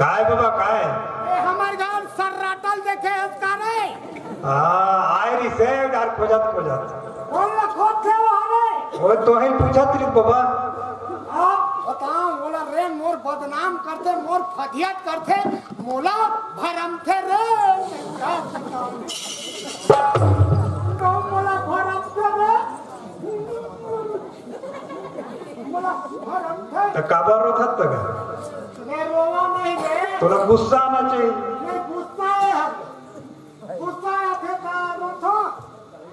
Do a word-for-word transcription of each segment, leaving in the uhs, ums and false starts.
काय बाबा, काय? ए, हमर घर सर्राटा ल देखे हस का रे? हाँ, आय रिसे डार खोजत खोजत। कोन ला खोजथे वो हवे? वो तो ही पूछत रही बाबा। अब बताओ, मोला रे मोर बदनाम करथे, मोर फदियत करथे, मोला भरमथे रे। तो मोला भरमथे रे। मोला भरमथे। त काबर रोथस त गा? मैं रोवा नहीं रे। तोला गुस्सा आना चाहिए। मैं गुस्सा है। गुस्सा आथे त रोथो,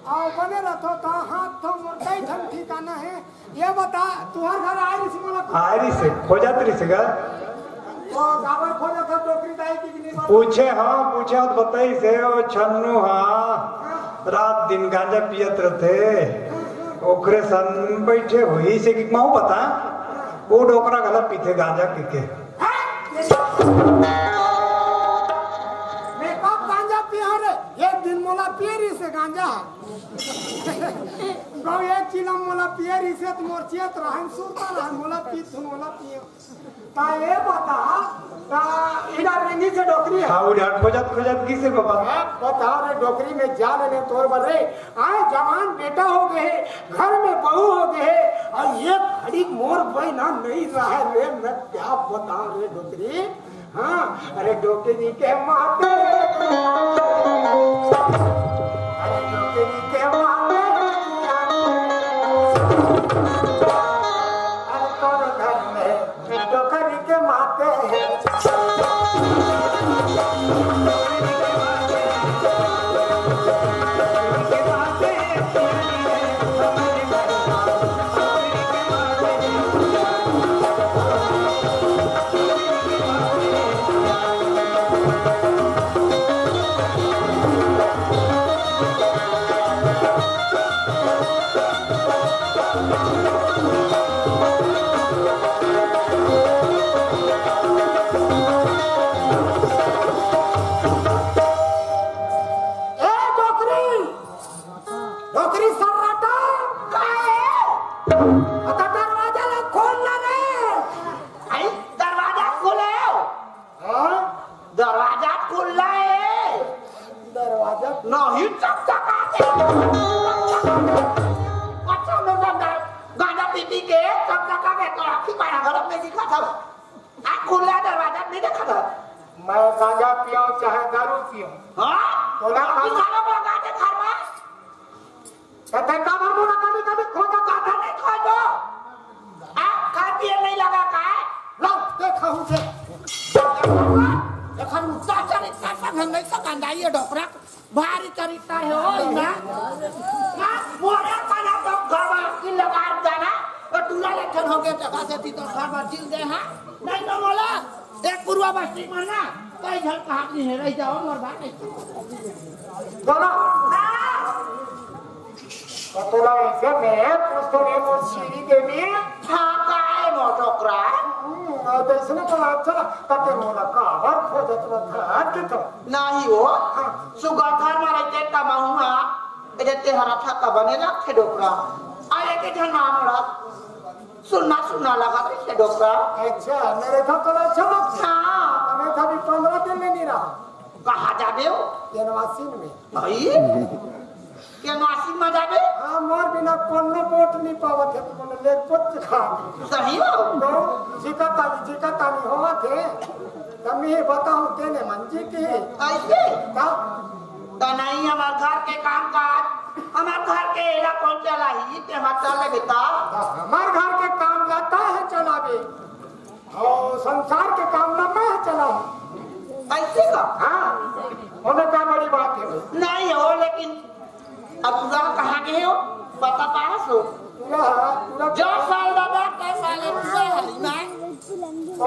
अउ बने रथो त हाथ थो मोर कई ठन ठिकाना है। ये बता, तुहर घर आय रिसे मोला? आय रिसे, खोजत रिसे गा। वो काबर खोजत हे, डोकरी दाई की नहीं बात? पूछे, हाँ, पूछे, तो बताइस हे, वो छन्नू, हाँ, रात दिन गांजा पियत रथे, ओकरे संग बैठे होइस हे कि महूं बता, वो डोकरा घला पीथे गांजा पी के। मैं कब गांजा पिया रे? एक दिन मोला पिए रिसे गांजा। गौ एक चिलम मोला पिए रिसे त मोर चेत रहन, सुरता रहन, मोला पी थुन, मोला पिए। ता ये बता, ता इधर रेंगी से डोकरी है। हाँ, उधर खोजत खोजत गिसे बाबा। हाँ, बता रे, डोकरी में जा लेने तोर बर रे। आय जवान बेटा हो गए, घर में बहू हो गए, अउ ये घड़ी मोर बहिना नहीं रहे रे, मैं क्या बताऊं रे डोकरी। हाँ, अरे डोकरी के माते, अरे डोकरी के माते, अरे तोर घर में डोकरी के माते। ए डोकरी, डोकरी सर्राटा, का हे? अता दरवाजा ला खोल ना रे। आई, दरवाजा खोले। हाँ? दरवाजा खुल्ला हे। दरवाजा नहीं, चकचका के। अच्छा, मैं गांजा, गांजा पी पी के चकचका के तो आँखी पाया गलत नहीं दिखा था। आ खुल्ला दरवाजा नहीं देखा था। मैं गांजा पियो चाहे दारू पियो। हाँ? तोला अभी खाना लगा दे घर में। त तैं काबर मोला कभी-कभी खोजत हस? नहीं खोजो। आ, का दिए नहीं लगा का? लो, देखा हूँ से। देखा हूँ, चाचा ने चाचा घर नहीं सकंदा, ये डोकरा। भारी चरित्र हे हो, ना? ना, मोरे पाना तो गवा की लगा जाना, तो दूल्हा लक्षण हो गया, तो का से ती तो घर में जिल दे, हाँ? नहीं तो बोला, एक पुरवा बस्ती में ना, कई घर कहा की है, रह जाओ, मोर बात नहीं। बोलो। हाँ। त तोला अइसे में पूछथों रे मोर श्री देवी। हाँ, काय मोर डोकरा? हम्म, त अइसने तोला अच्छा लगथे मोला काबर खोजत रथस के तो? नहीं हो। हाँ। सुग्घर घर में रहिते त महूँ हा, एदे तेहर अच्छा त बने लगथे डोकरा। अरे के झन ना मोला सुन्ना सुन्ना लगत रहिथे डोकरा। अच्छा, मेरे था तोला अच्छा लगथे। हाँ। मैं था भी पंद्रह दिन में नहीं रहा। कहाँ जाबे हो? केनवासिन में। भाई, केनवासिन में जाबे? हाँ, मोर बिना कोनो वोट नहीं पावत हे, कोनो ले कुछ खा। सही हो? तो जिका ताली, जिका ताली होवत हे, तमी बताऊं तेने मन जीती। ऐसे? का? त नहीं, हमार घर के काम काज, हमार घर के एला कौन चलाही, ते हाथ चल ले बेटा। हमार घर के काम ला तैं चलाबे। अउ संसार के काम ला मैं चलाहूँ। ऐसे का? हाँ, ओमे का बड़ी बात हे भाई? नहीं हो, लेकिन अब पूरा कहाँ गए हो? पता पास हो? पूरा, पूरा जो साल दादा, कै साल हे पूरा हरी में।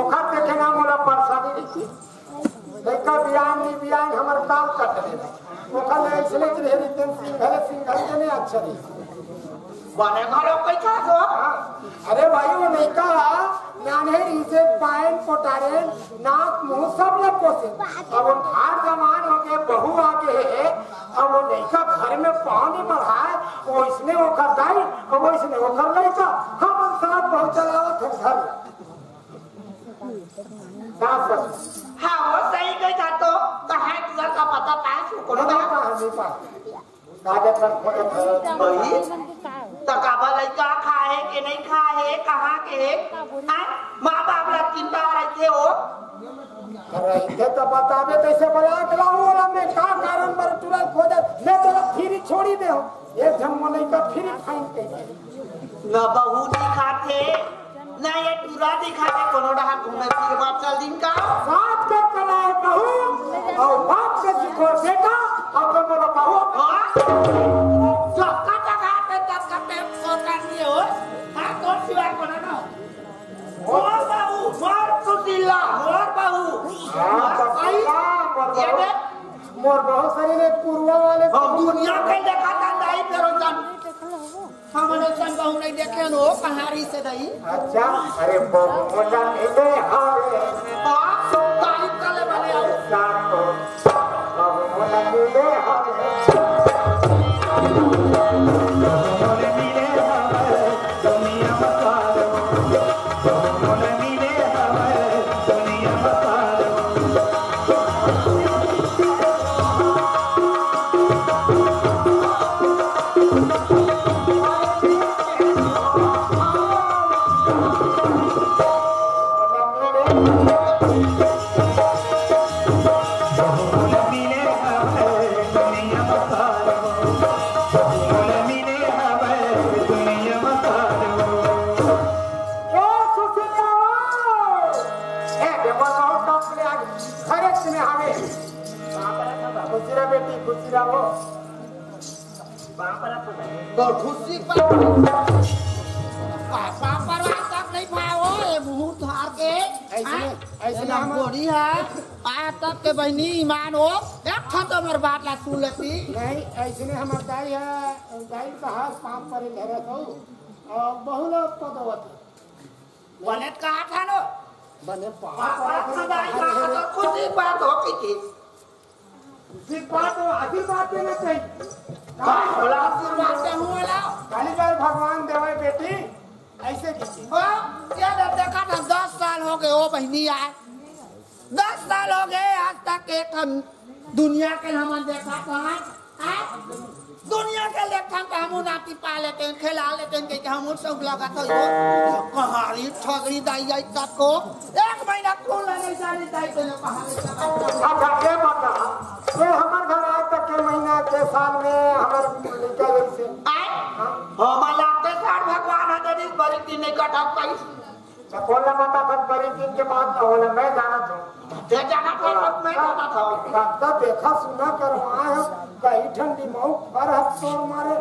ओखर देखे ना मोला परेशानी नहीं। लइका बियान नहीं बियान, हमर काम कट गए। ओखर ले अइसने रहे रितेन सिंह, भले सिंह घल के नहीं अच्छा रही। बने घलो कइसा हो? हाँ। अरे भाई, वो लइका नान्हे रहिसे, पायन पोटारेन, नाक मुंह सब ल पोसे। अब वो ठाढ़ जवान हो गए, बहू आ गए हे, अब वो लइका घर में पाँव नहीं बढ़ाए, वो इसने ओखर दाई, और वो इसने ओखर लइका, हम साथ बहुत चलावत हैं घर। सास ससुर। वो सही कही था तो, कहाँ टूरा का पता पाए सु कोनो नहीं ना? पाए, नहीं पाए। कागज पर खोजत है। वही? त काबर लइका खाए के नहीं खाए, कहाँ के हे? हाँ? माँ बाप ला चिंता रहिथे हो। रहिथे त बताबे, तइसे बला के लाहूँ ओला मैं, का कारण बर टूरा खोजत, मैं तोला फिरी छोड़ी दे हो। एक झन मोर लइका फिरी फाइन कही। न बहू दिखाथे, न ये टूरा दिखाथे, कोनो डहा घूमे फिरे बर चल दिन का। साथ के कलाए बहू, अउ बाप के सिखो बेटा, अउ तो मोला बहू। हाँ? चक्का चका पे तब का पेट सोता नहीं हो। हाँ, तोर सिवाय कोनो ना हो। मोर बहू, मोर सुशीला, मोर बहू। हाँ, मोर बहू, भाई, हाँ, मोर ये बहू। देख। मोर बहू सरी ने पुरवा वाले हम दुनिया के देखा था दाई फेरो जान। हमन अइसन बहू नहीं देखे हो, कहारी से दाई। अच्छा, अरे बहू मोला मिले हवे। हाँ, तारीफ कर ले बने हो। सातो, बहू मोला मिले हवे। ए, देखो, बहुत कम से आज खर्च में हवे। खुशी रह बेटी, खुशी रहो। तो खुशी पर पा-, पापड़ आज तक नहीं पाए हो, ये मुंह धार के। ऐसे, हाँ? ऐसे ये ना हम गोरी है, आज तक के बहनी ईमान हो, एक ठन तो हमर बात ला सुन लेती। नहीं, ऐसे ने हमर दाई है, दाई का हाथ पाँव पर धरे तो, और बहुला पदवत। बने कहा था नो? बने पापड़ पापड़ खदाई का तो खुशी बात हो की थी। खुशी बात हो, आशीर्वाद देना चाहिए। का बोला आशीर्वाद दे हुआ ला? काली बार भगवान देवे बेटी, ऐसे की थी। ओ, ये तो देखा था, दस साल हो गए, ओ बहनी आए। दस साल हो गए, आज तक एक हम दुनिया के हमन देखा था। हाँ? दुनिया के लेखा के हमू नाती पा लेते हैं, खिला लेते हैं, कहिके हमू सब लगा था यो। कहारी ठगरी दाई आई तब को एक महीना कौन नहीं जाने दाई तेने कहानी। अच्छा, ये बता, ये हमर घर आज तक के महीना के साल में हमर लड़का जैसे आए? हाँ। हमार लागते सार भगवान है, जदि बड़ी दिन नहीं कटा पाई। त कोन ला बता, बस बड़ी दिन के बात न होला, मैं जानत हूँ। ते जानत हूँ, बस मैं जानत हूँ। त देखा सुना करवाए हो, कई ठन निमऊ फर हत तोर मारे,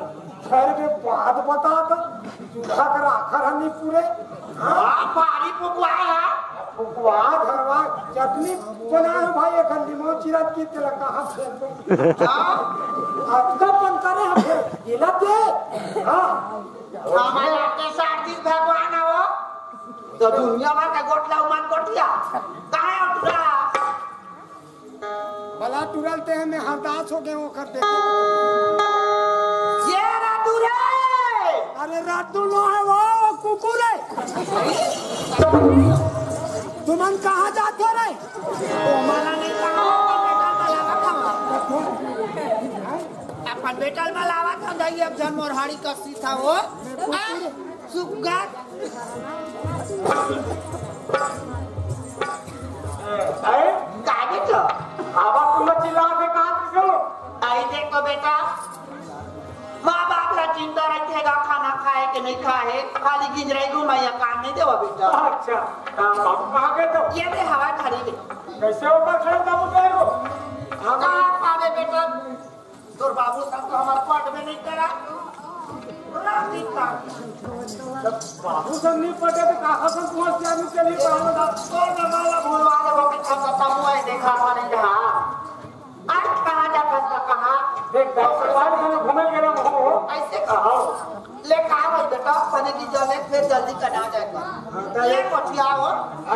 फर के बाद बता दो, दूल्हा कर आखर हनी पूरे। हाँ, पारी फुकवाए है। फुकवा, घरवा, चटनी बनाए हो भाई, एक निमऊ चिरत की तेला कहाँ फेंक दो। हाँ। अतका पन करे हो फिर, गिला दे। हाँ। हमारे आते सार दिन भगवान हो। तो दुनिया भर के गोठला उमान गोठिया। कहाँ है टूरा? भला टूरल ते हमें हरदास हो गए ओकर देखे। ये रातू रे! अरे रातू नो है वो, वो कुकुर है। तुमन कहाँ जाते हो रे? ओ माला नहीं कहाँ हो, बेटा, माला का खावा। अपन बेटा माला आवा था, जाइए, अब जन मोरहाड़ी का सीता हो। आ? सुग्गा। अरे, काय बेटा? आवाज तुम चिल्ला के कहा किसो? आई देखो बेटा, माँ बाप ला चिंता रहिथे गा, खाना खाए के नहीं खाए, खाली गिंजराई घुमाइया, काम नहीं देवा बेटा। अच्छा, हाँ, बाबू कहाँ गए तो? ये दे हवा खड़ी ले। कैसे ऊपर खड़े बाबू कहे हो? हाँ, कहाँ पावे बेटा? तोर बाबू सब तो हमार पट में नहीं करा। राम जी का। जब बाबू सब नहीं पटे तो कहाँ से पहुँच गया? नहीं चलिए बाबू साहब। तोर जमाना भूलवा दे, वो भी खाता था, मुँह ही देखा था नहीं कहा। आज कहाँ जाता था, कहाँ? देख, दस साल में घूमे गेला हो। ऐसे कहो। ले कहा भाई बेटा, पहले की जले फिर जल्दी कटा जाएगा। हाँ, तो ये ये पठिया हो।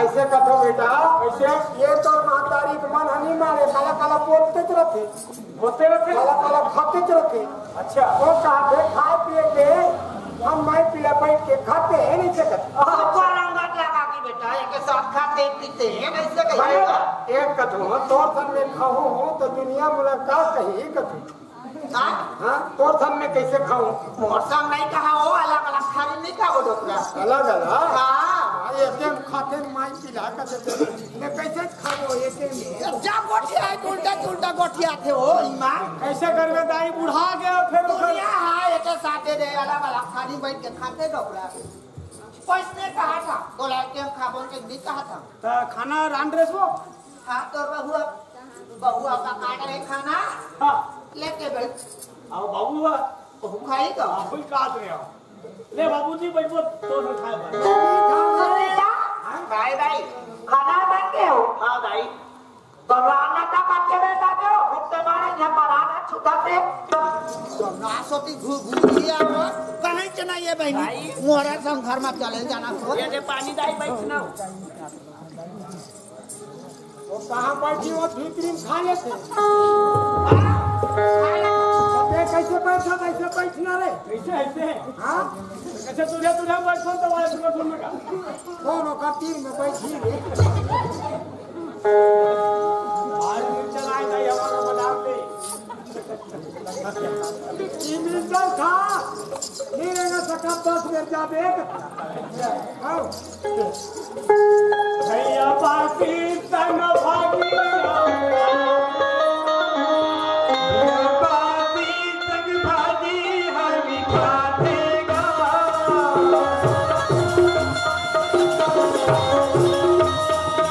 ऐसे कथो बेटा, ऐसे? ये तो महतारी के मन हनी मारे, काला काला बोलते तो रखे। होते रहते? काला काला खाते तो रखे। अच्छा। वो कहते खाए पिए के, हम माई पीला बैठ के खाते हैं नहीं सकत। सबको रंगत लगा के बेटा। के साथ खाते पीते हैं, ऐसे कहिए। भाई, एक कथू, तोर संग में खाहूं त दुनिया मोला का कही कथू। हाँ? हाँ, तोर संग में कैसे खाहूं? मोर संग नहीं कहा हो, अलग-अलग थारी नहीं खाओ डोकरा। अलग-अलग? हाँ। हाँ, एके में खाते माई पिला कर देते। मैं कैसे खाबो एके में? जा गोठिया है, उल्टा-उल्टा गोठिया थे हो, ईमान। कैसे करबे दाई, बुढ़ा गया फिर ओकर दुनिया है, एके साथे दे, अलग-अलग थारी बैठ के खाते डोकरा। पैसने कहा था, तोला के खाबो के नहीं कहा था। त खाना रांध रेस वो? हाँ, तोर बहुआ, बहुआ का काट रहे खाना। हाँ। लेके बैठ। आओ बाबू बा। बहू खाई का? आप भी काट रहे हो। ले बाबू जी, बैठो, तो न खाए भाई। अरे यार, भाई, भाई, खाना बन गए हो? हाँ भाई। तो राना का बच्चे में बैठे हो, घुटने मारे यहाँ पर आना छुटा से। तो ना सोती घू-, घू-, घू-, ये आवाज कहीं के नहीं है बहनी। भाई। मोरे संग घर में चले जाना तो। ये दे पानी दाई, बैठ ना हो। वो कहाँ बैठी, वो भीतरी में खा लेते। अबे कैसे बैठा, कैसे बैठना रे? कैसे, ऐसे? हाँ? कैसे तुझे, तुझे बैठो तो वाले तुझे सुन में का? कौन हो का तीर में बैठी रे? आज मिर्चा लाए था, ये हमारा बादाम दे। ई मिर्चा खा, नहीं रहना सका दस बेर जा देख। आओ। भैया बासी संग भागी, भैया बासी संग भागी, हमी खाते गा।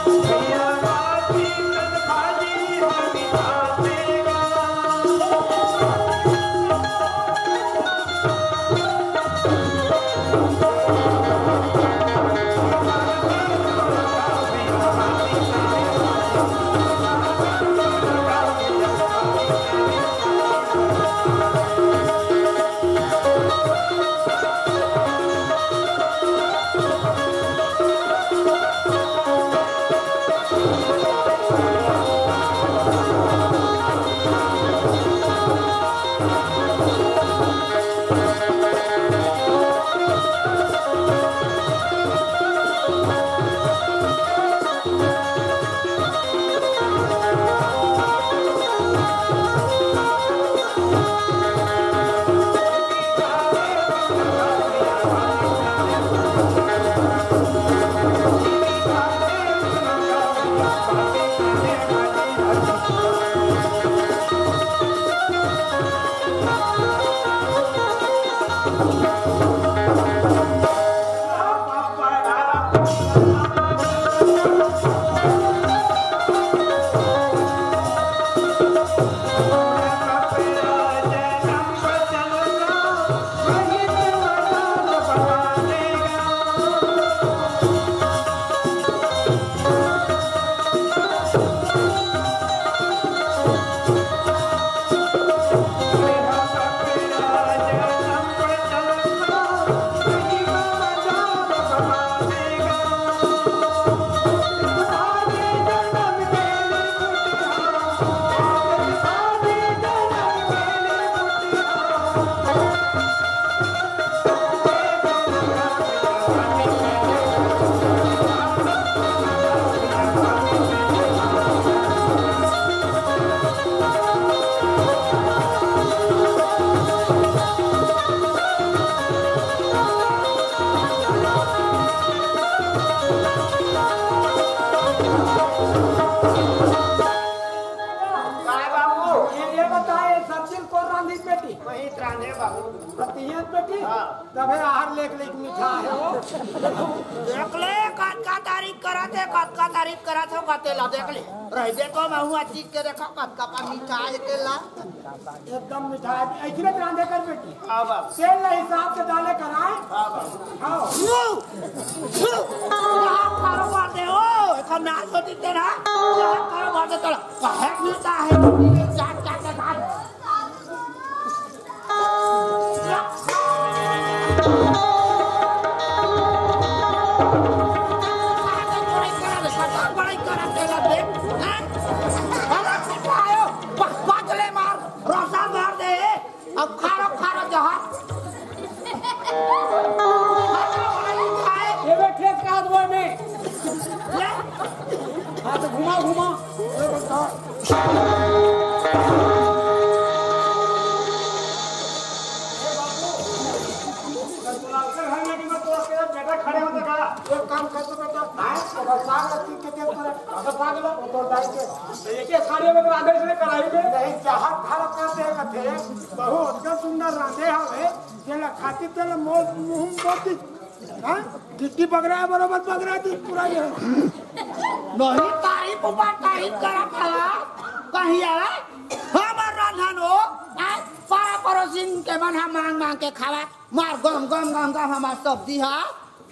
भैया बासी संग भागी, हमी खाते गा। काय बाबू? ये, ये बता, ये सब्जी ल कोन रांधिस बेटी? वही रांधे बाबू। बतियत बेटी? हाँ। तभे आहार लेख लेख मीठा हे वो। देख ले, कतका तारीफ करत हे, कतका तारीफ करत हे, कते ला देख ले। रह दे तो मैं हूँ, चीख के देखा, कतका का मीठा हे तेला। एकदम मीठा हे, ऐसने रांधे कर बेटी। हाँ बाबू। तेल ला हिसाब से डाले कराए। हाँ बाबू। हाँ। यू, यू, यहाँ कारोबार दे हो, एक हम नाच होती तेरा, यहाँ कारोबार दे तेरा। काहे मीठा हे, चाट, चाट, चाट। अब खारो खारो जहर। ये बैठे का दुआ में। हाँ, तो घुमा, घुमा। एक काम कर तो बेटा, हाँ, अगर साग लगती के तेल पर, अगर साग ला, वो तो डाल के। तो ये क्या साड़ी में तो आधे से कढ़ाई में? नहीं, जहाँ घर करते हैं कथे, बहुत का सुंदर रांधे हवे, तेला खाती तेला मोल मुंह बोती। हाँ? गिट्टी बगरा है, बरोबर बगरा दी पूरा ये। नहीं, तारीफ ऊपर तारीफ करत हवा। कहिया? हमर रांधन हो, आज पारा पड़ोसिन के मन हम मांग मांग के खावा। मार गम गम गम गम हमार सब्जी हा,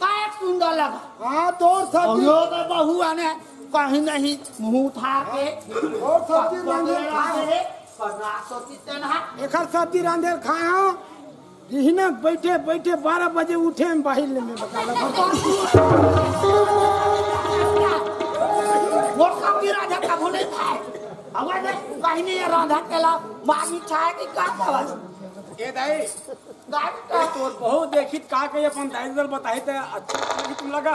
का एक सुंदर लगा। हाँ, तोर सब्जी। और यो तो बहू आने कहीं नहीं मुंह उठा के। और सब्जी रांधे खाए। बना सब्जी तेना। एकर सब्जी रांधे खाए हो। बिहना बैठे बैठे बारह बजे उठे हम बाहिर ले में बता लगा। वो सब्जी रांधे का भूले खाए। अब कहीं नहीं रांधा केला मागी खाए कि का खावा। ए दाई, दाई का तोर बहुत देखित का के अपन दाई दल बताई ते अच्छा लगी तुम लगा।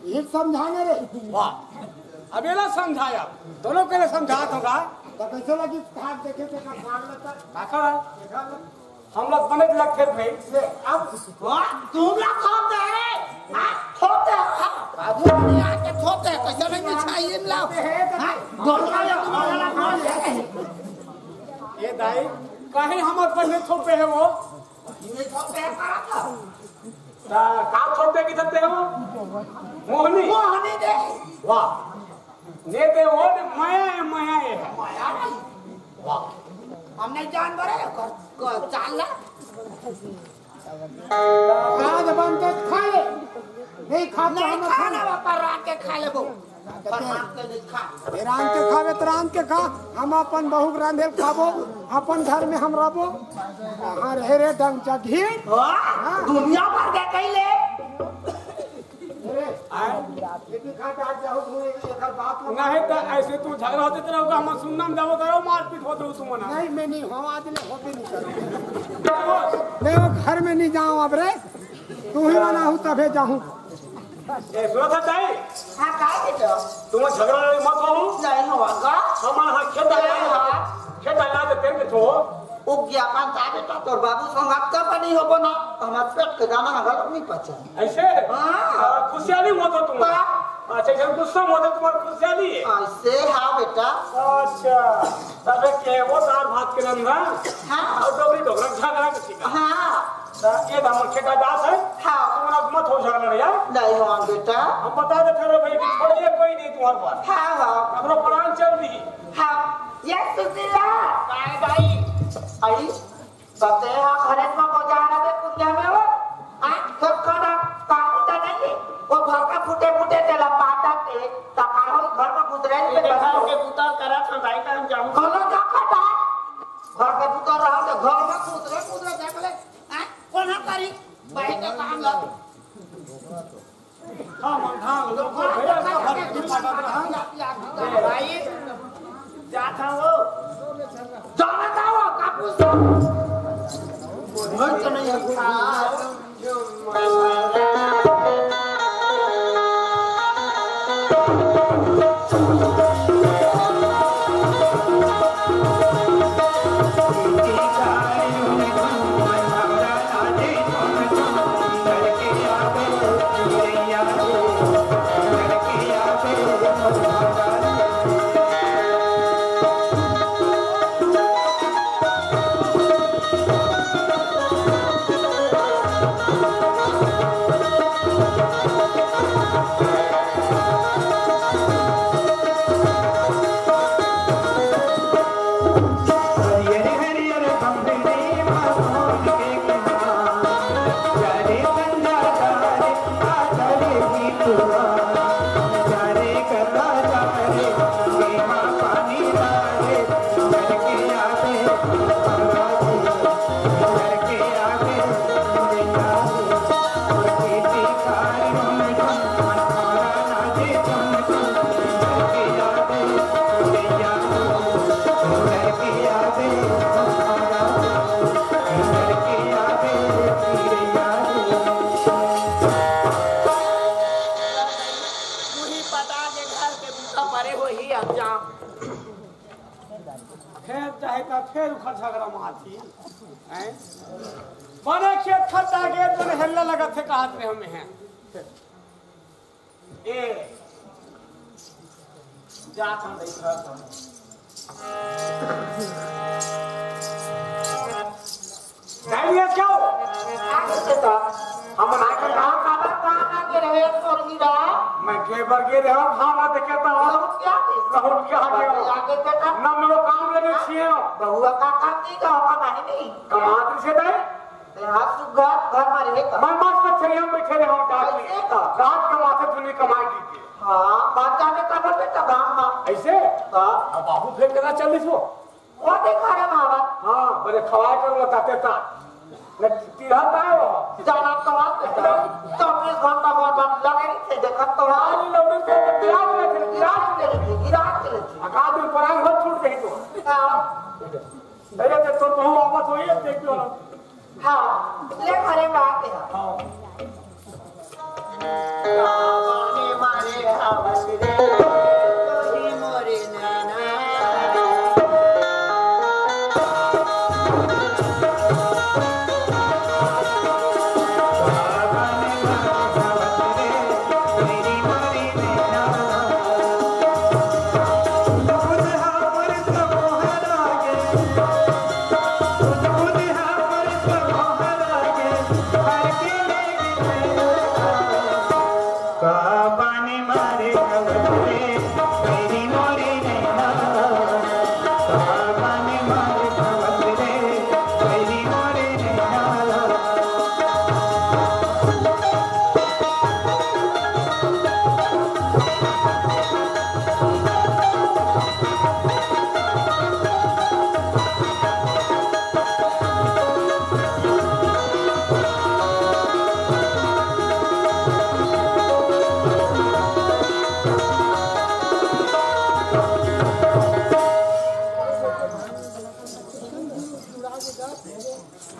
ये समझाने रे। वाह, अब एला समझाया, दोनों के लिए समझात होगा। तो कैसे लगी खाक देखे थे का खाक लगता? काका, देखा लो। हम लोग बने लग फिर भाई। ले, अब वाह, तुम लोग खाते हैं, हाँ, होते हैं, हाँ। बाबू, यहाँ के होते हैं, कैसे नहीं बिछाई इन लोग? हाँ, दोनों का ये तुम्हारा ना खाते हैं। ये दाई, काहे हमर पर नहीं थोपे है वो? ये थोपे है, कहाँ का? ता, का थोपे की थोपे हो? मोहनी? मोहनी दे। वाह। ने दे वो ने माया है, माया है। माया नहीं। वाह। हम नहीं जानवर है, कर, कर, चाल ला। आज बनते खा ले। नहीं खा तो नहीं हम खाना, बापा, रात के खा लेबो। पर रात के नहीं खा। ए, रांध के खावे तो रांध के खा, हम अपन बहू के रांधेल खाबो, अपन घर में हम रहबो। कहाँ रहे रे डंग चघी? वाह, हाँ। दुनिया भर के कैले। अरे, आए? लेकिन खा के आज जाओ, तू एक, एक बात नहीं तो ऐसे तू झगड़ा होते तेरा होगा, हम सुनना में जाओ, करो मारपीट होते हो तुम ना। नहीं, मैं नहीं हूँ, आज ले होते नहीं करूँ। मैं वो घर में नहीं जाऊँ अब रे, तू ही मना हूँ तबे जाऊँ। ए, सुनो था ताई? हाँ, का बेटा? तुम झगड़ा लड़ाई मत हो। नहीं होगा। हमारा हाँ खेत आया नहीं है। होगा। खेत आया तो तेरे को उज्ञापन था बेटा, तोर बाबू संग अब तो बनी होबो ना, तो हमारे पेट के दाना ना गलत नहीं पचा। ऐसे? हाँ। आ, खुशहाली मत हो तुम। का? अच्छा, जब गुस्सा मत हो, तुम्हारी खुशहाली है। ऐसे, हाँ बेटा। अच्छा, तबे के वो दाल भात के रंधा। हाँ। और डोगरी डोगरा झगड़ा के सिखा। हाँ। त ये हमर खेता दास है। हाँ। तुम लोग मत हो झगड़ा यार। नहीं हो बेटा। हम बता दे फिर भाई कि छोड़िए कोई नहीं तुम्हारे पास। हाँ, हाँ। अपना प्राण चल दी। हाँ। ये सुशीला। काय भाई? आई, बते हाँ घरे में बाजार में कुटिया में वो। आ, तो कदा काकू तो नहीं। वो घर का फूटे फूटे तेला पाता के, तकारो घर में गुजरे ये पे देखा बस। के पुता करा तो भाई का हम जाऊँ। कलो जा कदा। घर के पुतोर रहा तो घर में कूद रे, कूद रे, देख ले। हैं? कोन करी? भाई के काम ला। हाँ, मन धान लो, कोई भैया का भर के पाटा रहा। भाई, जा था वो। जाना था वो, कापूस। घर तो नहीं है। हाँ। बता के घर के बूता परे होही अंजाम। फेर चाहे त फेर उखर झगड़ा मारती। हैं? बने खेत खत्ता के बने हेल्ला लगत हे, कहत रहे हमें हैं। ए, जात हम रही घर पर। नहीं, ये क्यों? आगे से तो हम आगे रहा, काला कहाँ ना के रहे, तोर गिरा। मैं के बार गे रहे हो, खाना देखे तो हो। बहुत क्या दे? बहुत क्या दे हो? आगे से तो ना, मैं वो काम लेने छिए हो। बहुआ का काम नहीं, तो होगा नहीं, नहीं। कमात से दे। ते हाथ सुघर घर में रहे का? मैं मस्त छरिया में बैठे रहे हूँ, जाके। ऐसे का? रात के माथे दुनी कमाई कीजिए। हाँ, बात जाने का बोलबे त गाँव में। ऐसे? हाँ। अब बाबू फेर केना चलिस हो? वो देखा रे मामा। हाँ, बड़े खवाए कर बताते ता। न तिहा पाए हो। जाना तो बात है। चौबीस घंटा मोर बात लगे नहीं थे, देखत तो है। अरे लौड़ी से तो गिरा के लेते, गिरा के लेते, गिरा के लेते। अकाल में पराई हो छूट गई तो। हाँ। अरे तो, तो बहुत आवाज हुई है, देख लो। हाँ, ले घरे बात है। हाँ।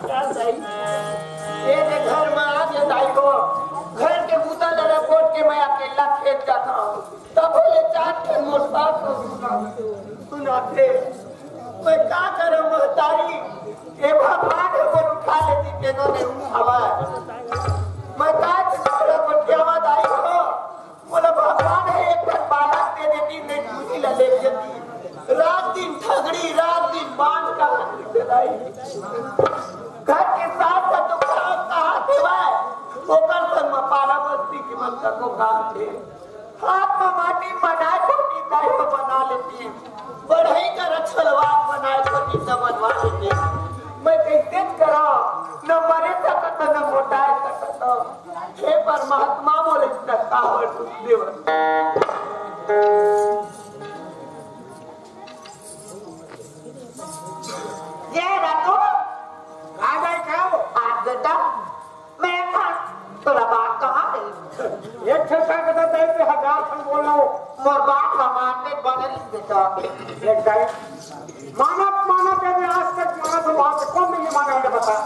का दाई? ये दे घर में आ गया दाई हो। घर के बूता ल रपोट के मैं अकेला खेत जाता हूँ। तब बोले चार ठन मोर सास हो सुना, सुनाते। मैं का करूँ महतारी? ये भगवान है वो उठा लेती, तेनो ने उठावा। मैं का करूँ गोठियावा दाई हो? मोला भगवान हे एक ठन बालक दे देती, मैं दूनी ला ले लेती। रात दिन ठगड़ी, रात दिन बांध का दे दाई। घर के साथ साथ तो काम कहाँ सेवाए, ओकर संग म पारा बस्ती के मन का को काम थे। हाथ म माटी बनाए को की दाई को बना लेती। बढ़ई कर छलवा बनाए को की बनवा लेती। मैं कैसे करा, न मरे सकत, न मोटाए सकत। हे परमात्मा, मोले इतना काबर दुख देवत? ये रतु, का जाए खाओ? आज बेटा, मैं खा, तोला बात कहा नहीं। एक ठन का बता दे, ते हजार ठन बोल रहा हूँ। मोर बात हमार में बनल बेटा। एक दाई, मानत, मानत, यदि आज तक मानत हो, वहाँ से कौन नहीं मानेंगे, बता?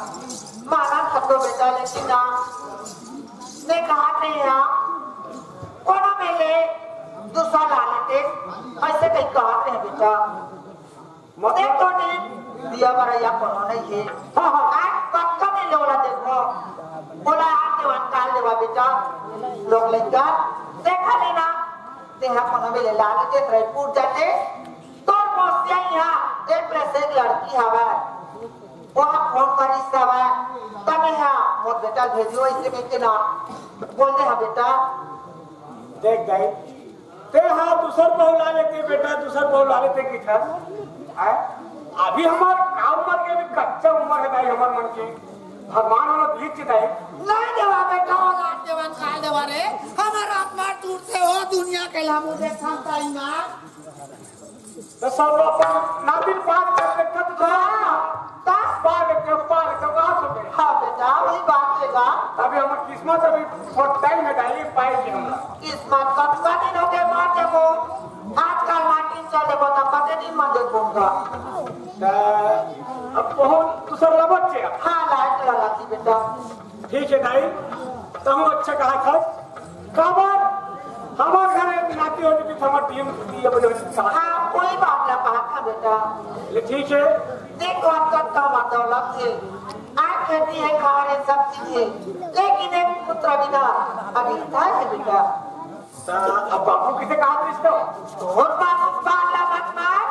मानत हतो बेटा, लेकिन ना, ने कहा नहीं है, कोनो में ले, दूसरा ला लेते, ऐसे कहीं कहा नहीं बेटा। मतलब? देख तो नहीं, दिया बरैया कोनो नहीं है। हाँ, हाँ। आज पक्का नहीं लोला देखो, बोला आज देवन काल देवा बेटा, लोग लेकर, देखा लेना, तेहा कोनो में ले ला लेते, रायपुर जाते, तोर मौसिया इहाँ एक प्लस एक लड़की हवय। ओहा फोन करिस हवय, तब इहाँ मोर बेटा भेजियो अइसे कहिके ना। बोल दे, हाँ बेटा। देख दाई, ते हा दूसर बहू ला लेते बेटा, दूसर बहू ला लेते किथस। हैं? अभी हमार का उमर के, अभी कच्चा उमर हे दाई हमर मन के। भगवान हमला दीच दाई। नहीं देवा बेटा, औलाद देवन काल देवा रे। हमर आत्मा टूटते हो दुनिया के लामू देखा ताई माँ। तो सब अपन नातिन पार कर ले, कब हाँ, का? पार कर, पार कर, बात हो गई। हाँ बेटा, वही बात लेगा। अभी हमर किस्मत अभी थोड़ा टाइम है, दाई, पाए के हमरा। किस्मत कतका दिन हो गए मार देबो। आजकल माटी चल देबो, तब कते दिन में देखबो का? तो अब बहुत दूसर लबट छे। हाँ, लाइट लगा थी बेटा। ठीक है दाई, तहूँ अच्छा कहा था। काबर हमार घर नाती होती तो हमर डीएम छुट्टी है, बोले, हाँ, कोई बात ना कहा था बेटा। ले ठीक है। देख, तो आपका कम दौलत है, आज खेती है, खा रहे, सब चीज है, लेकिन एक पुत्र बिना अभी था है बेटा। ता अब बाबू किसे कहा था इसको? तोर बाबू बाला मत मार।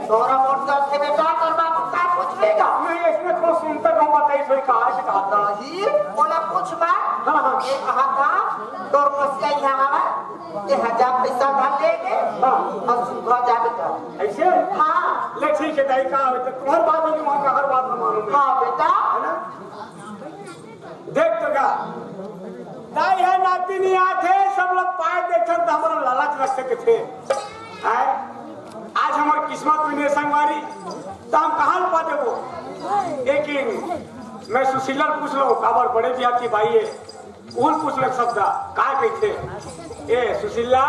तोरा मोट जात हे बेटा, तोर बाबू का पूछ लेगा? नहीं, इसमें तो सुनता हूँ, बताइए, सही कहा है, कहा था। नहीं, बोला पूछ मत। हाँ, हाँ। ये कहा था, तोर मसिया यहाँ आवा, ये हजार पैसा धर लेके, हाँ। और सुखा जा बेटा। ऐसे? हाँ। ले ठीक है, दाई, का होता? तुम्हारी बात होगी, वहाँ का हर बात हम मानूंगा। हाँ बेटा। है ना? देख तो का, दाई है नाती नहीं आथे, सब लोग पाए देखन तो हमारा लालच रख सके थे। आए, आज हमार किस्मत में नहीं संगवारी, तो हम कहाँ पा देबो? लेकिन मैं सुशीला पूछ लो, काबर बड़े बिया की बाई है, उन पूछ ले शब्द, का कहते? ए सुशीला,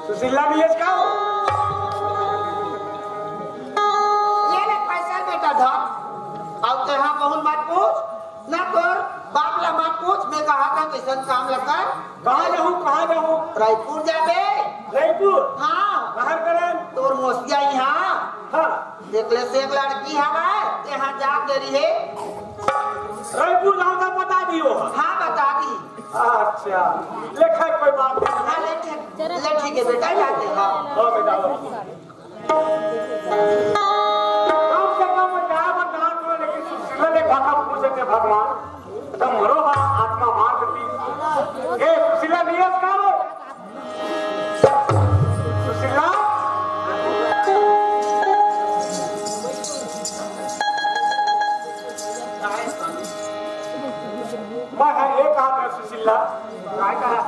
सुशीला नहीं है इसका? ये ले पैसा बेटा धर। अब तो यहाँ बहुत मत पूछ, ना तोर बाप ला मत पूछ, मैं कहा था कैसन काम लगा। कहाँ जाऊँ, कहाँ जाऊँ? रायपुर जाबे। रायपुर? हाँ। बाहर करन? तोर मोसिया यहाँ। हाँ। देख ले से एक लड़की हवय, तेहा जा देरी है। रायपुर जाऊँ तो बता दियो। हाँ, बता दी। अच्छा, लेखा कोई बात नहीं। हाँ, ले ठीक, ले ठीक है बेटा, जाते हैं। हाँ, बेटा, हाँ। कम से कम जाए बरदान को, लेकिन सुशीला ने भाखा पूछ के भगवान, तो मरो हा आत्मा मार देती। ए, सुशीला नहीं है, कहाँ हो? सुशीला? मैं है, एक हाथ है सुशीला। काय कहा?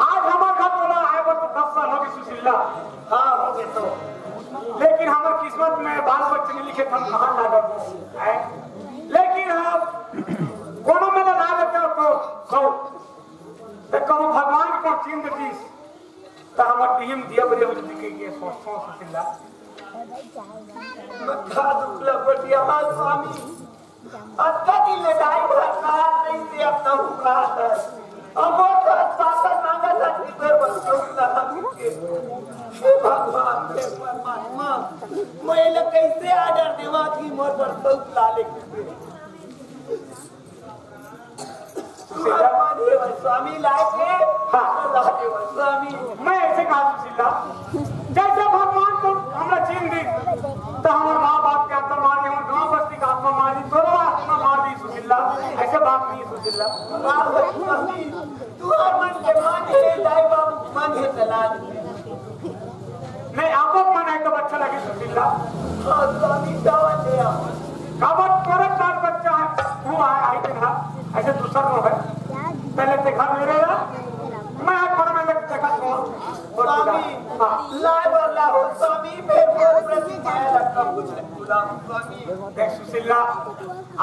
आज हमारे घर वाला आए पर तो दस साल हो गए सुशीला। हाँ, हो गए तो। लेकिन हमारे किस्मत में बाल बच्चे नहीं लिखे, हम कहाँ लागत है? लेकिन हम कोनो में ना लागत है तो सौ। तो कहूँ भगवान को चिन्ह दीस, तो हमारे टीम दिया बजे हो जाती कि ये सोच, सोच सुशीला। मत खा दुखला बटिया, हाँ स्वामी। अतका दिन ले दाई घर कहात नहीं से, अब तहु कहात है। अब वो तो सासन मांगत है कि तोर बस चौक ना हम के। हे भगवान, हे परमात्मा, मैं इला कैसे order देवा कि मोर बर चौक ला लेके दे। सुशीला। मान देवा स्वामी लाए थे। हाँ। ला देवा स्वामी। मैं ऐसे कहा सुशीला, जैसे भगवान तो हमरा चिन्ह दी, तो हमारे माँ बाप के आत्मा मार दी, हमारे गाँव बस्ती का आत्मा मार दी, दोनों आत्मा मार दी सुशीला। ऐसे बात नहीं सुशीला। हाँ, स्वामी, तू हर मन के मान है, दाई बाबू मन है चला दे। नहीं, आपक मन है तो अच्छा लगे सुशीला। हाँ, स्वामी, चावल ले आओ। काबर तोरे चार बच्चा है, तू आ, आई दिन हा, ऐसे दूसरा रो है। पहले देखा मेरे ना, मैं आज बड़ा मेहनत देखा तो, और स्वामी, हाँ। लाए वाला हो, स्वामी, मेरे को प्रति माया लगता, कुछ नहीं बोला, स्वामी। देख सुशीला,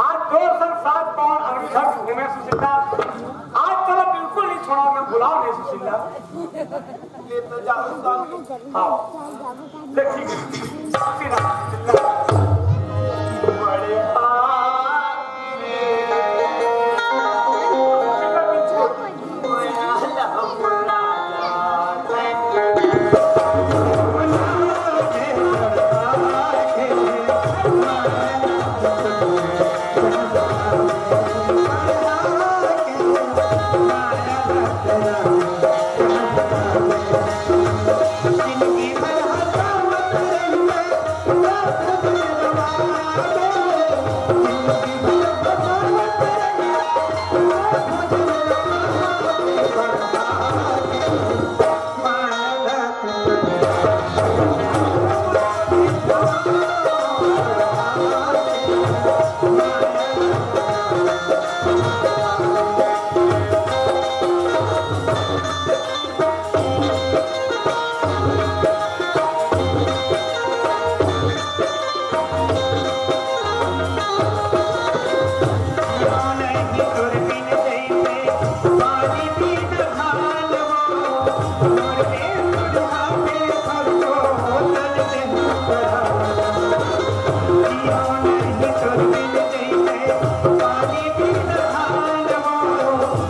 आज दो साल सात पावन अग्निधर घूमे सुशीला, आज चलो बिल्कुल नहीं छोड़ा, मैं बुलाओ नहीं सुशीला। ले तो जाओ स्वामी। हाँ। ले ठीक है। बड़े पाप रे।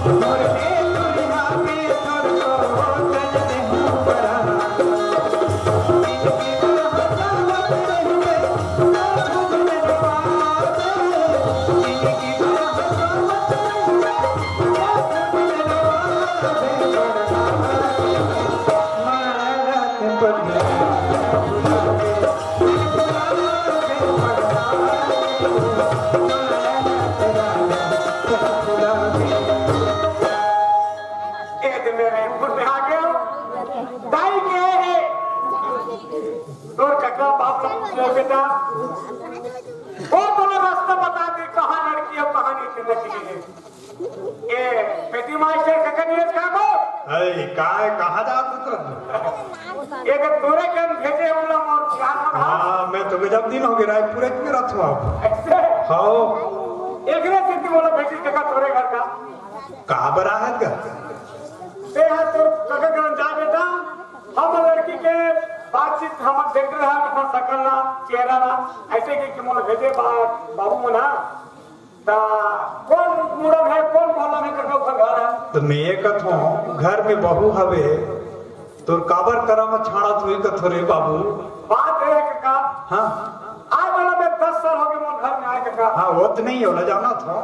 ए दे मेरे, खुद में आ गया। दाई के है। तोर कका बाप ला पूछ ले बेटा। वो तोला रास्ता बता दे, कहाँ लड़की है, कहाँ नहीं, नकली है। ए, पेटी मास्टर कका नहीं है, कहाँ को? अरे, काय, कहाँ जात तू? ये तो तोरे कन भेजे वाला मोर ध्यान में था। हाँ, मैं तो गजब दिन हो गया, रायपुर में रहता हूँ। ऐसे? हाँ। एक ने सिद्धि बोला, भेजी कका तोरे घर का। का बरा है का? ते हा तोर कका करन जा बेटा, हम लड़की के बातचीत हम देख रहा, अपन सकल ला, चेहरा ला, ऐसे कि, कि मोला भेजे बा-, बाबू मन हा। ता कौन मुड़म है, कौन मोहल्ला में कका ओकर घर है? तो मैं ये कहत हूँ, घर में बहू हवे, तोर काबर करा में छाड़ा तू ही कथो रे बाबू? बात है कका। हाँ। आज वाला मैं दस साल हो गए मोर घर में आए कका। हाँ, वो तो नहीं होला, जाना था।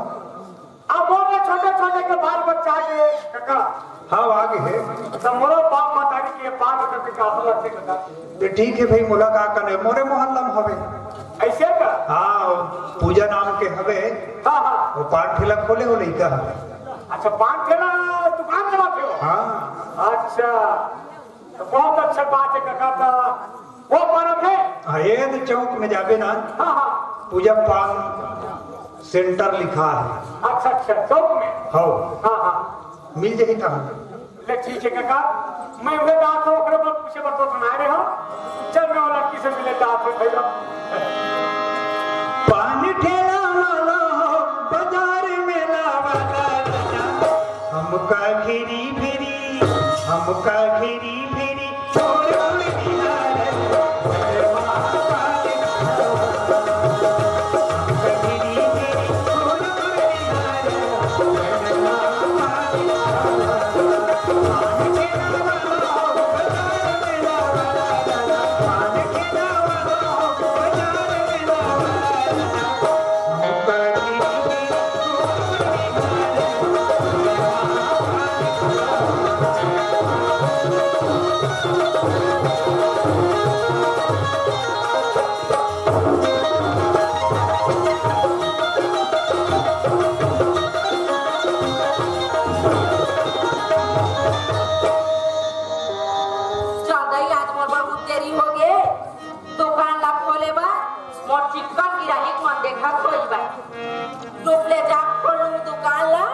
अब बोल रहे छोटे छोटे के बाल बच्चा के कका। हाँ, आगे है। तो मोरो बाप मतारी के बात करके का असर लगते कका। तो ठीक है भाई, मुलाकात करने मोरे मोहल्ला में हवे। ऐसे का? हाँ, पूजा नाम के हवे। हाँ, हाँ। वो पान ठेला खोले हो लइका हवे। अच्छा, पान ठेला दुकान चलाते हो? हाँ। अच्छा, तो बहुत अच्छा बात है कका। तो वो परब है? हाँ, ये तो चौक में जाबे ना। हाँ, हाँ। पूजा पान सेंटर लिखा है। अच्छा, अच्छा, चौक में? हाँ। हाँ, हाँ। मिल जाही तहाँ। ले ठीक है कका, मैं उहे जात हूँ, ओकरे बर पूछे बर तो सुना रहे हो। चल, मैं वो लड़की से मिले जात हूँ भैया। पान ठेला वाला हो, बाजार मेला वाला दादा, हमका घेरी घेरी, हमका घेरी घेरी, छोड़ उड़ दिया रे। चल दाई, आज मोर बहुत देरी हो गे। दुकान ला खोले बर मोर चिक्कन गिराही मन देखत होई बा। चुप ले जा, खोलूं दुकान ला,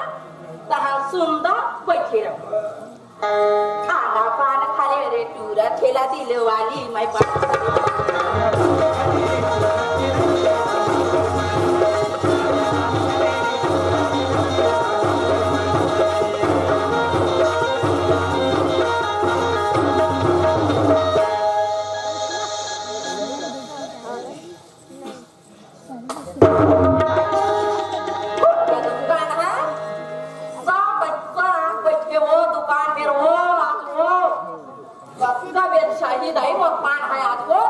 तहां सुंदर बैठे रहो। खाना पान खा ले रे टूरा, ठेला दिल वाली मैं बात। दुकान है, सब बच्चा बैठ के वो दुकान में वो, आज वो, सबका बेचशाही दाई वो पान है आज वो।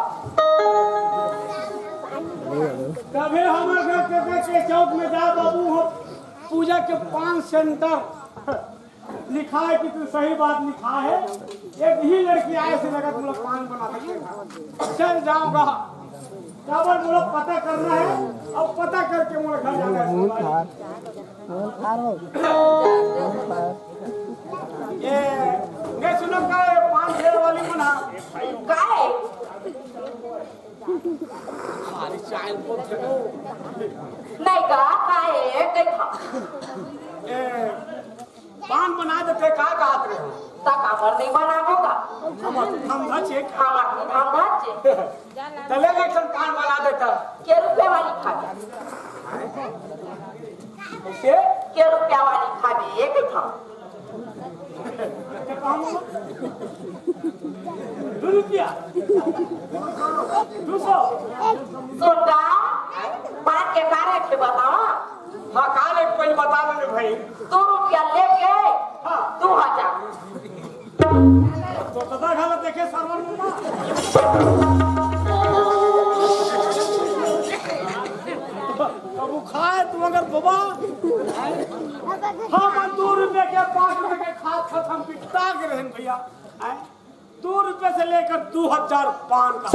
तबे हमर घर के, के चौक में जा बाबू, हम पूजा के पान सेंटर लिखा है कि तू सही बात लिखा है। एक ही लड़की आए से लगा तुम लोग पान बना सकते हो। चल जाऊंगा, काबर मुझे पता करना है, अब पता करके मुझे घर जाना है। ये, ये सुनो का, ये पान ठेला वाली को ना, काय? नहीं का, काय है, देखा। ये, पान बना देते, का कहत रहे हो? त काबर नहीं बनाबो का? हमर धंधा छे। हमर धंधा छे। तले एक ठन पान बना देता। के रुपया वाली खाबे? कैसे? के रुपया वाली खाबे, एक ठन। दो रुपया। दो सौ। सोटा, पान के का रेट है बतावा? हाँ, का रेट पहले बता दे भाई। दो रुपया लेके के सरवन मामा। अब वो खाए तू अगर बाबा, हम दो रुपए के, पाँच रुपए के खात खात हम बिकता के रहन भैया। हैं? दो रुपए से लेकर दो हजार पान का।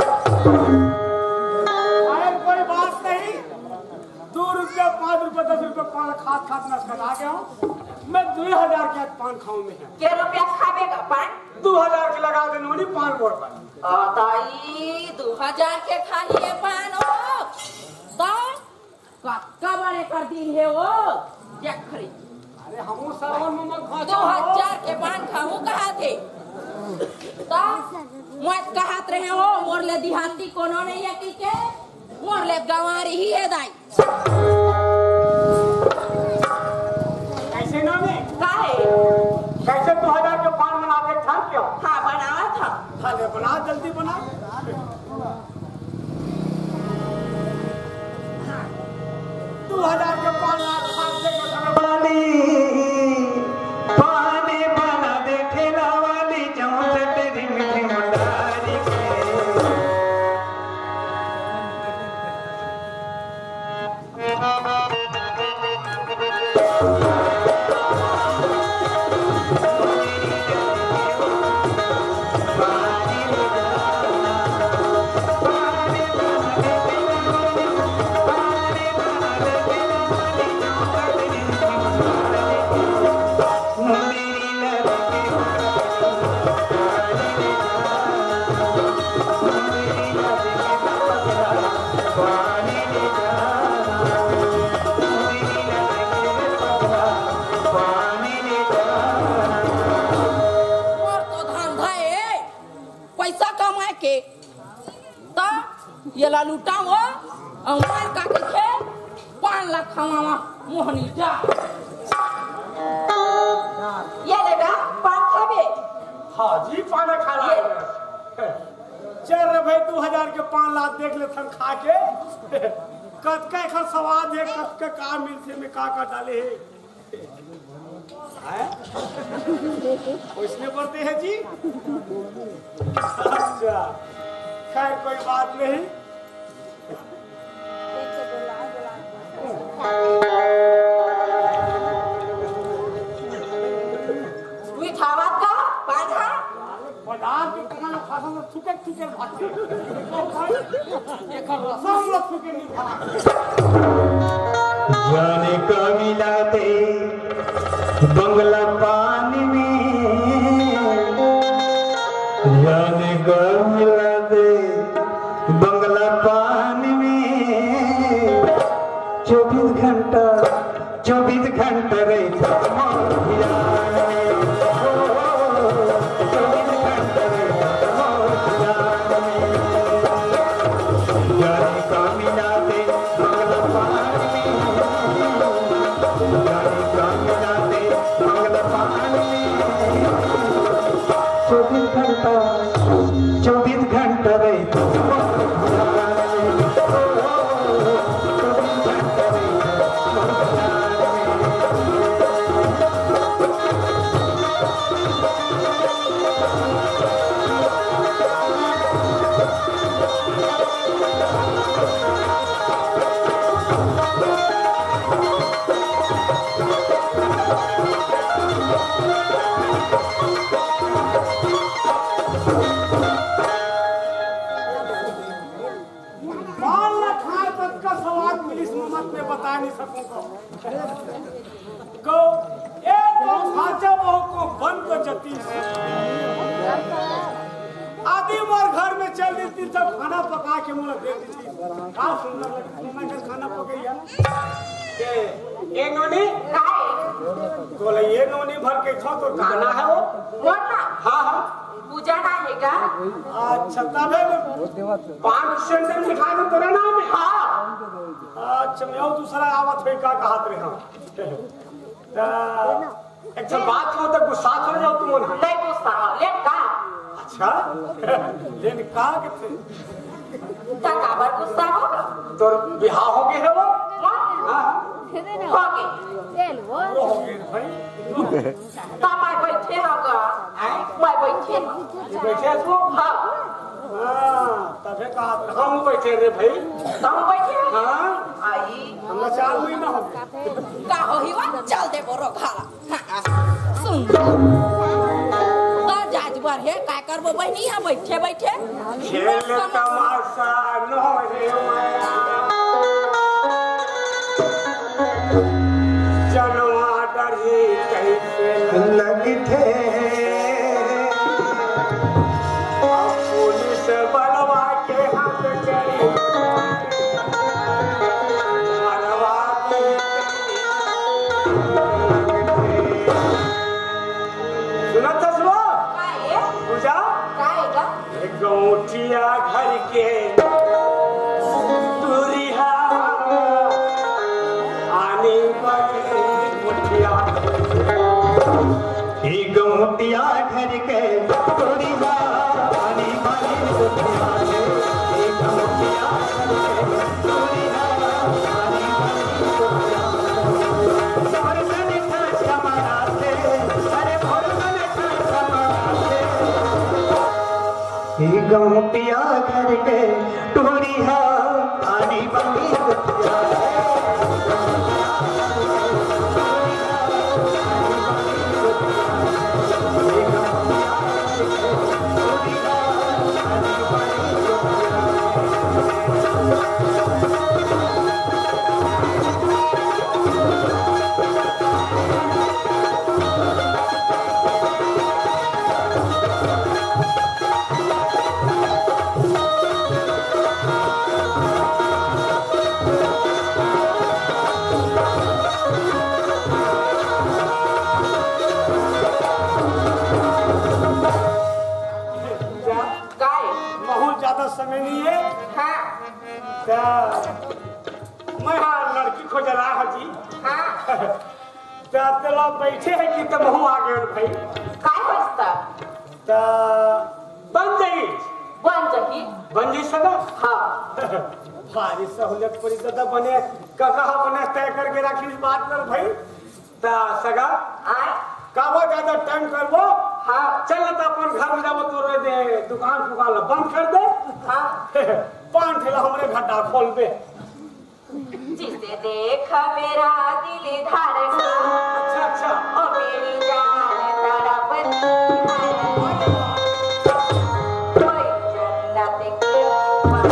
अरे कोई बात नहीं, दो रुपया, पाँच रुपया, दस रुपया पान खात खात नस कटा गया हूँ। मैं दो हजार के पान खाऊं मैं। के रुपया खाबे का पान? दो हजार के लगा दे नोनी पान बोर पर। आ ताई, दो हजार के खाही है पान हो। तो कतका बड़े कर दिन है वो? देख रे। अरे हमू सावन में मत खा दो हजार के पान खाऊं कहा थे। तो मत कहत रहे हो, मोर ले दिहाती कोनो नहीं है कि के? मोर ले गंवारी ही है दाई। कैसे नाम है? काहे? कैसे दो हजार के पान बना के ठान क्यों? हाँ, बनावा था। हाँ, ले बना, जल्दी बना। दो हजार के पान लाख खान से कसम वाली, पानी बना दे ठेला वाली, चौसठ रिम झिम डारी के। मोर तो धंधा ए, पैसा कमाए के, त येला लुटाओ, अउ मोर का कहिथे, पान ला खवावा, मोहनी जा। ये ले बा, पान खाबे? हाँ जी, पान खा ला। चल रे भाई, दो हजार के पान ला देख ले थन खा के। कतका एखर स्वाद है, कतका का मिलथे में का का डाले है। हैं? उसने पड़ते हैं जी। अच्छा, खैर कोई बात नहीं। तू ही खावा का पान खा। बाजार के कमाल फसल में थुके थुके भागते। एकर रसम में थुके नहीं भागते। जाने का मिला दे बंगला पानी में, जाने का मिला दे बंगला पानी में, चौबीस घंटा चौबीस घंटा रहिथे मोर धियान में। ओ, चौबीस घंटा रहिथे मोर धियान में। जाने का मिला दे मंगला पान में। जाने का मिला दे मंगला पान में। चौबीस घंटा, चौबीस घंटा रहिथे। पान ला खाए तक का स्वाद मिलिस मत में बता नहीं सकूं को। को एक तो खाचा बहु को बन को जतीस। आदि मोर घर में चल देती तब खाना पका के मोला दे देती। का सुंदर लग, सुंदर के खाना पकैया। ए, ए नोनी? काय? बोले, ये नोनी भर के छो तो गाना है वो? मोर ना? हाँ, हाँ। पूजा ना है का? अच्छा, तबे में पाँच सेंट लिखा दो तेरे नाम में। हाँ। अच्छा, मैं और दूसरा आवत है का कहत रहे हम। त एक ठन बात हो त गुस्सा हो जाओ तुम मन। नहीं गुस्सा हो, लेन का? अच्छा, लेन का के थे? त काबर गुस्सा हो? तोर बिहाव हो गए है वो? हाँ। हाँ। हो गए। वो हो गए भाई। त मैं बैठे हो गा। हैं? मैं बैठे ये बैठे हस वो? हाँ। हाँ, तभे कहा हम बैठे रे भाई। हम बैठे? हाँ। आई। हम चार महीना हो गए। का होही वा? चल दे बोरो घाला। हाँ, सुन। का जाज बर हे, काय करबो बहिनी, यहाँ बैठे बैठे? खेल तमाशा नो हे माया। जनवा डरही कइसे लगथे। अब पुलिस बलवा के हाथ चली। मरवा दी। सुनत हस वो? काय? पूजा? काय गा? गौटिया घर के टूरी हा, आनी बानी गोटिया। ई गौटिया घर के टूरी हा, आनी बानी गोटिया। ई गौटिया घर के टूरी हा, आनी बानी गोटिया। मोर सने ठाठ हमारा से, अरे मोर सने ठाठ हमारा से। ई गौटिया घर के टूरी हा, आनी बानी गोटिया। काय? बहुत ज्यादा समय नहीं है। हाँ। त मैं हा लड़की खोजला हा जी। हाँ। त तेला बैठे हे कि त महू आ गए भाई। काय होइस त? त बन जाई। बन जाही। बन जाई सगा? हाँ। भारी सहूलियत पड़ी दादा बने, काका हा बने तय करके राखिस बात कर भाई। त सगा? आय? काबर ज्यादा टाइम करबो? हाँ। चल त अपन घर में जाबो, तोरे दे दुकान फुकान ला बंद कर दे। हाँ। पान ठेला हमरे घर डाल खोल दे। जिसे देख मेरा दिल धड़का, अच्छा, अच्छा। ओ मेरी जान तड़पती है। कोई जन्नत के ऊपर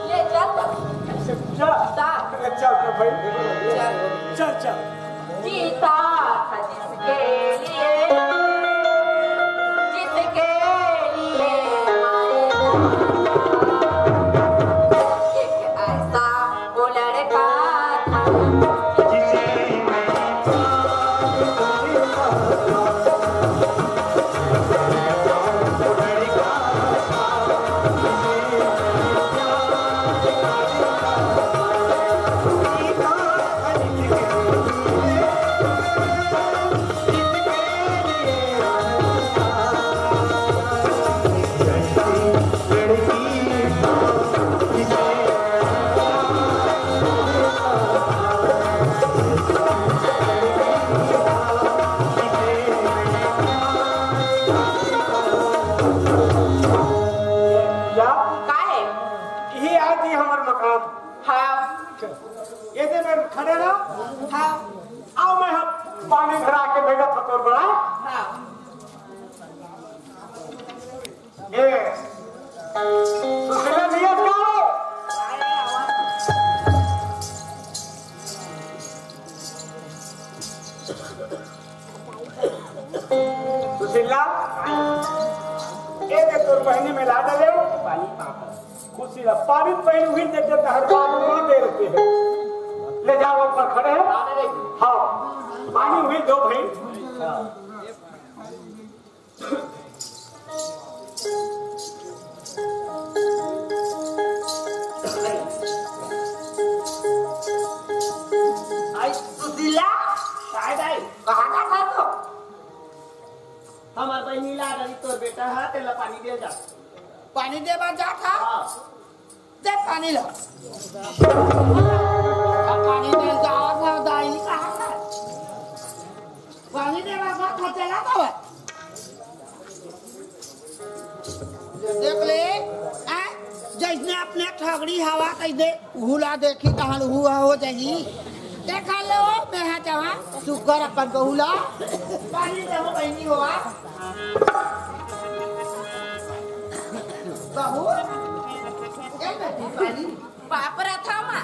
ले चल। चल। चल, चल, भाई। चल। चल, चल। जीता था जिसके लिए, जिसके लिए मरना। एक ऐसा वो लड़का था। या? का है? ये आज ही हमार मकाम। हाँ। ये दे मैं खड़े रहा। हाँ। आओ, मैं हम पानी भरा के भेजा था तोर बड़ा। हाँ। ए, सुशीला भैया क्या हो? सुशीला, ए दे तोर बहिनी में ला डाले हो। पानी पापड़। खुशी ला पानी पहले हुई देते तहर बाबू माँ दे रहते हैं। ले जाओ ऊपर खड़े हैं। हाँ, पानी हुई दो भाई। आई सुशीला, काय दाई? कहाँ का था तो? हमार बहिनी ला रही, तोर बेटा है, तेला पानी दे जा। पानी दे बर जात हा? हाँ। दे पानी ला। पानी दे जात हा, दाई कहाँ का? पानी दे बर जात हा, चला तो है। देख ले, हैं? जइसने अपने ठगड़ी हवा कहि दे, उहू ला देखी तहन उहू ह हो जाही। देखा ले ओ, मैं हा जहाँ सुग्घर अपन बहू ला पानी दे हो बहिनी हो आ। बहू, ए बेटी पानी। बाप रे था माँ।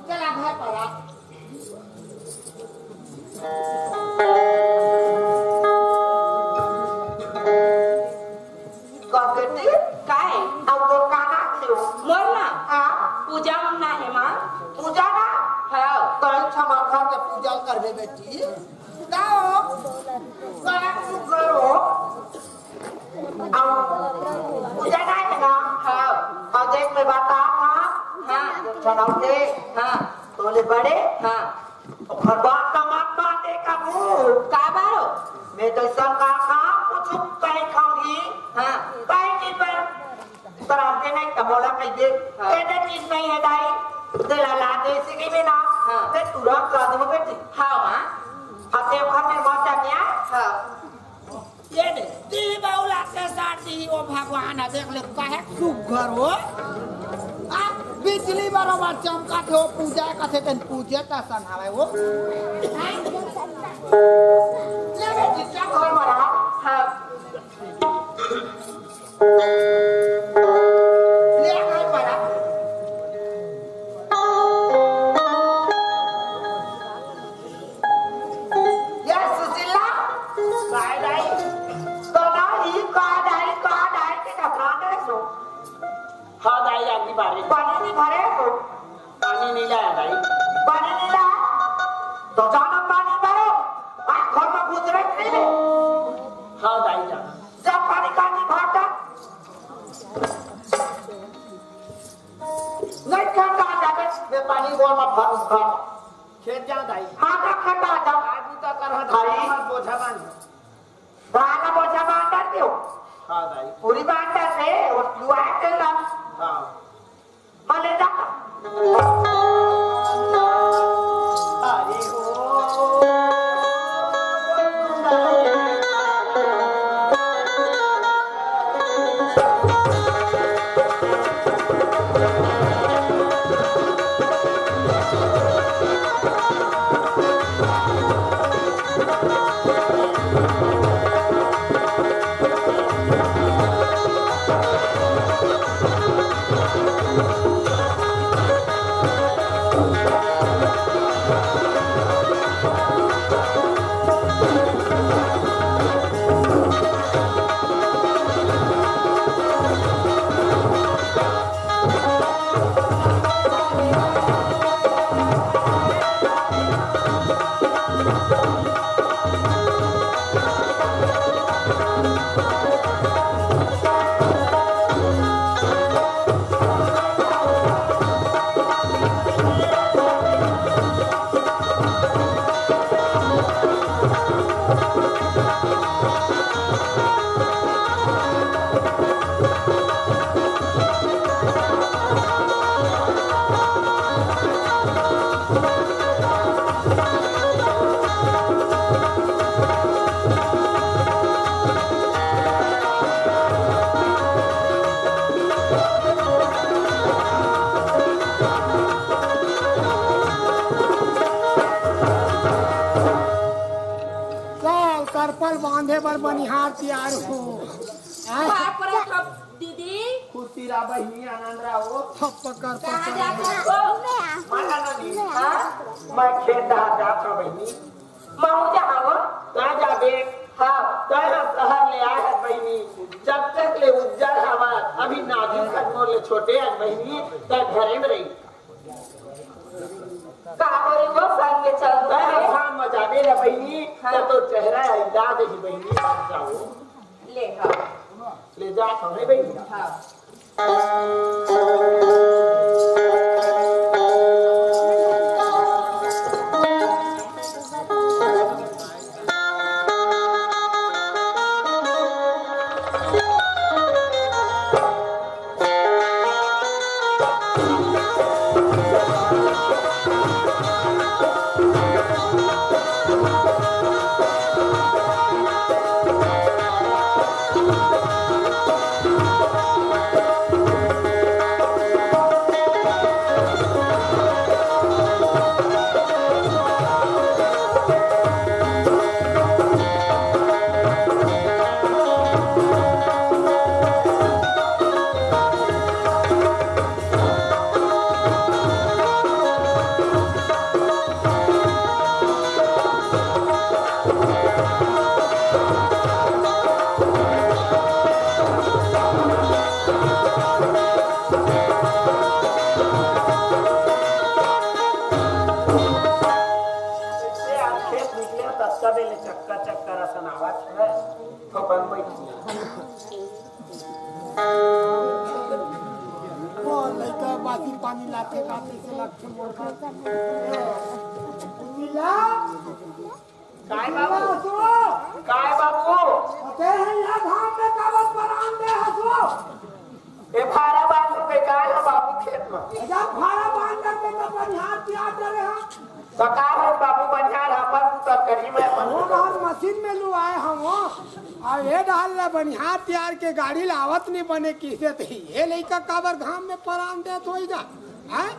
चला घर पर आ। का बेटी? काय? अब वो कहाँ गयो? मोर ना? हाँ। पूजा ना है माँ। पूजा ना? हाँ। कल क्षमा खा के पूजा करबे बेटी। का हो? का सुग्घर हो? अब पूजा ना है ना? हाँ। और देख मैं बता था। हाँ। चलाओ के। हाँ। तोले बड़े। हाँ। ओकर बात का मत मार दे काबू। का बारो? मैं तो संग का काम कुछ कहीं खाऊंगी। हाँ। कहीं की पर तराते नहीं तो बोला कहिए। हाँ। कहते चीज नहीं है दाई। तेरा ला दे इसी की भी ना। हाँ। मैं तुरंत ला दूंगा बेटी। हाँ माँ। हते ओखर में मत जानिया। हाँ। ये दे, दी बउला के साथ दी, ओ भगवान ह, देख ले, काहे सुग्घर हो? आ, बिजली बरोबर चमकत हो, पूजा कथे तन पूजे त सन हवे हो। ले बेटी, चल घर में रह। हाँ। ले आ घर पर आ। ये सुशीला, काय दाई? तो दाई, का दाई, का दाई के कपड़ा दे सो। हाँ दाई, आगी बारी। पानी नहीं भरे सो। पानी नहीं लाया दाई। पानी नहीं लाया? तो जाना पानी भरो। आ घर में घुस रहे नहीं ले। हाँ दाई जाना। जब पानी का नहीं भरता। नहीं खेत आ जाबे, मैं पानी बोर में भर, भर। खेत जा दाई। हाँ, का खेत आ जा। आज भी तो कर हट, भाई। हमार बोझा बांध। धान बोझा बांध दियो। हाँ दाई। पूरी बांध दे, वो दुआ है तेरा। हाँ। हाँ, ले जा। हरि ओम। चल, करपल बांधे बर बनिहार तियार हो। बाप रे, थप दीदी। खुशी रहा बहिनी, आनंद रहा हो। थप कर कहाँ जात हो? माला नदी। हाँ? मैं खेत डहर जात हूँ बहिनी। महू जहाँ हो? कहाँ जाबे? हाँ। तैं ह शहर ले आए है बहिनी। जब तक ले उज्जर हवा, अभी नाजुक हस मोर ले छोटे हस बहिनी, त घरे में रही। का बोले वो संग में चल तै ह घाम में जाबे रे बहिनी, हाँ। त तोर चेहरा ह इला देही बहिनी, जाओ। ले, हाँ। ले जा, कहे बहिनी। हाँ। ए, आज खेत निकले, ततका बेले चक्का चक्का रसन आवत हे। थोपन बैठ। ओ, लइका बासी पानी लाते, लाते से लगथे मोर घर। नीला, काय बाबू? काय बाबू? अते हे या घाम में काबर परान दे हसो? ए भारा बांधू के काय हे बाबू खेत में? ए जा भारा बांध के तो बनिहार तियार डरे हम। तो का हो बाबू बनिहार हमर उतर करी में अपन वो बाहर मशीन में लुआए हम। आ ये डाल ले बनिहार तियार के गाड़ी लावत नहीं बने किसे ते ये लइका काबर घाम में परान देत होई जा? हैं?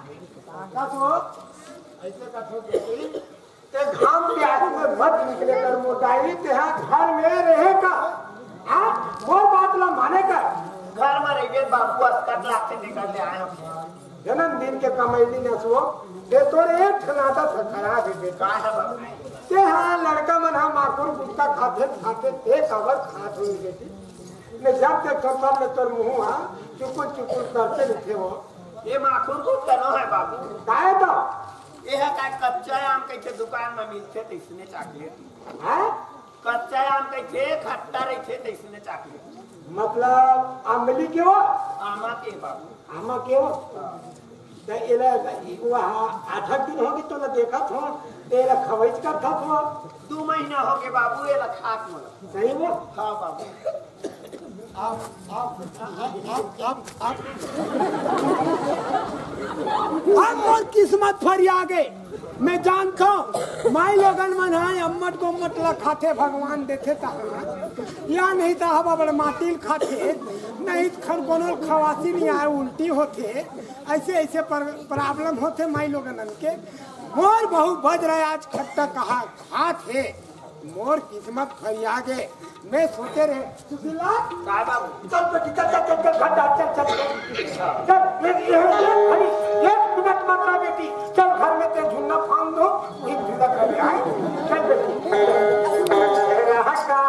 का तो? ऐसे का तो बेटी? ते घाम प्यास में मत निकले कर मोर दाई, तेहा घर में रहे का। हाँ, मोर बात ला माने कर। घर में रहिबे बाबू, अस्कट लाग के निकल ले आए हम। जन्मदिन के कमैली नसो, ते तोर एक ठन आदत ह खराब हे बेटा। का हे बाबू? तेहा लड़का मन ह माखुर गुटखा खाथे, खाथे, ते काबर खात होही बेटी? ने जब देखथो तब ले तोर मुंह ह चुकुर चुकुर करते रहिथे हो। ये माखुर गुटखा नो हे बाबू। काय तो? ये ह काय कच्चा आम कहिथे दुकान में मिलथे तइसने चॉकलेट। हैं? कच्चा आम कहिथे खट्टा रहिथे तइसने चॉकलेट। मतलब अमली के वो? आमा के बाबू। आमा के वो? हाँ। त एला, वो हा, आठ आठ दिन होगे तोला देखत हो, त एला खवइच करत हो। दू महीना होगे बाबू, एला खात मोला। सही वो? हाँ बाबू। आप, आप, आप, आप, आप। हम मोर किस्मत फरिया गे। मैं जानथों, माई लोगन मन ह अम्मट गोम्मट ला खाथे, भगवान देथे तहाँ, या नहीं त हवा बड़ माटी ल खाथे, नहीं त खन कोनो ल खवासी नहीं आए, उल्टी होथे, ऐसे ऐसे पर, प्रॉब्लम होथे माई लोगन के। मोर बहू बज रहा आज खट्टा कहा खात हे, मोर किस्मत फरिया गे। मैं सोचे रहे, सुशीला, काय बाबू? चल बेटी, चल, चल, चल, चल, घर जा, चल, चल, चल। चल, एक, एक, एक घड़ी, एक मिनट मत रह बेटी। चल घर में ते झुन्ना फान दो, वही झुन्ना घर में आए। चल बेटी। रहा काम।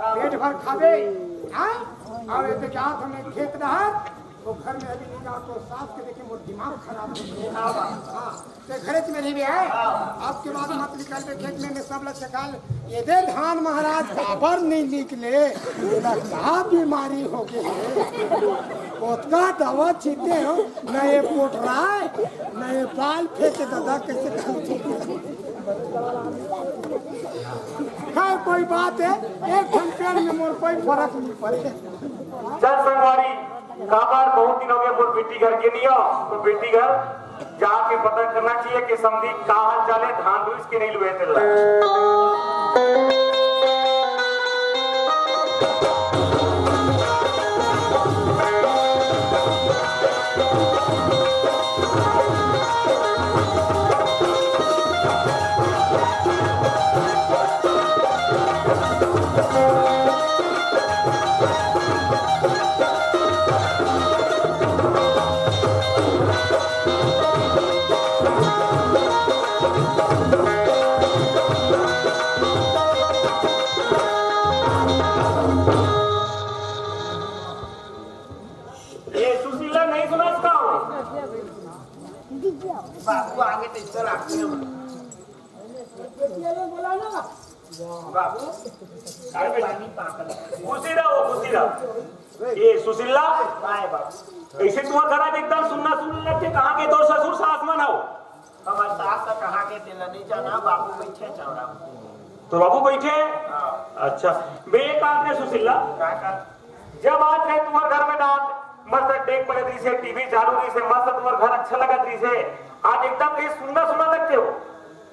पेट भर खाबे, हाँ? अउ एदे जात हन खेत डहर, वो घर में अभी नहीं जाओ तो सास के देखे मोर दिमाग खराब हो गया। हाँ, ते घरे में रहिबे, हैं? अब के बाद मत निकलबे खेत में, मैं सब ला चकाल। एदे धान महाराज काबर नहीं निकले, एला का बीमारी हो गए हे? ओतका दवा छीटे हो, न ये पोटराय, न ये बाल फेंके, दादा कैसे करते? खैर, कोई बात है, एक ठन पेड़ में मोर कोई फर्क नहीं पड़े। चल संगवारी, काबर बहुत दिन हो गए मोर बेटी घर के नहीं हो, तो बेटी घर जाके पता करना चाहिए कि समधी का हाल चाल है, धान लुइस के नहीं लुए तेला। ये सुशीला नहीं सुना इसका? बाबू आगे तो चला। बाबू, खुशी रहो, खुशी रहो। ये सुशीला, काय बाबू? ऐसे तुम्हार घर आज एकदम सुन्ना सुन्ना लगथे। कहाँ के तोर ससुर सास मन हो? हमर सास तो कहाँ के तेला नहीं जाना, बाबू बैठे चौरा। तो बाबू बैठे? हाँ। अच्छा, बे एक बात रे सुशीला, का का? जब आज रहे तुम्हार घर में ना मस्त डेक बजत रहिसे, टीवी चालू रहिसे, मस्त तुम्हार घर अच्छा लगत रहिसे, आज एकदम कहीं सुन्ना सुन्ना लगथे हो।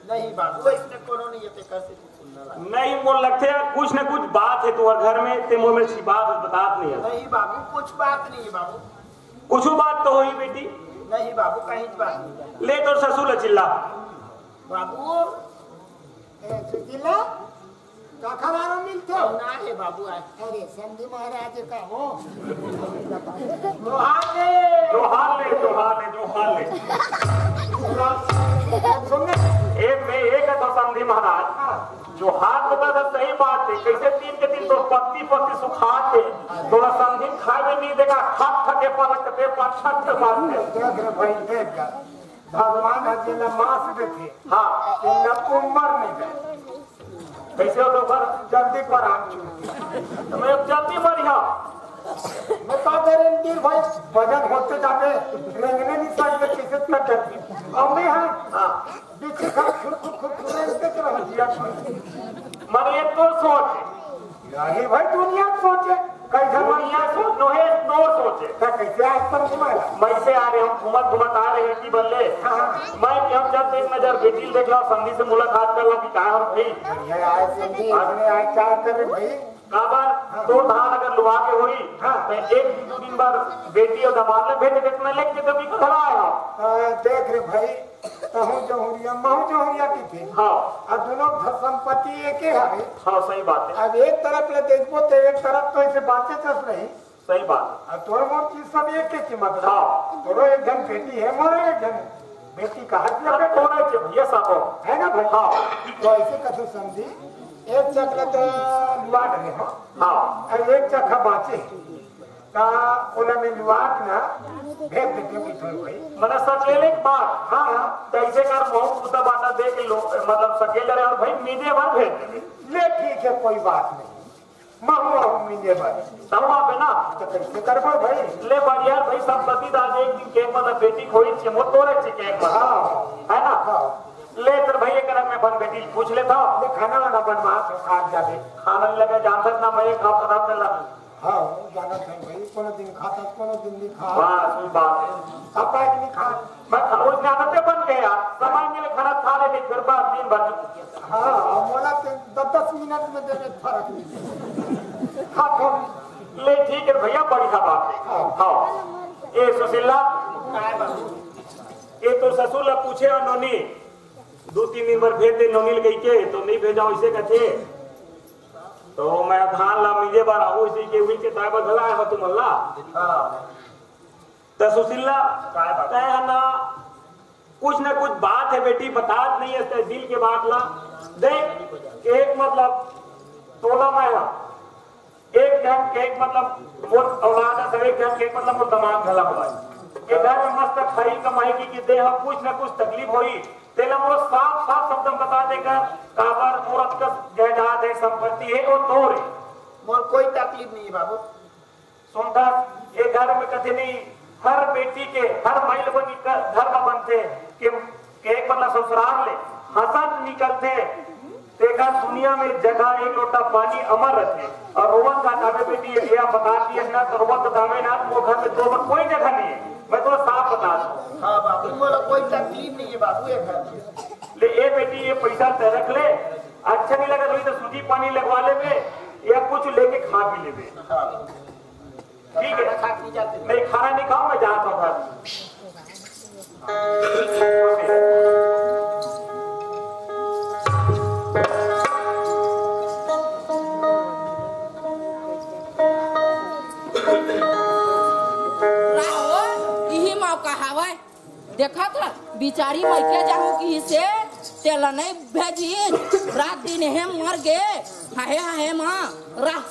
नहीं बाबू, ऐसने कोनो नहीं है, तेकर से कुछ सुन्ना लगा। नहीं, मोर लगथे यार, कुछ न कुछ बात है तुम्हार घर में, ते मोर में छिपात बतात नहीं है। नहीं बाबू, कुछ बात नहीं है बाबू। कुछ बात तो होही बेटी। नहीं बाबू, कहीं बात नहीं है। ले तोर ससुर ल चिल्ला। बाबू, ए, सुशीला, काखर आरो मिलथो? ना हे बाबू, आय। अरे, समधी महाराज का हो? जोहार ले। जोहार ले, जोहार ले, जोहार ले। सुन ले। ए, मैं एक तो समधी महाराज, हाँ। जोहार तो बता, सही बात है, कैसे तीन के तीन तो पत्ती पत्ती सुखात है, तोला समधी खाए में नहीं देगा, खट खट के पलक पे पाछा के मारते। देख रे भाई, देख। भगवान ह जेला मास देथे, हाँ। तेला उम्र नहीं दे। कैसे हो तो फिर? जल्दी पर आम छू। तो मैं अब जल्दी मरिया। मैं का गारंटी भाई, वजन होते जाते, रेंगने नहीं सकते, किसे इतना डरती? अब मैं हाँ, हाँ। बीच से खा खुर, खुर, खुर, खुर, रेंगते तो रहो जिया। मगर ये तो सोच है। नहीं भाई, दुनिया सोचे, कई जमाने दुनिया सोच नोहे, तोर सोचे। तो कैसे आज पर घुमाला? मैं से आ रहे हम, घूमत घूमत आ रहे हैं कि बल्ले। हाँ, हाँ। मैं कि हम जब एक नजर बेटी देख लो, समधी से मुलाकात कर लो कि कहाँ हम थे। बढ़िया आए समधी, आज इसने आए क्या कर रहे भाई? काबर, हाँ। तोर धान अगर लुआ के होई, हाँ। तो एक दो दिन बाद बेटी और दामाद ले भेज देते, मैं लेके जब भी घर आया। हाँ, देख रे भाई, तहूँ जहुरिया, महूँ जहुरिया कहिथे। हाँ। अब दोनों घर संपत्ति एके हवे। हाँ, सही बात है। अब एक तरफ ले देखबो तो एक तरफ तो ऐसे बाँचे चस रही। सही बात। अब तोर मोर चीज सब एक के कीमत है। हाँ। तोरो एक झन बेटी है, मोरो एक झन बेटी कहा दिया अब बेटा। तोरे के भैया साहब। है ना भाई? हाँ। तो ऐसे कथू समधी, एक चक ले तो लुआ डरे हो। हाँ। अब एक चक ह बाँचे। का ओला मैं लुआ के ना भेज देते हूँ किथों भाई। मने सकेले के बाद? हाँ, हाँ। तैसे कर महूँ कुत्ता बाटा दे के लो, मतलब सकेले रहे और भाई मीजे भर भेज देते। ले ठीक है, कोई बात नहीं। महूँ आहूँ मीजे भर। तब आप है ना? तो कैसे करबो भाई? ले बढ़िया भाई, संपत्ति दाज एक दिन के मतलब बेटी खोई छे, मोर तोरे छे के एक बार। हाँ। है ना? हाँ। ले तर भाई, एक मैं अपन बेटी पूछ लेता हूँ। ले खाना वाना बनवा तो खा जाते। खाना नहीं लगे, जानता ना मैं एक हफ्ता में लगा। हाँ, जाना था भाई, कोनो दिन खाता, कोनो दिन नहीं खा। बस, वही बात है। सब बात नहीं खा। मैं खरोच ने आदत बन गया, समय मिले खाना खा लेते, फिर बात दिन भर। हाँ, मोला तो दस दस मिनट में देवे फर्क नहीं। हाँ, तो ले ठीक है भैया, बढ़िया बात है। हाँ। हाँ। ए सुशीला, काय बात? ए तो ससुर ला पूछे और नोनी, दो तीन दिन भर भेज दे नोनी ल कहिके, तो नहीं भेजा वैसे कथे। तो मैं धान ला मिजे बर आहू, इसी के मिल के ताय बर घला आय हो तुमन ला। हाँ। त सुशीला, काय बात? तय ह ना, कुछ ना कुछ बात है बेटी, बतात नहीं है, तय दिल के बात ला। देख, एक मतलब, तोला मैं ह, एक ढंग के, एक मतलब, मोर औलाद है, सब एक ढंग के, एक मतलब, मोर दमाद घला हुआ है। के घर में मस्त खाई कमाई की, की देह कुछ ना कुछ तकलीफ होई, तेला मोर साफ, साफ शब्द में बता देगा, काबर मोर अतकस जायदाद है, संपत्ति है, वो तोर है। मोर कोई तकलीफ नहीं है बाबू। सुनथस, ये घर में कथे नहीं, हर बेटी के, हर माई लोगन के क-, घर में बनथे कि, कि एक मतलब ससुराल ले हंसत निकलथे, ते एकर दुनिया में जगह एक लोटा पानी अमर रथे। अउ रोवत का दावे बेटी, ये बता दिए ना, तो रोवत का दावे ना, वो घर में दो कोई जगह नहीं है। मैं तो साफ बता दूं। हाँ बाबू, बोलो, कोई तकलीफ नहीं है बाबू, ये घर में। ले ए बेटी, ये पैसा ते रख ले, अच्छा नहीं लगा तो सूजी पानी लगवा लेबे या कुछ लेके खा पी लेबे। हाँ। ठीक है, नहीं, खाना नहीं खाऊं, मैं जाता हूँ घर। राहो, इही मौका हवय। देखत ह, बिचारी मइके जाहूं किहिसे, तेला नइ भेजिस। रात दिन हे मर गे। हाहे, हाहे माँ, राह।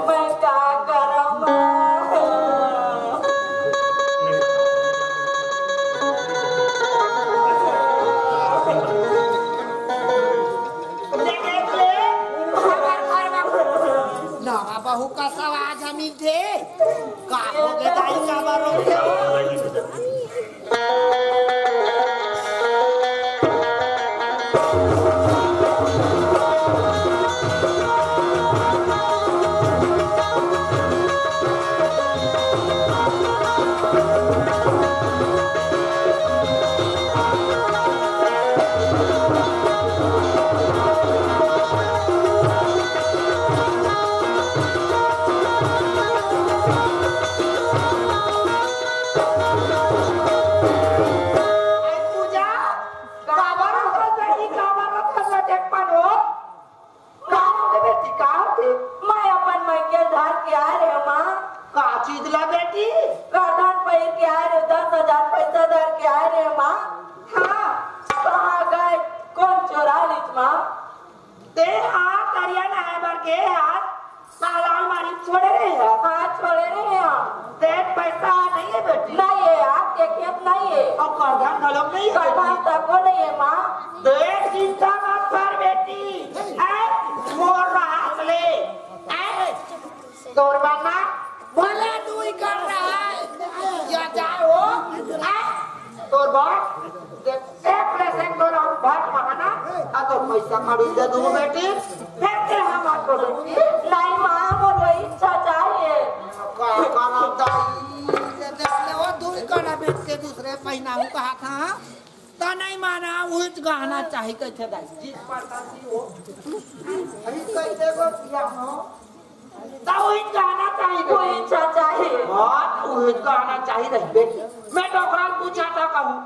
मैं का करम? ना बहू का सवाल जमीन थे। का हो गे दाई, का बार रोते हो? पूजा, काबर रोवत हस बेटी, काबर रोवत हस, देख पान हो? का होगे बेटी, का होगे? मैं अपन मइके धर के आए रे माँ। का चीज ला बेटी? करधन पहिर के आए रे, दस हजार पैसा धर के आए रे माँ। हाँ। कहाँ गए? कोन चोरा लिस माँ? ते हा तरिया नहाए बर गे हा, ताला अलमारी छोड़े रहे हा। हाँ, छोड़े रहे हा। ते पैसा नहीं है बेटी? नहीं है यार, के खेत नहीं है। अउ करधन घलो नहीं है बेटी? करधन तको नहीं है माँ। देख चिंता मत कर बेटी, ऐ मोर राहत ले, ऐ तोर बर ना भले दुई कर रहा है, या जाए हो, हैं? तोर बर, देख, एक ले से तोर हम भट महाना, आ तो पैसा कड़ी दे दूँ बेटी, फेर ते हम आपको बेटी। नहीं माँ, मोर वही इच्छा चाहिए। का करम दाई? ये देख ले, वो दुई कड़ा बेच के दूसरे महीना हूँ कहा था, त नहीं माना, उहिच गहना चाही कहिथे दाई। जिस प्रकार की हो, अभी कह देबो किया हो, त उहिच गहना चाही बेटी। उहिच चाही। हाँ, उहिच गहना चाही रही बेटी। मैं डोकरा ल पूछा था कहूँ,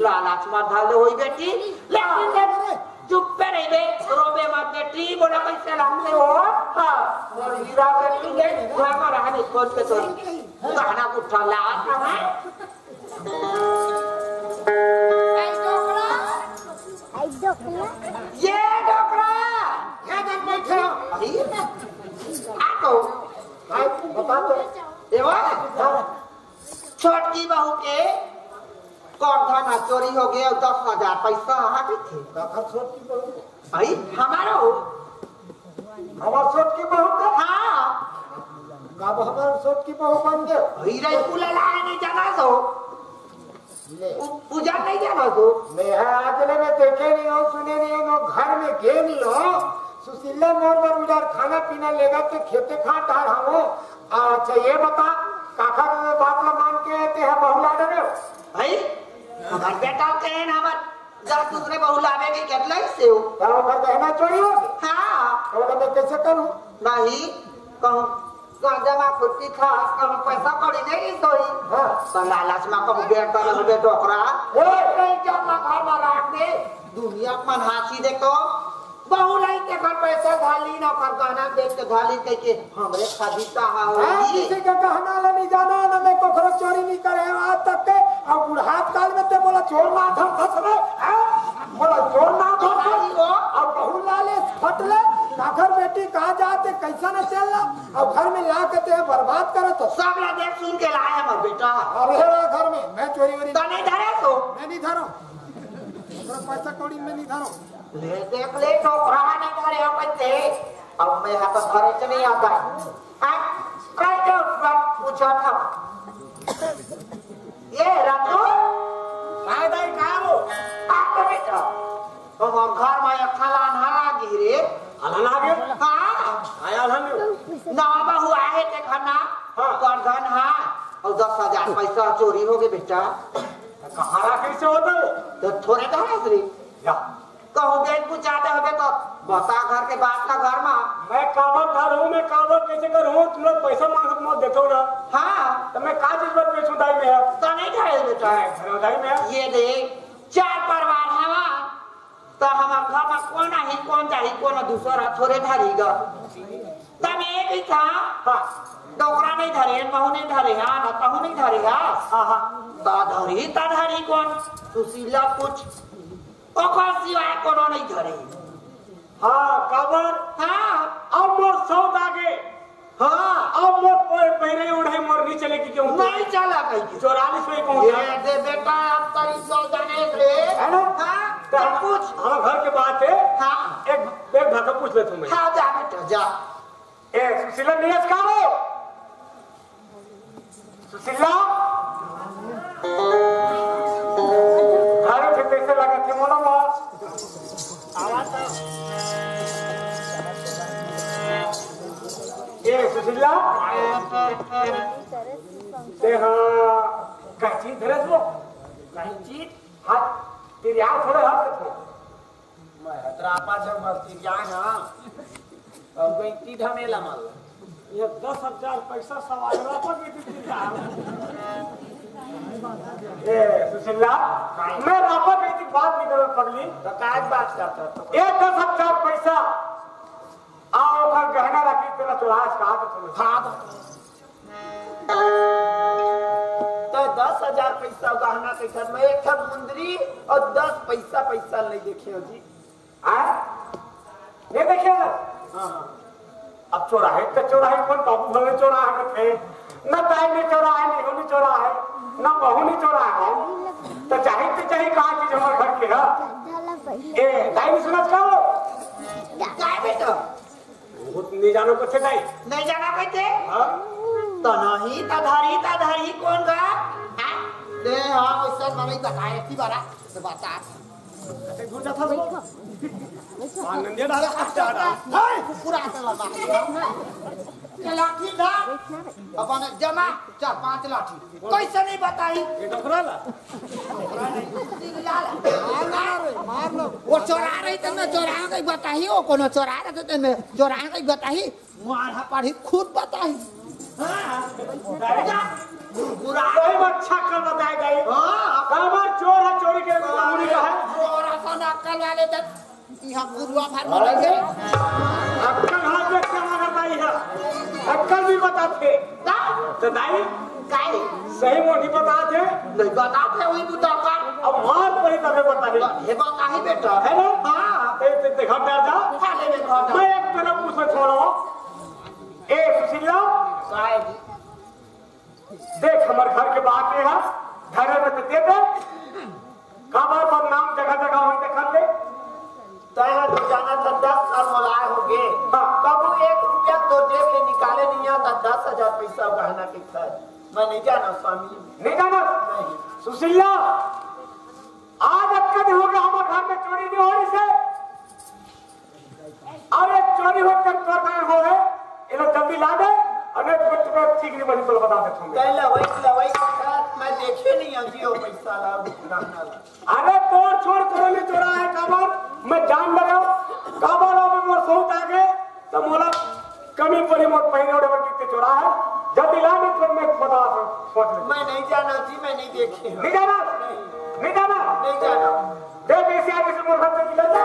लालच मत धर ले होई बेटी, लेकिन जब चुप्पे रहिबे, रोबे मत बेटी, बोला कैसे लगते हो? हाँ। मोर हीरा बेटी के घर में रहने खोज के तोर गहना उठा ला, हाँ? आई डोकरा। आई डोकरा। ये डोकरा। ये जन बैठे हो। अरे, आ तो। आई, बता तो। ए वा, छोटकी बहू के करधन चोरी हो गे अउ दस हजार पैसा आ गे थे। काखर छोटकी बहू? भाई, हमारा हो। हमार छोटकी बहू के? हाँ। कब हमार छोटकी बहू बन गे? भाई, रईपुर ला लाए नहीं जाना तो। ले। पू-, पूजा नहीं जाना तो। मैं आज ले मैं देखे नहीं हूँ, सुने नहीं हूँ, मैं घर में गे नहीं हूँ। सुशीला मोर बर उधर खाना पीना लेगा तो खेते खाट डार हूँ। अच्छा, ये बता, काखर बात ला मान के ते हा बहू ला डरे हो? भाई, हमार बेटा के है ना, हमार दस दूसरे बहू लावे के केतला ही से हो। का ओकर गहना चोरी हो गए? हाँ। तो ओला मैं कैसे करूँ? नहीं, कहूँ गांजा मा खुद पी खास, कहूँ पैसा कौड़ी नहीं सोई। हाँ। तो लालच मा कहूँ बेटा रहबे डोकरा। ए! कहीं क्या मा घर मा राख दे, दुनिया मन हासी देखो। बहू लाई ते घर पैसा धाली ना, ओकर गहना बेच के धाली कह के हमरे खादी कहा हाँ, होई। किसी के गहना ले नहीं जाना ना, मैं कोखरो चोरी नहीं करे हूँ आज तक के। अब बुढ़ात काल में ते बोला चोर ना धर फंस रहे, हाँ? बोला चोर ना धर फंस। अब बहू लाले फट ले। घर बेटी कहाँ जाते, कैसा न चलना, अब घर में ला के ते बर्बाद करत हो। सब ला देख सुन के लाए हमर बेटा। अरे ला घर में, मैं चोरी वोरी त नहीं धरे तो। मैं नहीं धरो। तोरा पैसा कौड़ी मैं नहीं धरो। ले देख ले, तो रहा नहीं धरे हो कहते। अब मैं हाथ धरे से नहीं आता। हाँ? कह दो, पूछा था। ये रातू? काय दाई, काय हो? आ तो बेटा, हमर घर में एक ठन आन्हा लागी रे। आन्हा लागे? हाँ। काय आन्हा ले? नवा बहू आहे ते खाना, हाँ। करधन हा, और दस हजार पैसा चोरी हो गए बेटा। कहाँ राखे से होता है? तो थोड़े कहाँ रे? या। कहूँ बेच बुचा दे होबे तो बता घर के बात ला घर में। मैं काबर धरहूँ, मैं काबर कैसे करहूँ, तुम लोग पैसा मांगत मत देतो ना। हाँ। तो मैं का चीज बर बेचूं दाई मैं? तो नहीं धरे बेटा। नहीं धरो दाई मैं। ये दे, चार परिवार हवा, तो हमार घर में कौन आही, कौन जाही, कौन दूसरा थोड़े धरी गा। तब एक ही था, हाँ। डोकरा नहीं धरे, बहू नहीं धरे, हाँ, ना तहू नहीं धरे, हाँ। हाँ, हाँ। ता धरी, ता धरी कौन? सुशीला पूछ। ओकर सिवाय कोनो नहीं धरे। हाँ, काबर? हाँ। अब मोर सौत आगे। हाँ। अब मोर पर पहिरे ओढ़े मोर नहीं चले कि क्यों? नहीं चला कहीं के। चौरालीस में कहूँ ये था। दे बेटा, अब तो ई सौ जाने रे। है ना? हाँ, तो तो हम, पूछ। हम घर के बात है। हाँ। एक, एक भाषा पूछ लेता हूँ मैं। हाँ, जा बेटा, जा। ए, सुशीला, नियस का हो? सुशीला? अरे, फिर कैसे लगा थे मोला मार? ए, सुशीला? ते हाँ, कैची धरस वो? कैची? हाथ, तेरी आँख थोड़े हाथ रखो। मैं हतरापा जब मस्ती जाए ना, अब गई ती ढमेला मार ला। ये दस हजार पैसा सवाल रापा की दी थी यार। ए, सुशीला, मैं रापा की थी बात नहीं करो पगली। तो काज बात करता तो। ये दस हजार पैसा, आओ घर गहना रखी तेरा चौरास कहा तो तुम्हें। हाँ, तो तो दस हजार पैसा गहना के घर में एक ठन मुंदरी और दस पैसा पैसा नहीं देखे हो जी। आय? ये देखे ना? हाँ, हाँ। अब चोराहे तो चोराहे, कौन बाबू भले चोराहे थे? न दाई ने चोराहे, नहीं होनी चोराहे, न बहू ने चोराहे। तो चाहे तो चाहे कहाँ चीज हमारे घर के है? ए, दाई ने सुना क्या हो? काय बेटा? बहुत नहीं जानो कुछ नहीं। नहीं जाना कहते? हाँ? तो नहीं, तो धरी, तो धरी कौन गा? हाँ? ले, हाँ, वैसा मने बताए थी बारा, तो बता। अरे, घुर जाता तो। आनंद ये डाला, अच्छा डाला। हाय, कुकुरा आता लगा। ये लाठी ला, अपन जमा, चार पांच लाठी। कैसे नहीं बताई? ये डोकरा ला। चिल्ला ला। मार लो रे, मार लो। वो चोरा रही तो मैं चोरा गई बताई, वो कोनो चोरा रहे तो मैं चोरा गई बताई। मार हा पाड़ी खुद बताई। हाँ। बुरा। कोई अच्छा कर बताए गई। हाँ। काबर चोर है, चोरी के कानूनी का है। चोर ऐसा अक्कल वाले तो यहाँ गुरुआ भर में नहीं है। अक्कल हाथ में क्या मांगा पाई है? अक्कल भी बताते। ता? तो दाई? काई? सही में नहीं बताते। नहीं बताते, वही तो दरकार। अब मार पड़ी तबे बताही। ये बताही बेटा। है ना? हाँ। ते, ते, ते घर जा। खा ले बे घर जा। मैं एक तरफ पूछना छोड़ो। ए, सुशीला? काई? देख, हमर घर के बात ये है, घर में तो दे दे। काबर बदनाम जगह जगह होई देखत ले। तैं तो जाना था, दस साल मोलाए हो गए। हाँ। कबू एक रुपया तो जेब ले निकाले नहीं आता, दस हजार पैसा गहना के खर्च। मैं नहीं जाना स्वामी। नहीं जाना? नहीं। सुशीला, आज अतका दिन हो गया, हमर घर में चोरी नहीं हो रही से। अरे चोरी हो कर तोर घर हो है, ये लोग जल्दी ला दे, और नहीं तो मैं ठीक नहीं बनी, तो बता देता हूँ मैं। तैं लवई, लवई के साथ मैं देखे नहीं हूँ जी, वो पैसा ला, गहना ला। अरे तोर छोड़, कोनो नहीं चोरा है काबर, मैं जान डरे हूँ। काबर अब मोर सौत आगे, तो मोला कमी पड़ी, मोर पहिने ओढ़े बर कितने चोरा है। जल्दी ला, नहीं तो मैं बता सोच ले। मैं नहीं जाना जी, मैं नहीं देखे हूँ। नहीं जाना? नहीं। नहीं जाना? नहीं जाना। देख, ऐसे आगे से मोर घर से निकल जा।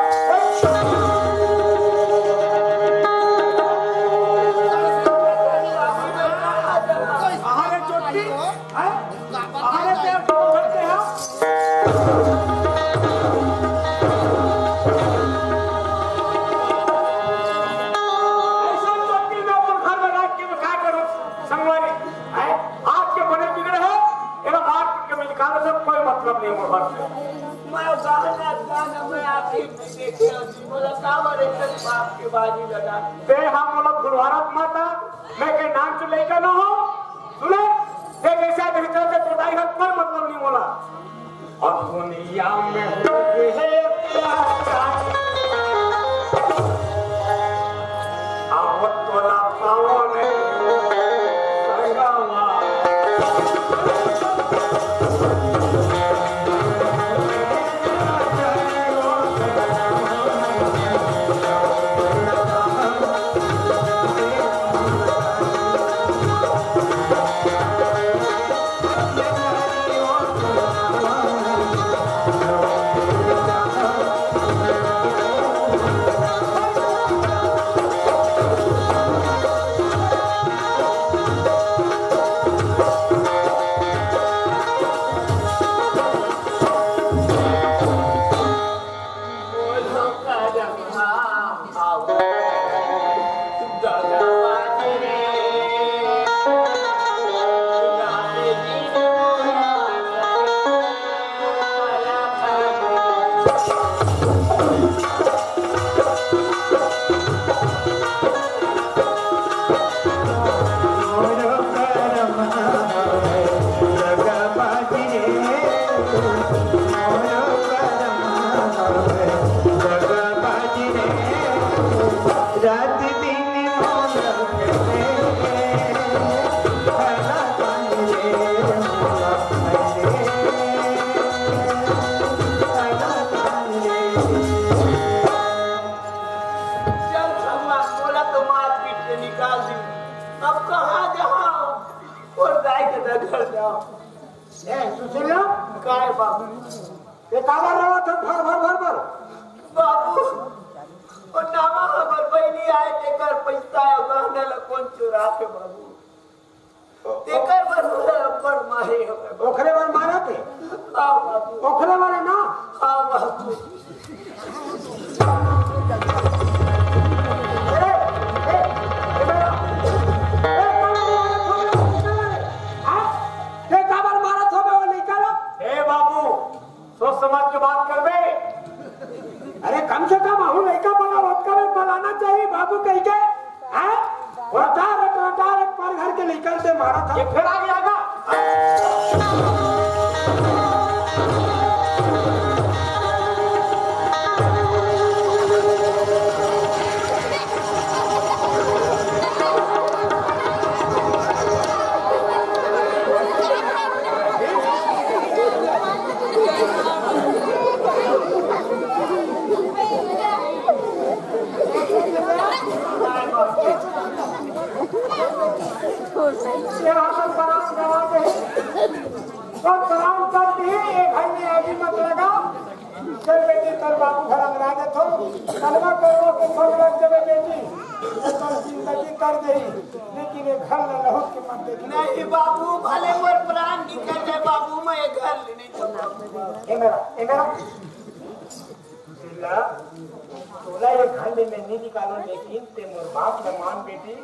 अरे, चोटी, हैं? अरे, तेरे को करते हैं। बाप के बाजी लगा। ते हा मोला भुलवारत मत आ, मैं के नाम चु लइका न हो। सुने, ते जैसे भेजत हे तो दाई हा कोई मतलब नहीं मोला। अब दुनिया में हो गए हैं अत्याचार। अब तोला पावन संगवा। चल भगवान, मोला तो मार पीट के निकाल दी। अब कहाँ जाऊँ? और दाई के घर जाऊँ। ए, सुशीला। काय बाबू? ये काबर रोवत हस भर भर भर भर? बाबू, वो नामा हमर बहिनी आए, तेकर पैसा अउ गहना ल कोन चुराथे बाबू? तेकर बर मोला अब्बड़ मारे हवय। ओखरे बर मारत हे? हाँ बाबू। ओखरे बर हे ना? हाँ बाबू। ए, ए, ए, मेरा, ए, हाँ? ते काबर मारत हवे वो लइका ला? ए बाबू, सोच समझ के बात करबे। अरे, कम से कम अहू लइका मन ला ओतका में बलाना चाहिए बाबू कहिके। हैं? रटारट, रटारट पर घर के लइका से मारत हे। ये फेर आ गया का? ये हाथ पर प्रणाम करवा दे। तो प्रणाम कर दी, एक भाई ने अभी मत लगा। चल बेटी, तोर बाबू घर अंगरा देथो, कलमा करवा के सब लग जबे बेटी, तोर जिंदगी कर दे, लेकिन ये घर ल लहुट के मत देख। नहीं बाबू, भले मोर प्राण निकल जाए बाबू, मैं ये घर ले नहीं छोड़ूंगा। ए मेरा, ए मेरा, सुशीला, तोला ये घर ले मैं नहीं निकालूं, लेकिन ते मोर बात ल मान बेटी,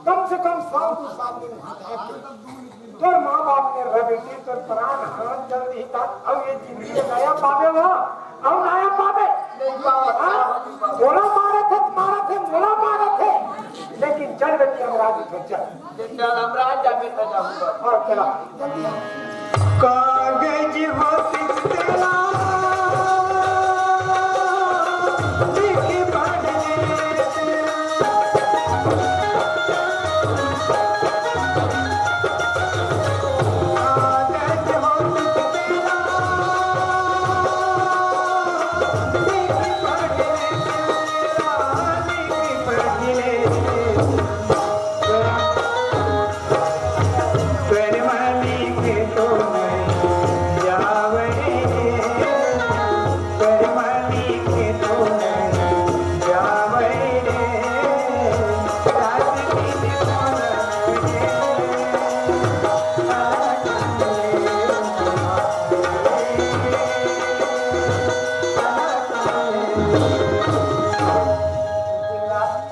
कम से कम साल दू साल दिन वहां रह के तोर माँ बाप ने रह बेटी, तोर प्राण हाथ जल रही था, अब ये जिंदगी में नया पावे हो, अब नया पावे। नहीं पावा। हाँ? मोला मारत हे, मारत हे, मोला मारत हे, लेकिन चल बेटी, हम राजी थे, चल। चल, हम राज जाके तो जाऊंगा। हाँ, चला, जल्दी आ। कागज हो तेरा, लिख पढ़ ले।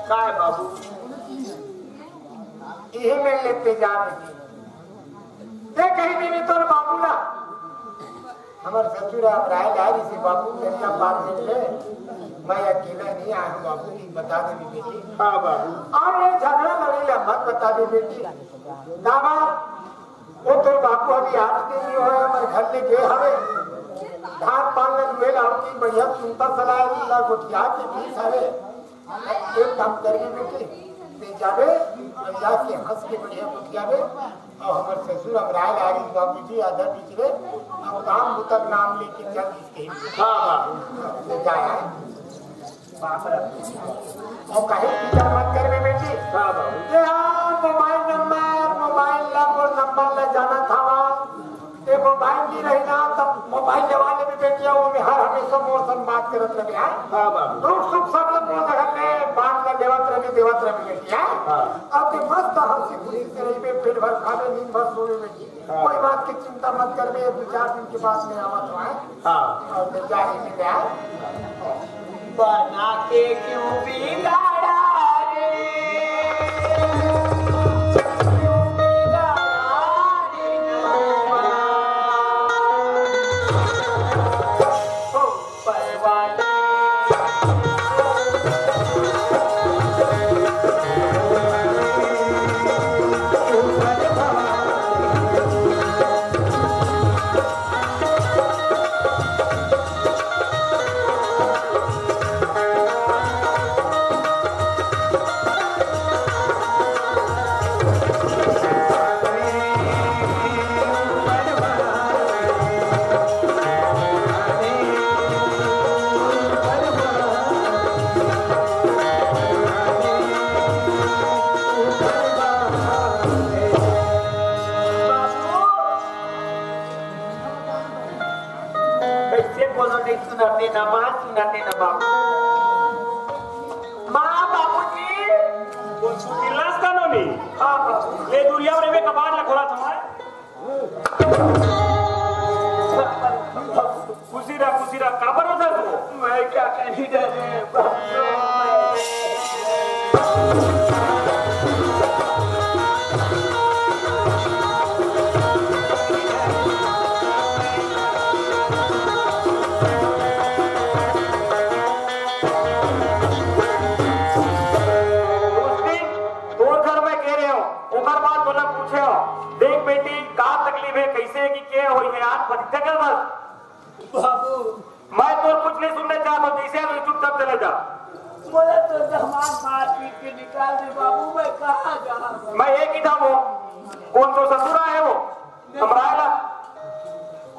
काय बाबू? इही में लेते जा रही। ते कहीं भी नहीं तोर बाबू ला। हमर ससुर अब राय डारी से बाबू, मेरा पार मिल ले, मैं अकेला नहीं आया हूँ बाबू, ये बता दे बेटी। हाँ बाबू। और ये झगड़ा लड़ी ला मत बता दे बेटी। दादा, वो तो बाबू अभी आज के नहीं होए, हमर घर ले गए हवे। धान पान लग मेल आओ की बढ़िया चिंता सलाह ला गोठिया के बीस हवे। एक काम करबे बेटी, ते जाबे अउ जाके हंस के बढ़िया बतियाबे। अउ हमर ससुर अब राय डारी बाबूजी आधा बीच रे, अब काम बुता के नाम लेके चल दिस कहीं। हाँ, हाँ। ते जाए। बाप रे। अउ कहीं फिकर मत करबे बेटी। हाँ, बाबू। ये हाँ, mobile number, mobile number, number ले जाना था वहाँ। ते मोबाइल नहीं रही ना, तब मोबाइल जमा ले भी बेटिया, वो में हर हमेशा मोर संग बात करत रहे, हाँ? हाँ, बाबू। दुख सुख सब लोग मोर जगह में बात कर देवत रहे, देवत रहे बेटिया। हाँ। अब ते मस्त हंसी खुशी से रही बे, पेट भर खावे, नींद भर सोवे बेटी। हाँ। कोई बात की चिंता मत कर बे, दो चार दिन के बाद में आवत हो, हाँ? हाँ। और ते जा ही मिल आए। बना के क्यों बिगाड़ा रे? क्यों बिगाड़ा रे नवा? ओ परवाना। कैसे बोलो नहीं सुनाते ना माँ, सुनाते ना बाबू। माँ, बाबूजी। कौन सुन चिल्लास का नोनी? हाँ, बाबू। ले दुरिया में मैं कबाड़ ला खोला था मैं। खुशी रहा, खुशी रहा। काबर होता तू? मैं क्या कही डरे, बाप रे। उस दिन तोर घर में गे रहेंव, ओकर बाद तोला पूछेंव, देख बेटी, का तकलीफ हे, कैसे हे कि के होई हे, आज परीक्षा कर बस। बाबू। मैं तोर कुछ नहीं सुनना चाहत हूँ, जैसे आदमी चुपचाप चले जा। बोला तो दामाद मार पीट के निकाल दे बाबू, मैं कहाँ जाऊँ? मैं एक ही था वो, कौन तो ससुर आए वो, नहीं। हमरा आएला।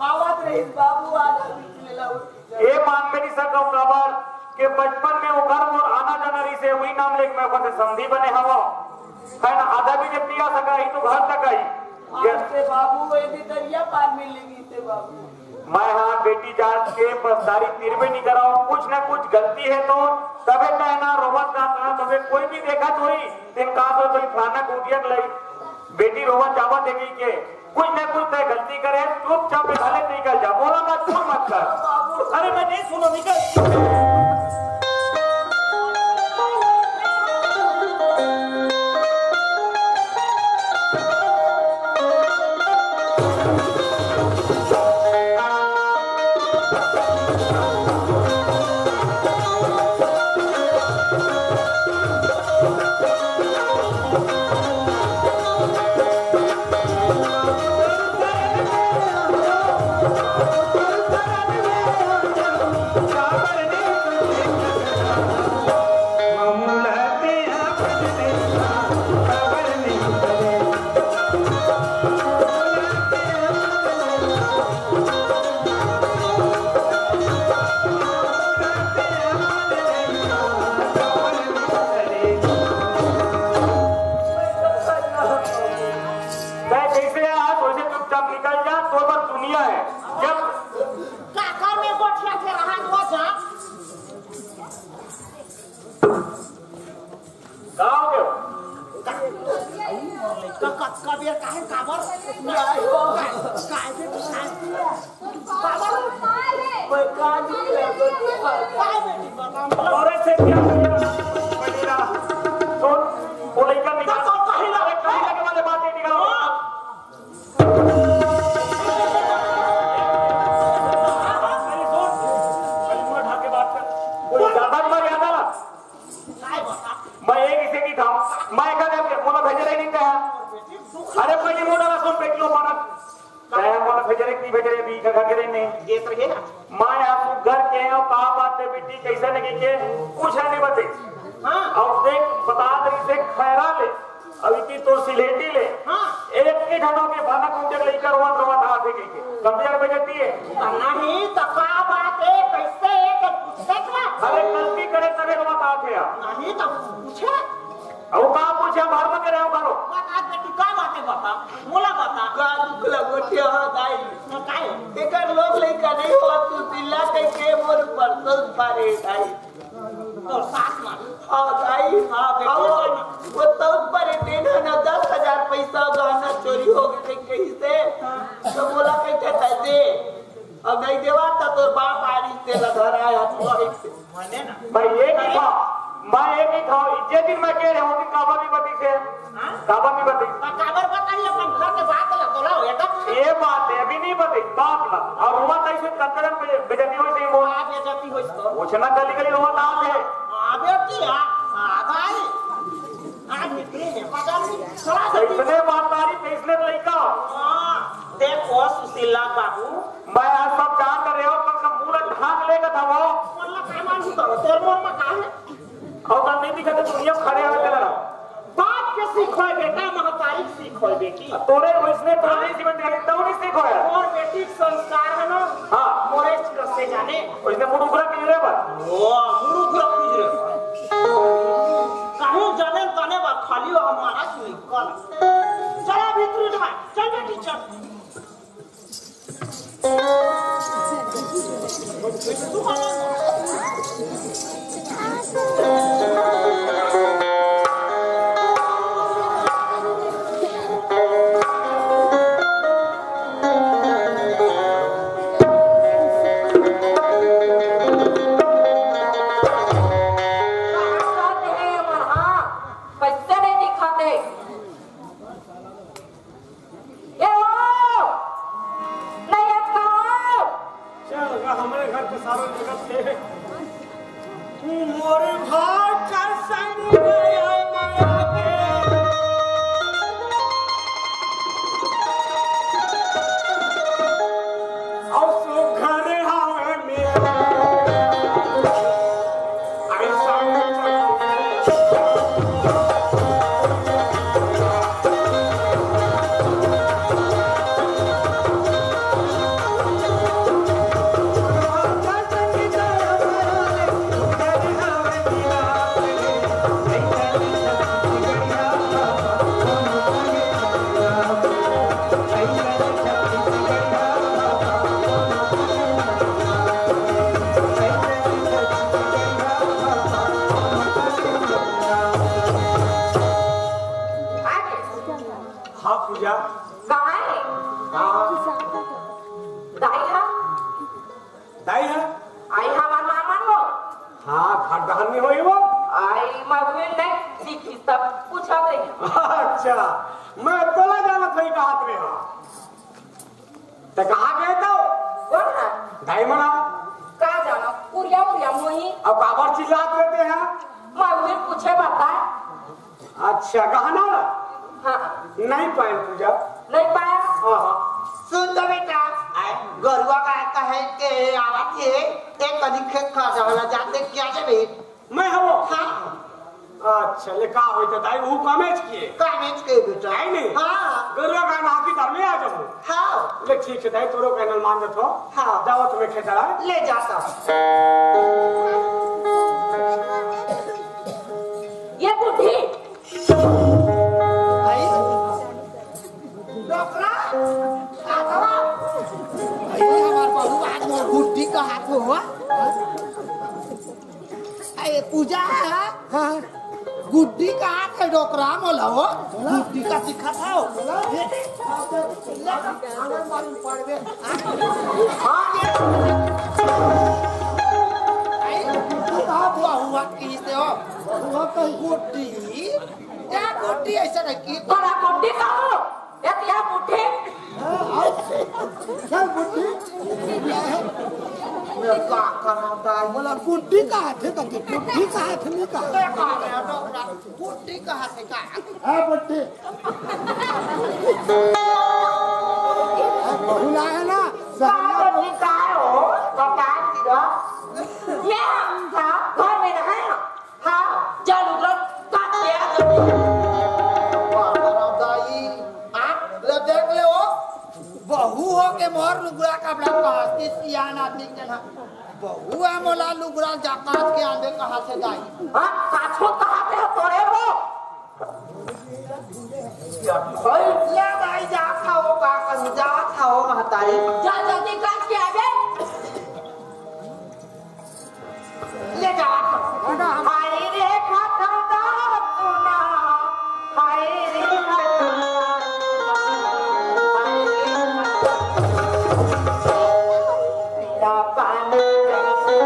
आवत रही बाबू, आधा बीच में लौट के। ये मान में नहीं सकव काबर के बचपन में वो घर मोर आना जाना रही से, वही नाम लेके मैं ओकर से समधी बने हवा। है ना, आधा भी जब नहीं आ सका, ही तो घर तक आई। आज से बाबू, ये भी दरिया पार में लेगी से बाबू। मैं हाँ बेटी जात के पसदारी तीर में नहीं कराओ, कुछ ना कुछ गलती है तो तबे तो है ना, रोवत का कहा तबे कोई भी देखा तो ही, दिन का तो कोई फलाना कूदिया के लई, बेटी रोवत जावत देखी के, कुछ ना कुछ तय गलती करे, चुपचाप भले निकल जा, बोला मत, चूर मत कर। अरे मैं नहीं सुनो, निकल। मैं जैसे आया, वैसे चुपचाप निकल जा, तोर बर दुनिया है। जब काकर में गोठिया के रहा, वो जा। का हो गयो? क-, क-, कबीर काहे काबर? नहीं हो। का-, काहे बे तू काहे? काबर? मैं का नहीं किया? काय बेटी बता? अरे से क्या करेगा? सुन, वो लड़का निकाल। तो कहीं ना, अरे कहीं लगे वाले बात नहीं निकाल। करे भी का करे नहीं। ये तो है। मैं आप घर के हो, का बात है बेटी, कैसे नहीं के, कुछ नहीं बते। हाँ। और देख, बता दे से खैरा ले, अभी की तो सिलेटी ले। हाँ। एक के झटो के भाना कौन जगह लेकर हुआ तो बता दे के। कम यार बजती है। नहीं तो का बात है, कैसे है, तो पूछते का? अरे गलती करे तबे तो बता दे यार। नहीं तो पूछे। अब का पूछे, बाहर में करे, बाहर। बता बेटी, का बात है, बता, बोला बता। का दुख लगो थे, हाँ, दाई? हाँ, काहे? एकर लोग लइका नहीं हो, तू चिल्ला के, के मोर परसों पारे, दाई। तो सास मार। हाँ, दाई। हाँ, बेटी, अब मार। वो तो परे देना ना, दस हजार पैसा गहना चोरी हो गए कहीं से। हाँ। तो बोला, कहते था, दे। अब नहीं देवा, तो तोर बाप आ रही, तेरा घर आया, तू आई। माने ना। मैं एक ही था, मैं एक ही था, इज्जत दिन मैं कह रहे हूँ कि काबा भी बती से, हाँ? काबा भी बती। तो काबर बताइए, अपन घर के बात ला, तो लाओ, ये तो ये बात है, अभी नहीं बती, बाप ला। और हुआ था इसे कत्तरन बे-, बेइज्जती हुई थी वो। हाँ, बेइज्जती हुई तो। वो छना गली गली हुआ था आप है। हाँ, बेटी, हाँ, हाँ, भाई। हाँ, बेटी है, पता नहीं, चला तो जाती। इतने बात तारी, इसने तो लइका। हाँ, देखो, सुशीला बाबू, मैं आज सब जान रहे हो, पर सब पूरा ढाक लेगा था वो। बोलना का मालूम तो, तेरे मन में का है? और मैं नहीं दिखा तो दुनिया खड़े हो चला रहा। बाप के सीखो है बेटा, महतारी के सीखो है बेटी। तोरे वैसने तोरे जीवन में तब नहीं सीखो है। और बेटी के संस्कार है ना, हाँ। मोरे कसे जाने। वैसने मुड़ उगरा की रे बा। ओ, मुड़ उगरा की रे बा। कहूँ जाने तने बा, खाली वो हमारा सुई कल। चला भीतर उठा, चल बेटी, चल। कैसे नहीं दिखाते? ए ओ! नहीं अच्छा हो! चल गा, हमरे घर के सारा जगत से मोरे भाग कर संग गया माया के। और सुघर हवे मेरा। हाँ पूजा। कहाँ है? हाँ। दाई हा? दाई हा? आई हमार मामा हो। हाँ, घर डहर में होई वो। आई मैं उहे नहीं सीखी, तब पूछा गई। अच्छा, मैं तोला जानत होई कहत रहे हाँ। त कहाँ गए तो? कौन है? दाई मना। का जानो, कुरिया उरिया मोही। अब काबर चिल्लात रहते हैं? मैं उहे पूछे बताए। अच्छा, गहना ला? हाँ। नहीं पाए पूजा। नहीं पाया? हाँ, हाँ। सुन तो बेटा, आए, गरुआ गाय कहे के आवत हे, एक कनी खेत खा जावला जाते क्या जबे? मैं हवो? हाँ। अच्छा, ले का होई त दाई, वो कामेज किए? कामेज के बेटा। है नहीं? हाँ। गरुआ गाय नहा के घर में आ जाऊँ। हाँ। ले ठीक है दाई, तोरो कहना मान देत हो। हाँ। जाओ तुम्हें खेतड़ा। ले जाता। ये बुढ़ी। भाई, डोकरा, आगवा। भाई, हमार बहू आज मोर बुढ़ी का हाथ हो, हुआ। ए, पूजा, हाँ। गुड्डी कहाँ के डोकरा मोला हो? गुड्डी का दिखा था हो। हाँ, ये। आई, कहाँ हुआ, हुआ किसे हो? हुआ कहीं गुड्डी? क्या गुड्डी ऐसा नहीं की? बड़ा गुड्डी का हो? एक या बुढ़े। चल बुढ़ी। मैं का करना दाई? बोला गुड्डी का हाथ है, तो गुड्डी का हाथ नहीं का? मैं का मैं डोकरा, गुड्डी का हाथ है का? हाँ बुढ़ी। अब बहू लाया ना, का बोलती का हो? बता दिया। मैं था घर में ना है। हाँ, जा लुगरा काट ले आ जल्दी। बाबा दाई, हाँ? ले देख ले हो। बहू हो के मोर लुगरा कपड़ा काचती सियान आदमी के ना। बहू है मोला लुगरा जा काच के आंदे कहा से दाई। हाँ, काचो कहा से तोरे हो? ओए, ले दाई, जात हव का करू, जात हव महतारी। जा जल्दी काच के आबे। ले जात हव। हाय रे खतम दातुना, हाय रे खतम, हाय रे खतम। बिना पानी कैसे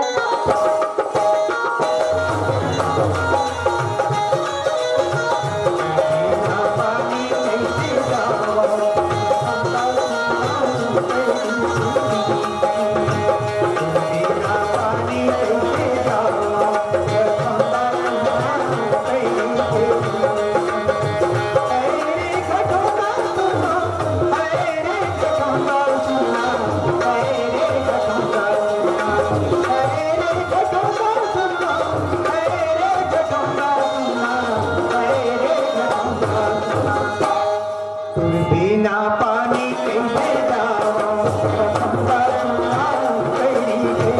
बिना पानी कइसे जावं, कसम का सुना कइरी के।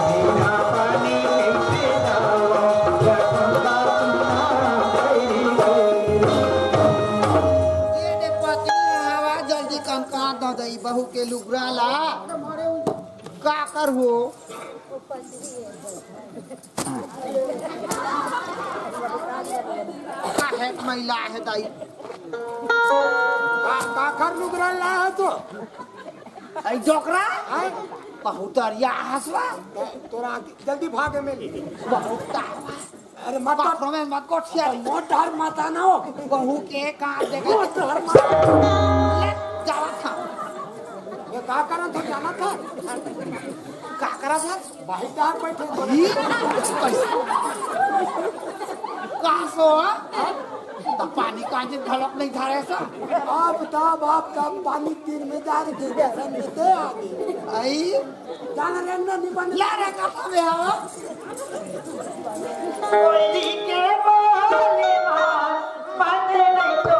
बिना पानी कइसे जावं, कसम का सुना कइरी के। ये दे पति हवा जल्दी कम कर दो दई बहू के लुगरा ला। का कर हो? काहे महिला है दाई? का, काकर लुगरा ला है तो? आई जोकरा? हैं? बहुत दरिया हंसवा। तोरा जल्दी भागे में। बहुत तावा। अरे मत कर। बाथरूम में मत कोठिया। मोर डर मत आना हो। बहू के का देखे। मोर डर मत। ले, जावा था। ये का करन था, जाना था? का करा था? भाई डार बैठे। ई? का सो, हाँ? त पानी कांजित घलोक नहीं धरे सा। अब तब, अब तब पानी तीर में जा के गिर गया, समझते आगे। आई? जाना रे, ना, नहीं बने। ला रे, का पावे हवा? कोयली के बोली मार, बाजे नहीं तो।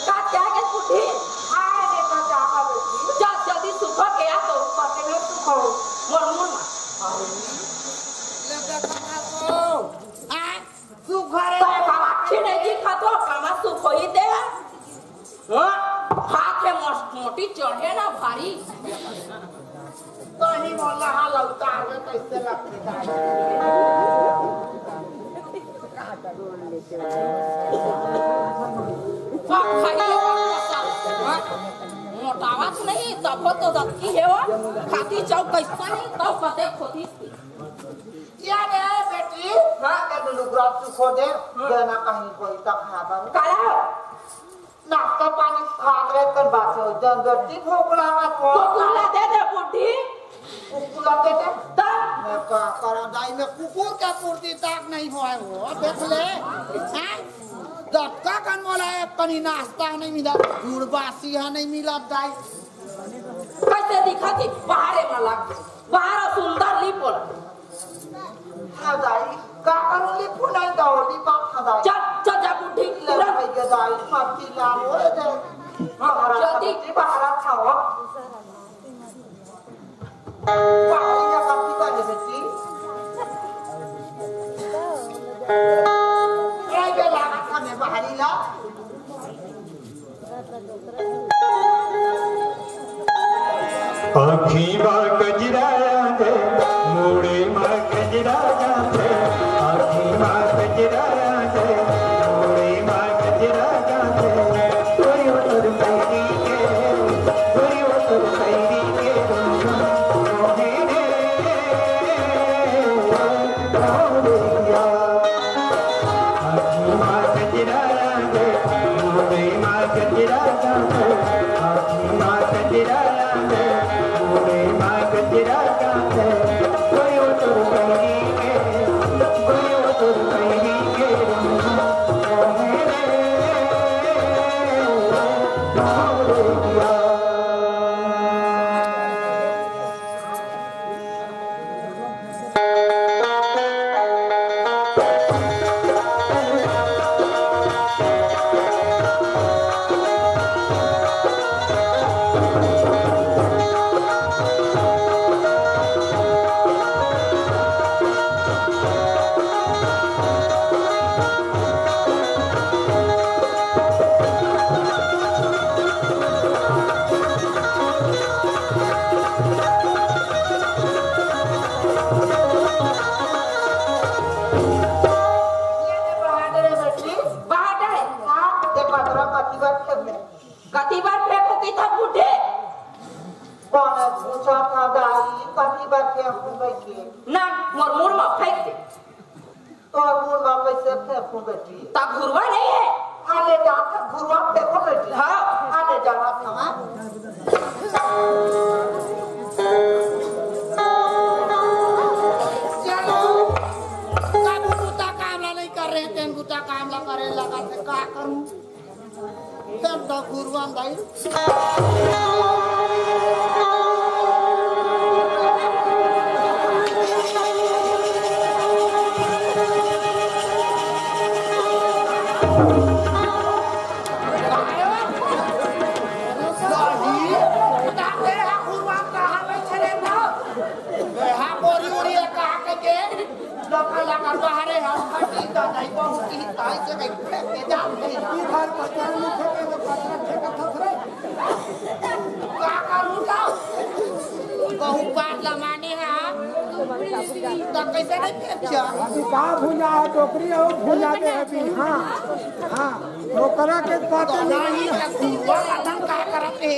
का क्या के बूढ़ी? आए रे तो जावा बेटी। जा जल्दी सुखो के आ तो। पते में सुखो। मोर मुंह में। ले देखा तो। आ? सुखा रे। तो बाबा अच्छी नहीं दिखा तो, कामा सुखो ही दे। हाँ? हाथ है मोस-, मोटी चढ़े ना भारी। कहीं बोला हाँ लौटा आगे कैसे लगते जाए। हाँ, खाइए, हाँ? मोटावा तो नहीं, तब तो दबकी है वो। खाती चाव कैसा नहीं, तब पते खोती। या रे बेटी, हाँ, के लुगरा सुखो दे, हाँ। देना कहीं कोई तक खाबा। काला? नाश्ता पानी खात रहे कर बात हो, जन जल्दी भूख लागत हो। कुकुर ला दे दे बूढ़ी। कुकुर ला दे दे। दा। मैं का करा दाई, मैं कुकुर के पूर्ति तक नहीं होए हो, देख ले। हैं? दत्ता कन मोला एक कनी नाश्ता नहीं मिला, गुड़ बासी हा नहीं मिला दाई। कैसे दिखा थी? बाहरे में लग गई। बाहर सुंदर लिपोल। हाँ दाई, का करूँ लिपू नहीं तो लिपा था दाई। चल, चल जा बूढ़ी, ले तुरंत। भाई के दाई, मत चिल्ला रो रे। हाँ, बाहर आ, जल्दी। बेटी, बाहर आ, खाओ। बाहर ही का करती बाजे बेटी। ए, ये लागा था मैं बाहरी ला। आँखी मा कजरा आथे, मुड़ी मा कजरा जाथे, आँखी मा कजरा आथे, मुड़ी मा कजरा जाथे, कोई उतर ये दे बहादुर है बेटी। बहादुर है। हाँ, ते पथरा कति बार फेंक दे। कति बार फेंकू कि था बूढ़े? कौन पूछा था दाई, कति बार फेंकू बेटी? ना, मोर मुड़ में फेंक दे। तोर मुड़ में कैसे फेंकू बेटी? ता घुरवा नहीं है। हाँ, ले जा, घुरवा फेंको बेटी। हाँ। हाँ, ले जा, रख, हाँ। चलो, का बुता काम ला नहीं कर रहे, तेन बुता काम ला करे लगा थे, का करूं? तेन तो गुरुआन भाई। लका लका बाहरे हम फटी तो नहीं पहुंची, ताई से कहीं फेंक के जाते हैं। इधर पचास में फेंके तो पचास फेंका था रे। का करूं तो? बहुत बार लमाने हैं, तो कैसे नहीं फेंक जा? अभी का भुंजा है, टोकरी हो, भुंजा दे अभी। हाँ, हाँ, ओकरा के पाते तो नहीं। नहीं, तो गुरुआ का धन का करत है?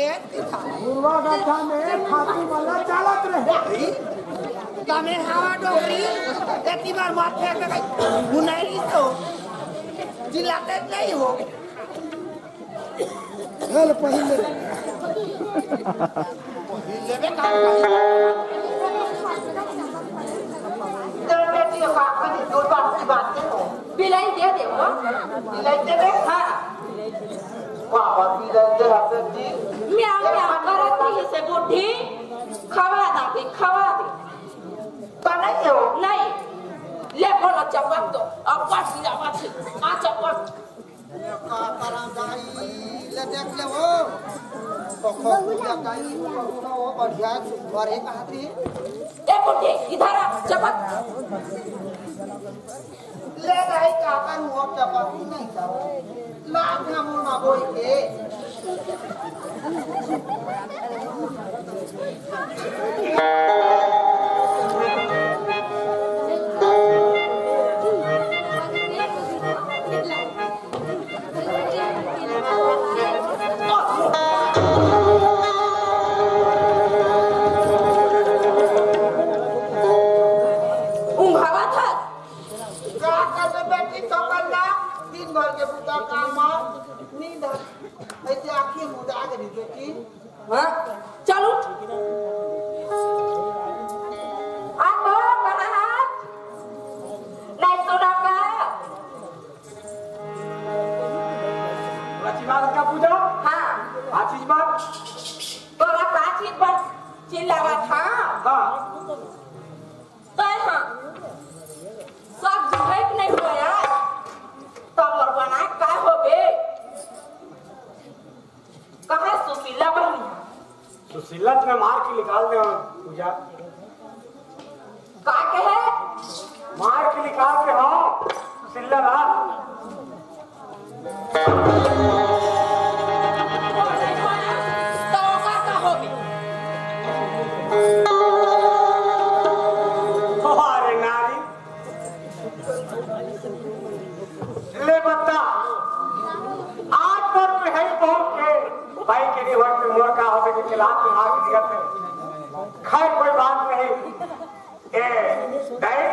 गुरुआ गड्ढा में खातू वाला चालत रहे। तमे हवा डोकरी, एती बार मार फेंक दे, बुनाई तो चिल्लाते नहीं हो। चल पहले। लेबे का भाई। तो बेटी का खाली दो बात की बात है। बिलाई दे दे वो। बिलाई दे दे? हाँ। बाबा बिलाई दे बेटी। म्याऊ म्याऊ करत रही से बूढ़ी। खवा दा के, खवा दे। तो नहीं हो? नहीं। ले बोलो चपक तो। अब बस गिरा मत। आ चपक। का करा दाई, ले देख ले वो। तो खूब पूजा दाई, वो बढ़िया सुपर है कहा थे। ए बूढ़ी, इधर आ, चपक। ले दाई, का करूं, अब चपक नहीं था। लाग ना मुंह ना बोल के। ऊंघावत हस। का करबे बेटी, तो करना, दिन भर के बुता काम आ, नींद आ, ऐसे आँखें मुदा के बेटी। हाँ, चल उठ। आ तो कहाँ है? नहीं सुना का? प्राची बात का पूजा? हाँ। का चीज बात? तोरा का चीज बात चिल्लावत, हाँ? हाँ। तय हाँ। सब जुड़े के नहीं हुआ यार। तब मोर बनाए का होबे? कहाँ सुशीला बहिनी? सुशीला तुम्हें मार के निकाल दे पूजा। का कहे? मार के निकाल दे, हाँ, सुशीला ना। तो ओकर का होबे? अरे नारी, ले बता, आज तक तो है पहुंच के भाई के लिए वक्त मोर का होवे के लात में आग दिया थे। खैर, कोई बात नहीं। ए, दाई,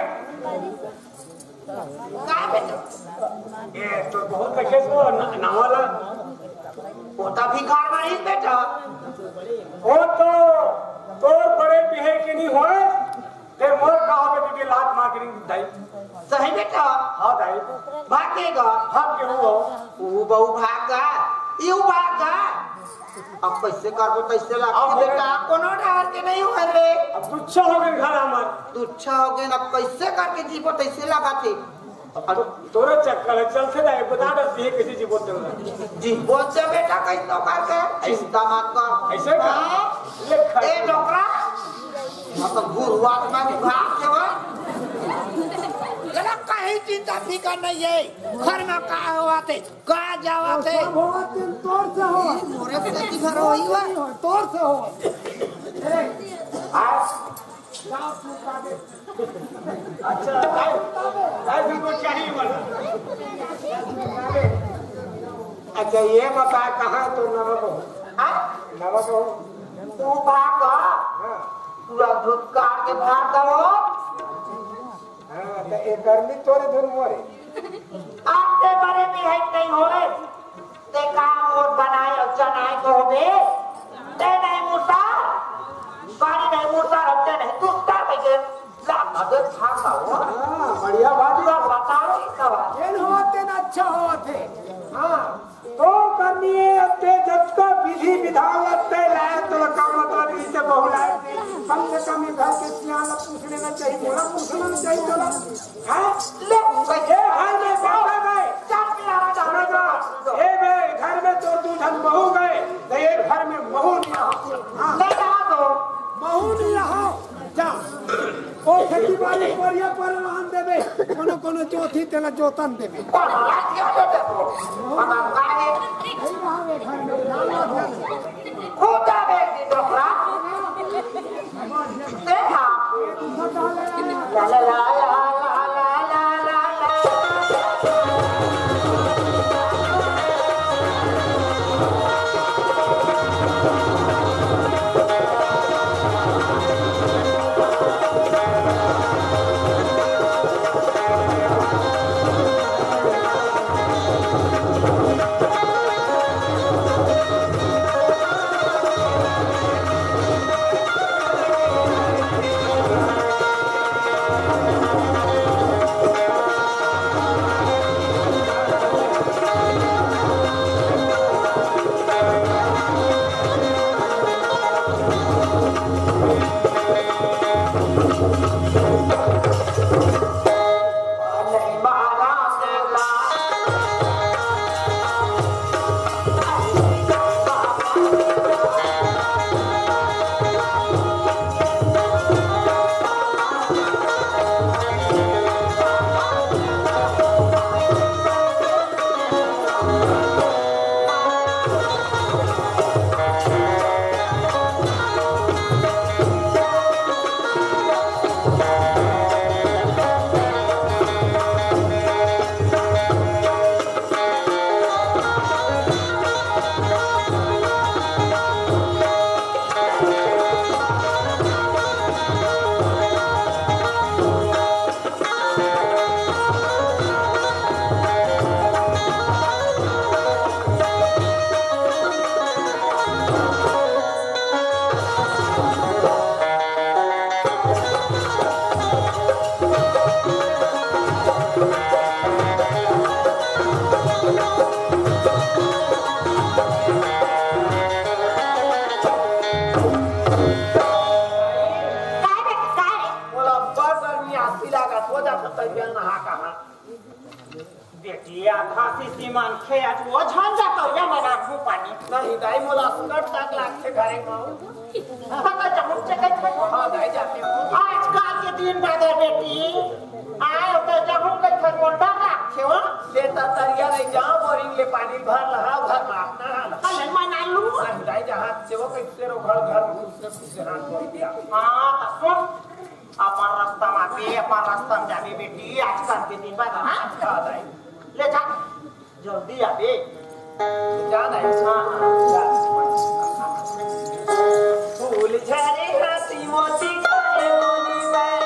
ए, तो बहुत कइसे तो न-, नावा ला। वो तो भिखार मारी बेटा। वो तो तोर बड़े बिहे के नहीं होय, ते मोर का होगे के लात मार के नहीं दाई। सही बेटा। हाँ दाई। भागेगा। भाग के वो। वो बहू भागा, यू भागा। अब कइसे करबो तइसे अब लागथे बेटा, कोनो डहर के नहीं होय रे। अब तुच्छा होगे घर हमर। तुच्छा होगे ना, कइसे करके जीबो तइसे लागथे। अब तो तोरे चक्कर हे, चलथे ना, बता दे, ये कइसे जीबो तोला। जीबो ते बेटा, कइसे तो करके, चिंता मत कर। अइसे का? हाँ। ले खा। ए डोकरा, अब तो गुरुवार में भाग के वो। चला, कहीं चिंता फिकर नहीं हे, घर में का होवथे, का जावथे। सब होवथे, तोर से होवथे। मोरे से की घर होई बा? तोर से होवथे। आज अच्छा, आज, आज भी कुछ चाहिए बोला। अच्छा, ये बता, कहाँ तो नवा बहू? हाँ? नवा बहू? तू भाग, हाँ। पूरा धुतकार के भाग दो। हाँ, तो एक गर्मी तोरे धुन मोरे। आते बड़े भी है नहीं होए। ते का मोर बनाए अउ चनाए को होबे? ते नहीं मूसर, गाड़ी नहीं मूसर, अब ते नहीं दुस्तर कहिके। ला, अबे खा खाओ। हाँ, बढ़िया बात है। ला, बताओ इसका बात। ये होते ना अच्छा होते। हाँ, तो करनी है, अब ते जब का विधि विधान लगते लाए, तो का मतलब इसे बहुलाए, कम से कम ये घर के सियान ला पूछ लेना चाहिए, मोला पूछना चाहिए, चलो। हाँ? ले, ए, घर में बेटा गए। चाप के आवाज आ रहा है। सुनो तो, ए बे, घर में तो दू झन बहू गए, तो ये घर में महू नहीं रहा। हाँ। ले जा दो। महू नहीं रहा। जा। ओ खेती बाड़ी कोरिया पर रहन देबे। कोनो कोनो जोतही तेला जोतन देबे। कोन रात के दे दो। हम काहे? नहीं रहा वे घर में। खुदा बेटी डोकरा। देखा। ला, ला, ला। काय रे, काय रे? मोला अब्बड़ गर्मी आसी लागत, हो जात तबियत नहा कहा। बेटी, आधा शीशी मन खे आज वो झन जातो या मना घू पानी। नहीं दाई, मोला असकट तक लागथे घरे में। पता जहूं से कइथे। हाँ दाई, जाते हो। आजकल के दिन बादर बेटी, आए तो जहूं कइथे मोर डर लागथे हो। ले ता तरिया ले जा, बोरिंग ले पानी भर लहा, घर में अपना हाल। अरे मना लू। नहीं दाई, जहाँ से वो कइथे रो घर, घर में घुस के घुस के हाथ धो दिया। हाँ, तो सुन, अपन रास्ता में आबे, अपन रास्ता में जाबे बेटी, आजकल के दिन बाद, हाँ? हाँ, दाई। ले जा, जल्दी आबे। जा, दाई। हाँ, हाँ, जा। फूल झरे हाथी मोती करे बोली बैना।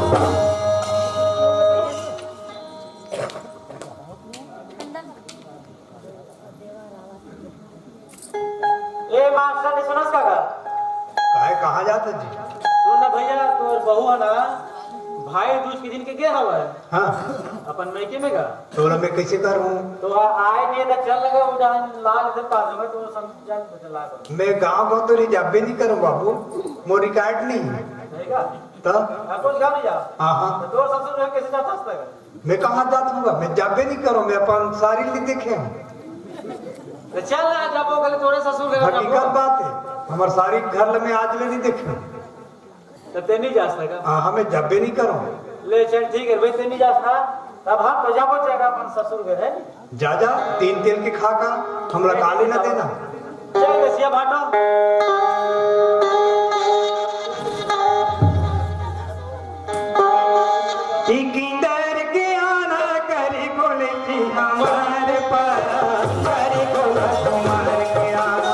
ए मास्टर, नहीं सुनस का गा? काहे, कहाँ जात हे जी? सुन ना भैया, तोर बहू हे ना, भाई दूज के दिन के गे हवय हाँ। अपन मइके में गा। तोला मैं कैसे करूँ? तो आ-, आए नहीं तो चल लगा, वो जहाँ लाल इधर पास में, तो समझ जान बदला कर। मैं गाँव को तो नहीं जाबे नहीं करूँ बाबू, मोर रिकॉर्ड नहीं है। रहेगा? तो? अब कुछ गाँव नहीं जा। हाँ, हाँ। तो तोर ससुर में कैसे जाता हंसता है? मैं कहाँ जात हूँ? मैं जाबे नहीं करूँ, मैं अपन सारी ली देखे हूँ। तो चल ना, जब वो गले तोरे ससुर घर हकीकत जाबो। बात है, हमार सारी घर ल मैं आज ले नहीं देखे हूँ। तो ते नहीं जा सका? हाँ, हमें जाबे नहीं करूँ। ले चल ठीक है भाई, ते नहीं जा सका। तब हम तो जाबो जाएगा अपन ससुर घर है। जा, जा, तीन तेल के खा का, हमला का लेना देना। चल, बसिया भाटो। कि किंदर के आना करी गोले की हमार पारा, करी गोला कुमार के आना।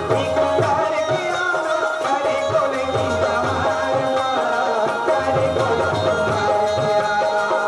कि किंदर के आना करी गोले की हमार पारा, करी गोला कुमार के आना।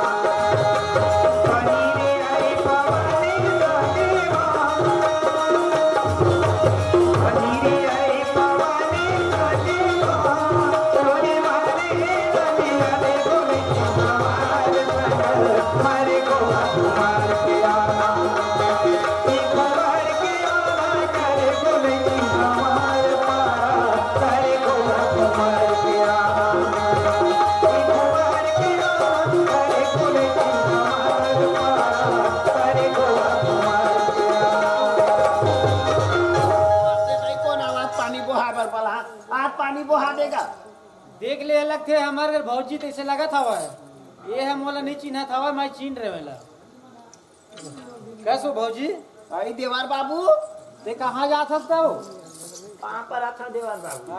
कौन आवाज पानी बोहा बर बला? आज पानी बोहा देगा। देख ले, लगथे हमर घर भौजी तइसे लगत हवय। ये ह मोला नहीं चिन्हत हवय, मैं चिन्ह रहे वेला। कैसो भौजी? अरे देवर बाबू, ते कहाँ जात हस तव? पाँव परत हँव देवर बाबू।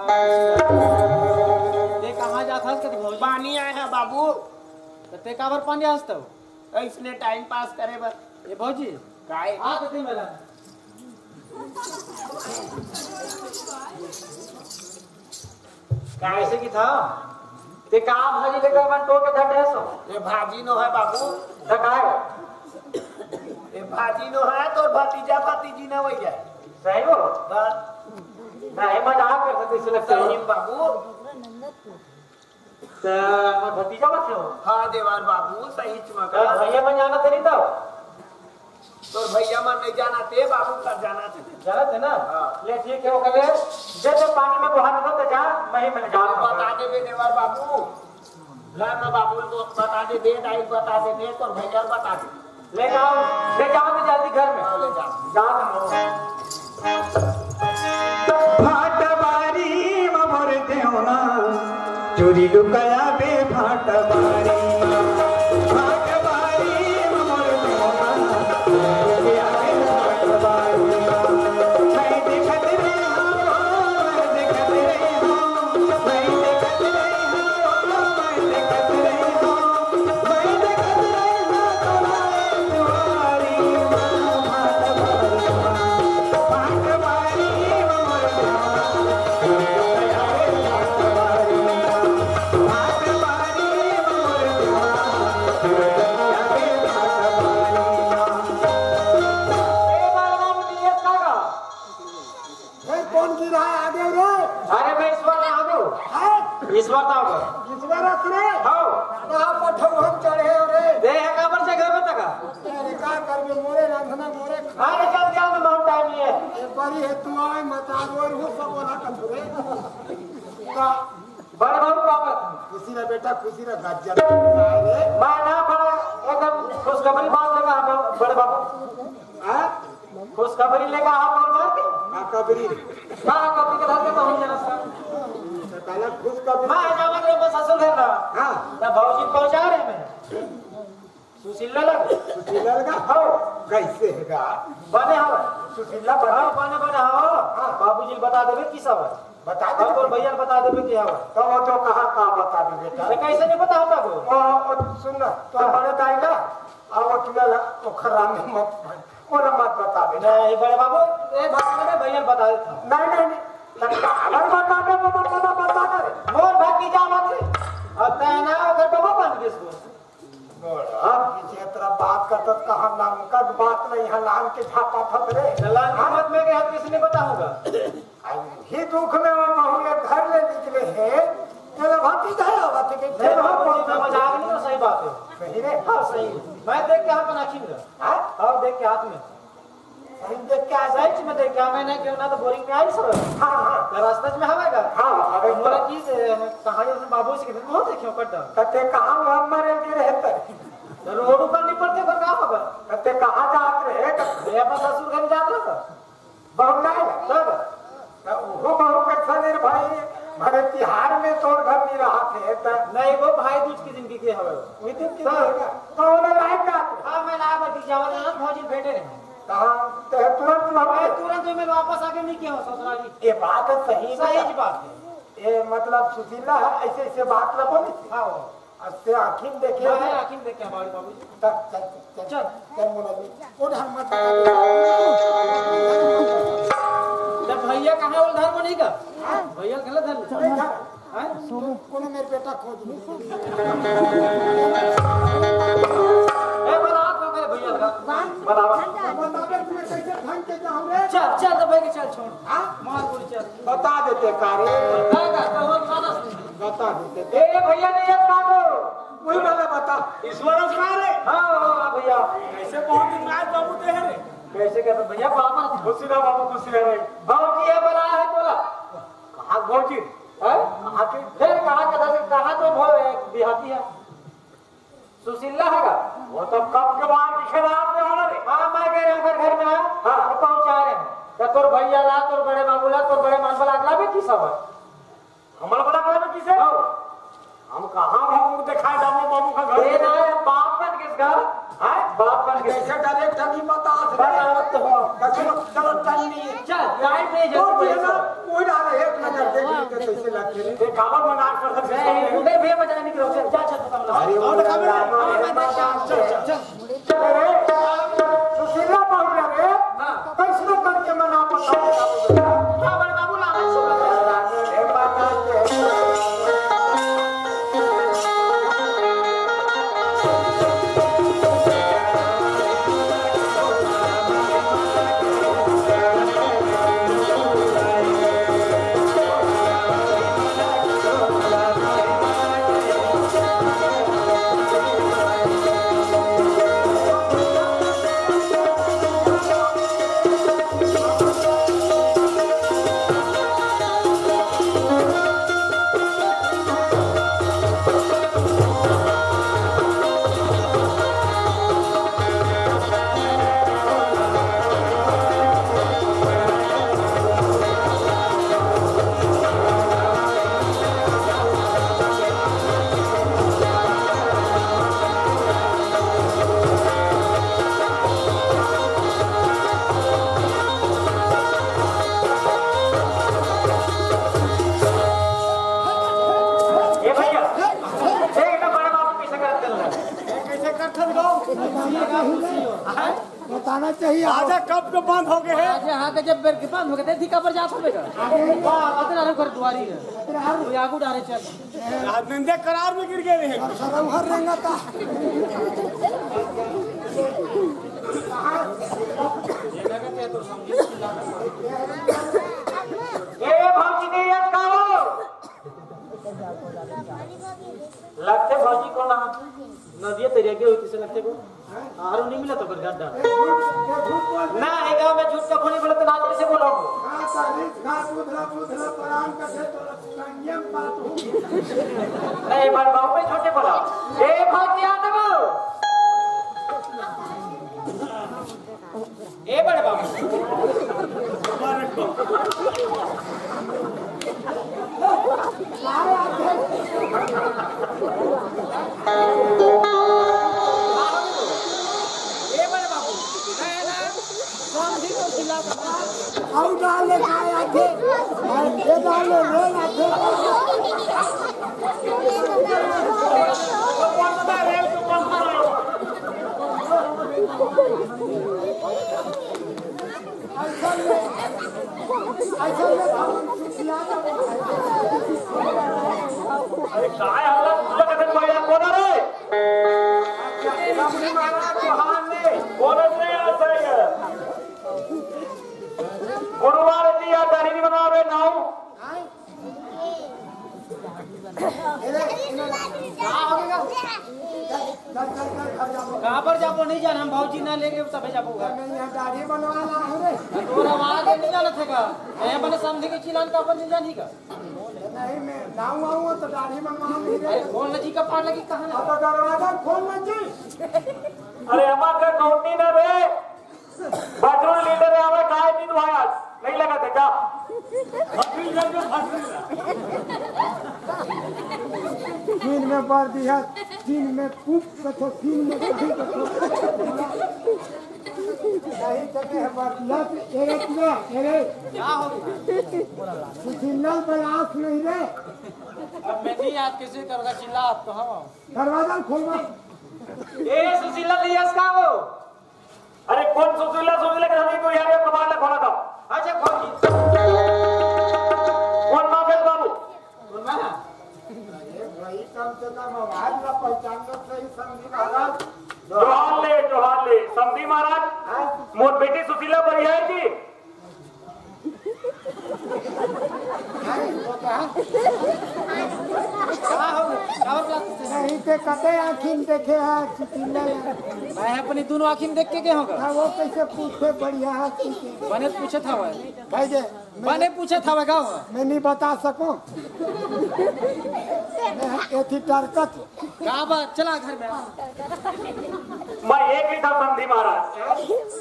ते कहाँ जात हस कत भौजी? पानी आए हे बाबू। त ते काबर पानी आस तव? अइसने टाइम पास करे बर। ए भौजी, काय? आ तो ते मेरा। कैसे की था? ते का भाजी लेकर मन टोके धर दे सो? ये भाजी नो है बाबू। त काय? ये भाजी नो है, तोर भतीजा भतीजी ना वही है। सही हो? बस। नहीं, मजाक कर सकते, इसे लगता है। सही बाबू। त मोर भतीजा बस हो? हाँ देवर बाबू, सही चुमा त का। भैया मन जानत नहीं तो? तोर भैया मन नहीं जानत हे, बाबू कर जानत हे। जानत हे ना? हाँ। ले ठीक है, ओकर ले जे जे पानी में बोहा न तो जा, मैं ही मिल जा। बता देबे देवर बाबू, घर में बाबू को बता देबे, दाई बता देबे, तोर भैया बता दे। ले जाओ, ले जाओ तो जल्दी घर में। हाँ, ले जाओ। जाओ तो। भाटबारी म मोर देवना, चोरी लुकाया बे भाटबारी। भाटबारी म मोर देवना, चोरी लुकाया बे भाटबारी। मैं देखत रहे हँव, मैं देखत रहे हँव, मैं देखत रहे हँव, मैं देखत रहे हँव। ए, बाबा, मुझे ये कहा। भाई, कौन गिरा है आगे रे? अरे, मैं ईश्वर ना हूँ। हैं? ईश्वर ना हूँ। ईश्वर हस रे? हाँ। कहाँ पठौहन चढ़े हो रे? दे है काबर से घर में तका? अरे, का करबे, मोरे रांधना, मोरे खा-। अरे, चल, चल, मैं बहुत टाइम नहीं है। ए, बड़ी है तू आए, मत आ, रोर हूँ, सब बोला कथु रे। का? बड़ बाबू बाबा। खुशी रह बेटा, खुशी रह, गज्जर। अरे। मैं ना बड़ा एकदम खुशखबरी बात लेगा हम बड़े बाबू। हाँ? खुशखबरी लेकर आप और बात। हाँ, कबरी। हाँ, कबरी के धर के तो हम जरा सा। तो काला खुशखबरी। मैं जावत रहे बस ससुर घर ना। हाँ। ना भौजी पहुंचा रहे मैं। सुशीला लग। सुशीला लगा? हाँ। कैसे हैगा? बने हो। सुशीला बने? हाँ, बने, बने हो। हाँ। बाबूजी बता देबे की सब है। बता दे। और भैया बता देबे की हवा। तो वो तो कहाँ, कहाँ बता दे बेटा? तो कैसे नहीं बता होता वो? ओ, ओ, सुन ना, तो हाँ। बड़े दाई ना, आ वो टुला ला, ओखर राम में मत भाई। ओला मत बतावे। नहीं, बड़े बाबू, ए बात में भैया बता देता हूँ। नहीं, नहीं, नहीं। तब काबर बतावे, वो मत बता, बता दे। मोर भतीजा मत है। अब तैं कहाँ लंका के बात नहीं है, लान के झापा फत रे। तो लान के हाँ? मत में गए, किसने बताऊंगा? आई ही दुख में वो बहू ये घर ले निकले हैं, तेरा भतीजा है, बात के नहीं, तेरा बाबूजी, मैं मजाक नहीं कर, सही बात है। सही रे। हाँ, सही। मैं देख के हाथ में नाखिन रहा। हाँ? और देख के हाथ में। सही देख के आ जाए। सही में देख के, मैं नहीं क्यों ना तो बोरिंग पे आई सब। हाँ, हाँ। तो रास्ता में हवा का। हाँ, हवा तो। बोला कि, ए, कहाँ है उसने बाबू से कितने बहुत देखे ऊपर डाल। तो ते कहाँ वहाँ मरे के रहता? तो रोड ऊपर नहीं पड़ते, पर कहाँ होगा? तो ते कहाँ जात रहे? ये अपन ससुर घर जात रहा था। बहू नहीं? तब? तो वो बहू कैसा नहीं भाई? भरे तिहार में तोर घर नहीं रहा थे, तो नहीं, वो भाई दूज की जिंदगी के हवे। वही दिन की तब? रहेगा। तो वो लाइक का? हाँ, मैं ना बती जावल ना, भौजी भेटे रहे। कहाँ? तो तुरंत मैं लौटे। तुरंत मैं वापस आके नहीं किया ससुराली। ये बात है सही सही में। बात है। ये मतलब सुशीला है, ऐसे ऐसे बात ना बोली। हाँ, वो। अब ते आँखी में देखे मैं हैं। आँखी में देखे हमारे बाबूजी। चल, चल, चल, चल, चल, मोला ले। ओ धर्म मत। जब भैया कहाँ वो धर्म नहीं का? भैया गलत धर्म। नहीं धर्म। हैं? कोनो मेरे बेटा खोज ले। ए, बरात हो गए भैया का। बराबर। बताबे तुम्हें कैसे ढंग के जाऊँ रे? चल, चल, तो भाई के चल, छोड़। हाँ? मार गोली चल। बता देते का रे? बता का, तो वो सारा सुन। बता देते। ए, भैया नहीं है, बता दो। वही वाला बता। ईश्वर का रे? हाँ, हाँ, हाँ, भैया। कैसे बहुत दिन बाद बाबू ते है रे? कैसे कहते भैया, बाबा? खुशी रहो बाबू, खुशी रहो। बाबूजी, ये बड़ा है बोला। कहाँ भौजी? हैं? कहाँ के? फिर कहाँ के दस, कहाँ तो भो-, देहाती है? सुशीला है का? वो तो कब के बाद के खेला आपने होना रे। हाँ, मैं कह रहे हैं, घर, घर में है। हाँ। तो पहुँचा रहे हैं। तो तोर भैया ला, तोर बड़े बाबू ला, तोर बड़े मान वाला अगला भी की सब है। हमारा बड़ा काम है किसे? हाँ। हम कहाँ बाबू को दिखाए, बाबू, बाबू का घर? ये ना है, बाप बन के इसका। हैं? बाप बन के। कैसे डायरेक्ट नहीं पता है। बराबर तो हो। चलो, चलो, टाइम नहीं है। चल, टाइम नहीं है, तो जल्दी ये ना, बोलो। कोई ना रहे, एक नजर देख लेते, कैसे लगते हैं। ये कावर मना कर सकते हैं। नहीं, नहीं, भैया, मजा नहीं करो। चल, चल, चल, पता लगा। अरे, और दिखा मेरे। हाँ, मैं, मैं, चल, चल, चल। अरे, सुशीला बहू रे, हाँ। कैसनो करके मना पता। हाँ, बड़े बाबू, ला, ला, सुन। ए भैया, ए ना बड़े बाबू कैसे करत चल रहा है? कैसे करत चल रहा? बताना चाहिए। आजा कब के बंद हो गए हैं? आजा हाँ के जब बेर के बंद हो गए थे, ठीक पर जा सकबे का? वाह, अतरा रुक कर दुआरी है। कोई आगू डारे चल। आज नंदे करार में गिर गए हैं। और सरौहर रेंगा था। ए भौजी के याद करो। लगते भौजी को ना नदिया तरिया के होती से लगते को। आरो नहीं मिला तो फिर गड्ढा। ना है गाँव में झूठ का बोली बोले तो नाच कैसे बोलो? नहीं, बड़ बाबू पे छोटे बोला। ए भौजी आ दबो। ए बड़े बाबू। ए बड़े बाबू। अउ डाल ले काय आथे? ये डाल ले, रेल आथे। अरे काय हल्ला तुझ्या कथेत पहिला कोण रे? का हो गया? चल, चल, चल, घर जाबो। कहाँ पर जाबो? नहीं जान, हम भौजी ना लेके तबे जाबो घर। नहीं, यहाँ दाढ़ी बनवाना है रे। तोर आवाज नहीं जानत हे का? मैं अपने समधी के चिल्लान का अपन नहीं जानी का? नहीं, मैं जाऊँ आऊँ तो दाढ़ी बनवाना नहीं रे। अरे खोल ना जी, कपार लगी कहाँ ना? अब तो दरवाजा खोल ना जी। अरे हमार का कौनी ना रे। बाथरूम लीडर है, हमें काय दिन भाई आज नहीं लगा था क्या? Bathroom leader, bathroom leader. दिन में बार दिया, दिन में पूप कथो, दिन में कहीं कथो। नहीं तो मैं बार लत, एरे पूरा, एरे। क्या हो गया? सुशीला बलास नहीं रे। अब मैं नहीं याद कैसे करूँगा, चिल्ला आप तो हम। दरवाजा खोलवा। ए सुशीला, नहीं आस का हो? अरे कौन सुशीला, सुशीला के नहीं तो यार, ये कबाड़ ला खोला था। अच्छा, खोल दी। कौन नाम है बाबू? कौन नाम? अरे भाई, कम से कम आवाज ला पहचान लो सही, समधी महाराज। जोहार ले, जोहार ले, समधी महाराज। हाँ? मोर बेटी सुशीला बढ़िया है जी। नहीं ते कते आँखिन देखे है, सुशीला है। मैं अपनी दोनों आँखिन देख के गए होगा। हाँ, वो कैसे पूछे, बढ़िया है, ठीक है। बने पूछे था वह। भाई जे, मैं बने पूछे था वह, गाँव। मैं नहीं बता सकूं। मैं एथी टरकत। का बात? चला घर में। मैं एक ही था समधी महाराज,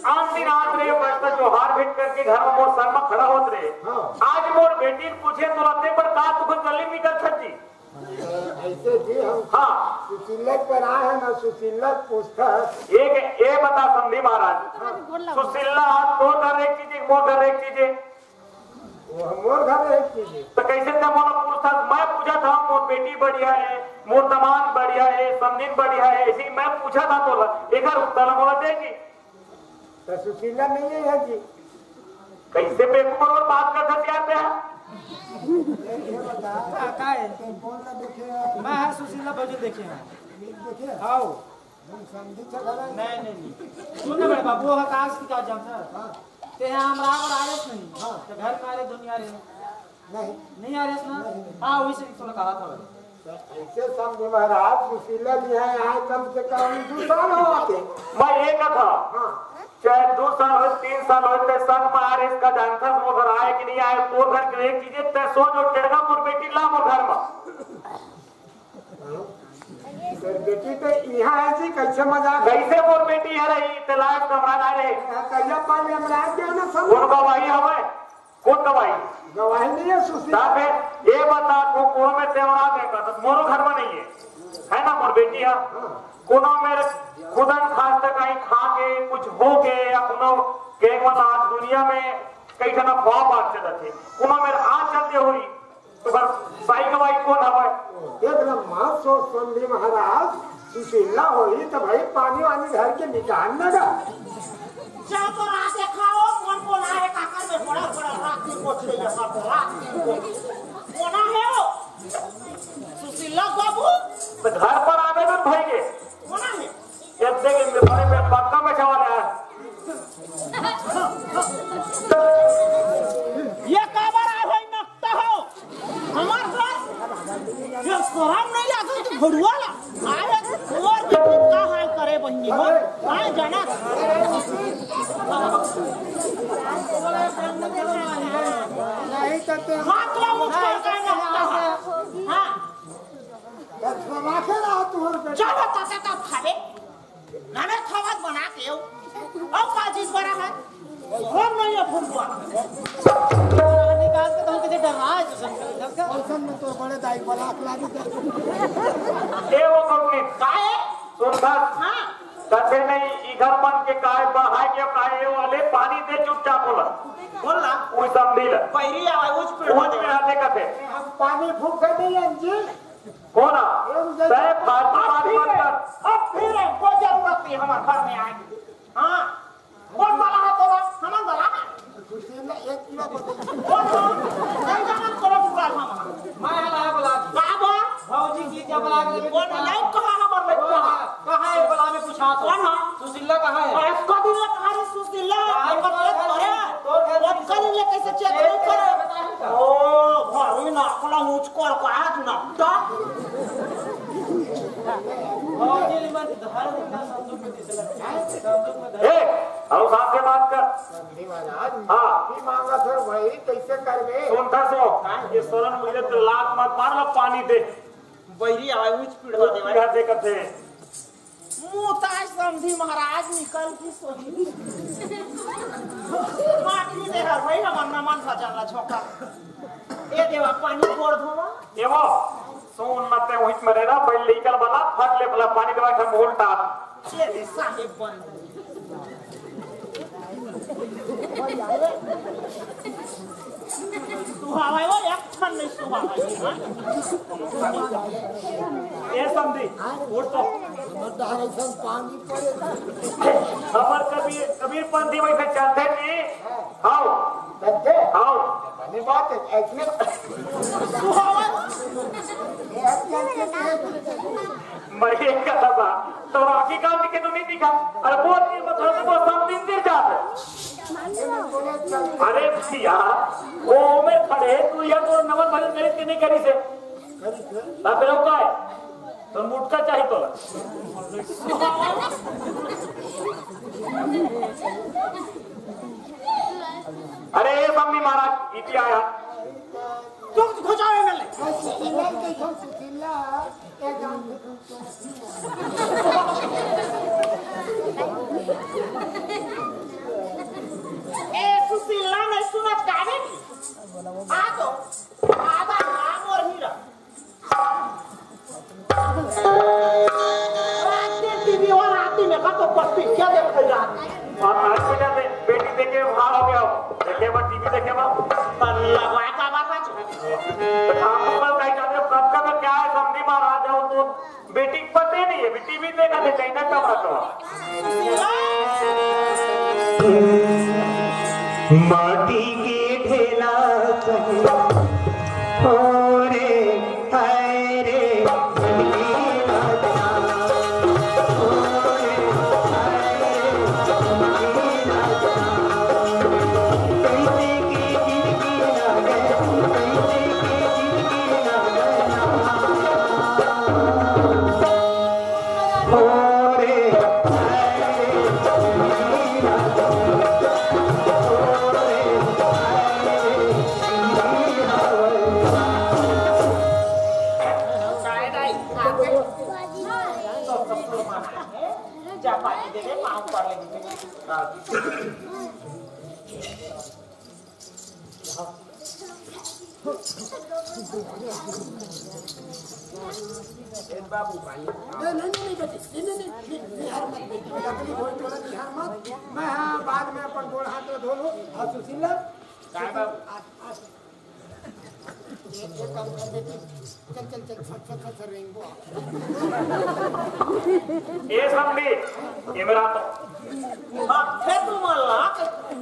आन दिन आत रहे, बस तो जोहार भेंट करके घर में मोर सर में खड़ा होत रहे। हाँ। आज मोर बेटी ने पूछे तो लगते पर का तू कोई गली निकल छत जी? ऐसे जी हम हाँ। सुशीलक पर आए हैं ना, सुशीलक पूछता है। एक ये बता समधी महाराज, हाँ। सुशीला तोर घर एक चीज, मोर घर एक चीज है। वो मोर घर एक चीज है। तो कैसे ते मोला पूछता? मैं पूछा था, मोर बेटी बढ़िया है, मोर दमाद बढ़िया है, समधी बढ़िया है, ऐसे ही मैं पूछा था तोला, एकर उत्तर मोला देगी। तो सुशीला नहीं है यहाँ जी। कैसे बेवकूफ और बात करता क्या ते? ये, ये बता, हाँ, का है? तो कौन ना देखे हैं? मैं हाँ सुशीला भौजी देखे हैं। देखे? आओ। नहीं, नहीं, नहीं। सुन ना बड़े बाबू, वो हताश की का जानता है? हाँ। ते यहाँ हम राग और आयस नहीं। हाँ। तो घर में आ रहे, दुनिया रहे। नहीं। नहीं आ रहे ना? नहीं, नहीं। हाँ, वही से थोड़ा कहा था भाई। तो ऐसे समझे महाराज, सुशीला जी हैं, यहाँ कम से कम दो साल हो आते। मैं ये कहा था, हाँ। चाहे दो साल हो, तीन साल हो, ते संग में आ रहे, इसका जानता है, वो घर आए कि नहीं आए, वो घर की एक चीज है, ते सो जो टेढ़ा मोर बेटी ला मोर घर में। हाँ? तो बेटी तो यहाँ है जी, कैसे मजाक? कैसे मोर बेटी है रही, ते लाज कमरा ना रहे। हाँ, कहिया पाले हम राज के ना सब। कौन गवाही हवे? कौन गवाही? गवाही नहीं है सुशील। ता फिर ये बता, तू कोनो में तेवरा देखा, तो मोरो घर में नहीं है, है ना, मोर बेटी है। हाँ। कोनो मेरे खुदन खास तक कहीं खा के कुछ हो के या कोनो के मतलब आज दुनिया में कई ठन अफवाह बात चलत है, कोनो मेरे आज चलते हुई तो बस सही गवाही कौन हवे? देख ना, माँ सो समधी महाराज, सुशीला होई तो भाई पानी वानी घर के निकाल ना जा। जा तो रात देखाओ, कौन कौन आए, काकर में बड़ा बड़ा रात की कोठी है, सब रात की कोठी। कौन है वो? सुशीला बाबू? तो घर पर आने में भाई के। कौन है? ये देख, इनके बड़े पे पक्का में सवाल है। ये काबर आए हो, नकटा हो? हमार घर? ये शरम नहीं लागल तू भरुआ ला? आए, तोर बेटी का हाल करे बहिनी हो? आए जाना। नहीं तो ते हाथ ला उठा के नकटा हो। हाँ। राखे रहा तू और बेटा। चलो, ताते तब खाबे। नवे खवात बना के हो। अब का चीज बड़ा है? हम नहीं है फुलवा। निकाल के तुम किसी डरा है, जैसे डर का। औसन में तो बड़े दाई बलाक लागी कर। ए वो कंपनी। काहे? सुन बात। हाँ। कथे नहीं, इधर मन के काय बढ़ाए के काय, ये वाले पानी दे चुपचाप बोला। बोल ना। कोई समझी ले। पैरी आवे, उस पे उस पे आते कथे। हम पानी फूक के नहीं है जी। कौन आ? एम जय तय फालतू बात मत कर। अब फिर कोई जरूरत नहीं हमारे घर में आएंगे। हाँ। कौन वाला है तोला? हमार वाला है। सुशील ने एक किलो बोतल। कौन हो? नहीं जाना कौन वाला हम। मैं वाला है बोला। का बा? भौजी की जब बोला के कौन है? नहीं कहा हमार लड़का। कहाँ है बोला में पूछा तो। कौन है? सुशीला कहाँ है? और इसका भी ये कहा रे सुशीला। कहाँ है? तोर घर, तोर घर। इसका भी ये कैसे चेक नहीं करे? ओ, भाई अपना ऊंच कर का आज ना तो। ए, और साथ से बात कर। महाराज, हाँ। माफी मांगा सर, वही कैसे करबे? सुन था सो, ये सरन मुझे तो लात मत मार ला, पानी दे। बहिरी आवाज ऊंच पीढ़ा दे भाई। पीढ़ा दे करते। मुताज समधी महाराज निकल की सोही। माफी दे हर भाई, हम नमन भजन ला झोंका। ए देवा, पानी कोड़ धोवा। एवो, सुन न ते उहित में रहना, पहले लेकर बला, फट ले बला, पानी देवा के हम उल्टा। ए दे साहेब बन। सुहावा वो एक क्षण नहीं सुहावा। ए समधी, उठ तो। हमर कबीर, कबीर पंथी वैसे चलते नहीं। हाव। चलते? हाव। धन्यवाद, ऐसने। सुहावा। मैं एक कथा बा, तो आखी काम के तो नहीं दिखा। अरे बोल नहीं, मतलब तो सब दिन दिन जात है। अरे भैया, वो में खड़े, तू या तो नमन भजन करिस के नहीं करिस हे? ना फिर वो का है? तो मुटका चाहिए तो। अरे, ये सब नहीं महाराज, इति आया। तो कुछ हो जावे मिले। सुशीला, एक काम ए सुशीला नहीं सुनत काहे की? आ तो, आधा नाम और हीरा। रात के टीवी और राती में का तो पत्ती क्या देख रही रात? और आज बेटा दे, बेटी देखे भार हो गया हो। देखे बा, टीवी देखे बा। तन लगवा का बात है। तो काम पर कहीं जाते हो, कब का तो क्या है, समधी महाराज हो तो बेटी के पते नहीं है, टीवी देखा थे, चाइना का बात हो। माटी के ढेला कहीं, ओ रे, हाय रे, ए, बाबू भाई। नहीं, नहीं, नहीं, बेटी, नहीं, नहीं, नहीं, नहीं, निहार मत, बेटी, लकड़ी कोई टोला निहार मत। मैं, हाँ, बाद में अपन गोड़ हाथ में धो लो। और सुशील, काय बाबू? आ, आ, ये, ये काम कर, बेटी। चल, चल, चल, फट, फट, फट, फट, रेंगो। ए समधी, ये मेरा तो। हाँ, फिर तू मान ला।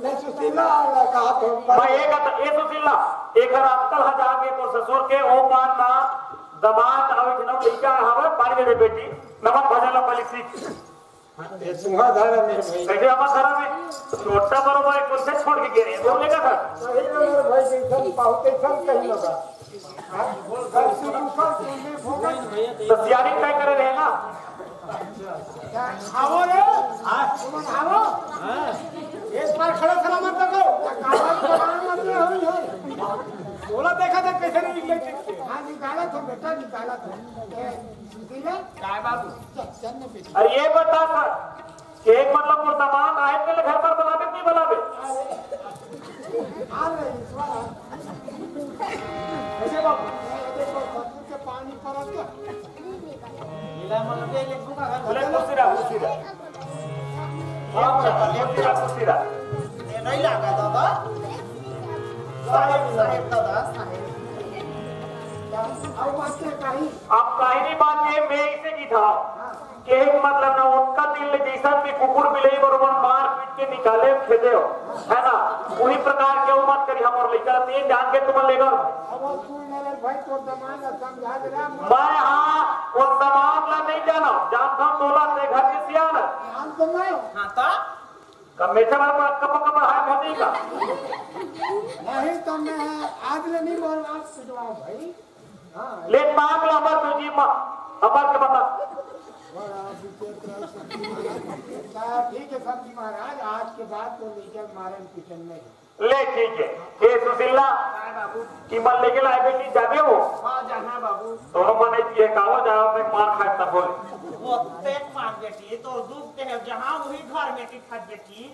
ए सुशीला, लगा तो। भाई, एक बात, ए सुशीला, एक हर अक्कल ह जागे तोर ससुर के, ओ पार ना, दमाद अउ एक नौ लइका हवे, पानी दे दे बेटी, नमन भजन ला पहले सीख। ए, तुम्हारा धर्म है भाई। कैसे हमारा धर्म है? छोटा बड़ो भाई कौन से छोड़ के गए हैं? बोलने का था। सही में मेरे भाई, जैसन पाहु, तैसन कहीं लगा। हाँ? घर से दूसरा तुमने भोगन। तो सियारी तय करे रहे ना। क्या? खाओ रे। हाँ। तुम खाओ। हाँ। एक बार खड़ा खड़ा मत देखो। कागज बनाने मत हो, हो। बोला देखा था कैसे नहीं निकले थे। हाँ, निकाला था बेटा, निकाला था। ए, निकले? काय बाबू? चल, चल ना बेटा। अरे ये बता सर, एक मतलब वो दमाद आए तेरे घर पर बुलावे कि नहीं बुलावे? आ रहे, इस बार आ। कैसे बाबू? ये देखो, ससुर के पानी पड़त का? बोले, खुशी रहा, खुशी रहा। खुशी रहा, खुशी रहा। ये नहीं लगा दादा। साहेब, साहेब दादा, साहेब। अब बात क्या कही? अब कही नहीं बात ये, मैं इसे की था। के मतलब ना ओतका दिन ले जइसन भी कुकुर बिलई बरोबर मार पीट के निकाले खेदे हो, है ना? उही प्रकार के मत करी हमर लइका ला, तें जान के तुमन लेगा। अब तू मेरे भाई तो दमाद ला समझा दे रहा। मैं हाँ, वो दमाद ला नहीं जाना, जानता हूँ तोला ते घर के सियान। हम तो मैं। हाँ, तो? कमेठा वाला कब कब हाय मोदी का? नहीं तो मैं आज ले नहीं बोल रहा, सुधराओ भाई। हाँ। ले मांग ला मत तुझी माँ, हमार के बता। बड़ा विचित्र शक्ति महाराज। हाँ, ठीक है शक्ति महाराज, आज के बाद तो लेकर मारन पीटन नहीं। ले ठीक है। ए सुशीला, हाँ बाबू। कि मन लेके लाए बेटी जाने हो? हाँ जाना बाबू। दोनों मन एक ये कहो जाओ मैं मार खाए तब बोले। वो तेज मार बेटी, तो दुख ते है जहाँ वही घर में टिकट बेटी।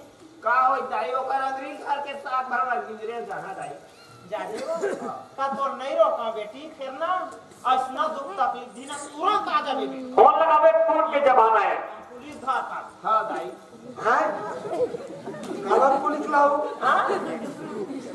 का हो दाई, ओकर अंदरी घर के साथ भर लग गुजरे जहाँ दाई। जाने हो? का तो नहीं रोका बेटी, फिर ना ऐसना दुख तकलीफ दिन तुरंत आ जावे बेटी। फोन लगावे, फोन के जमाना है। पुलिस धार का। हाँ दाई। हैं? काबर पुलिस लाऊ? हाँ?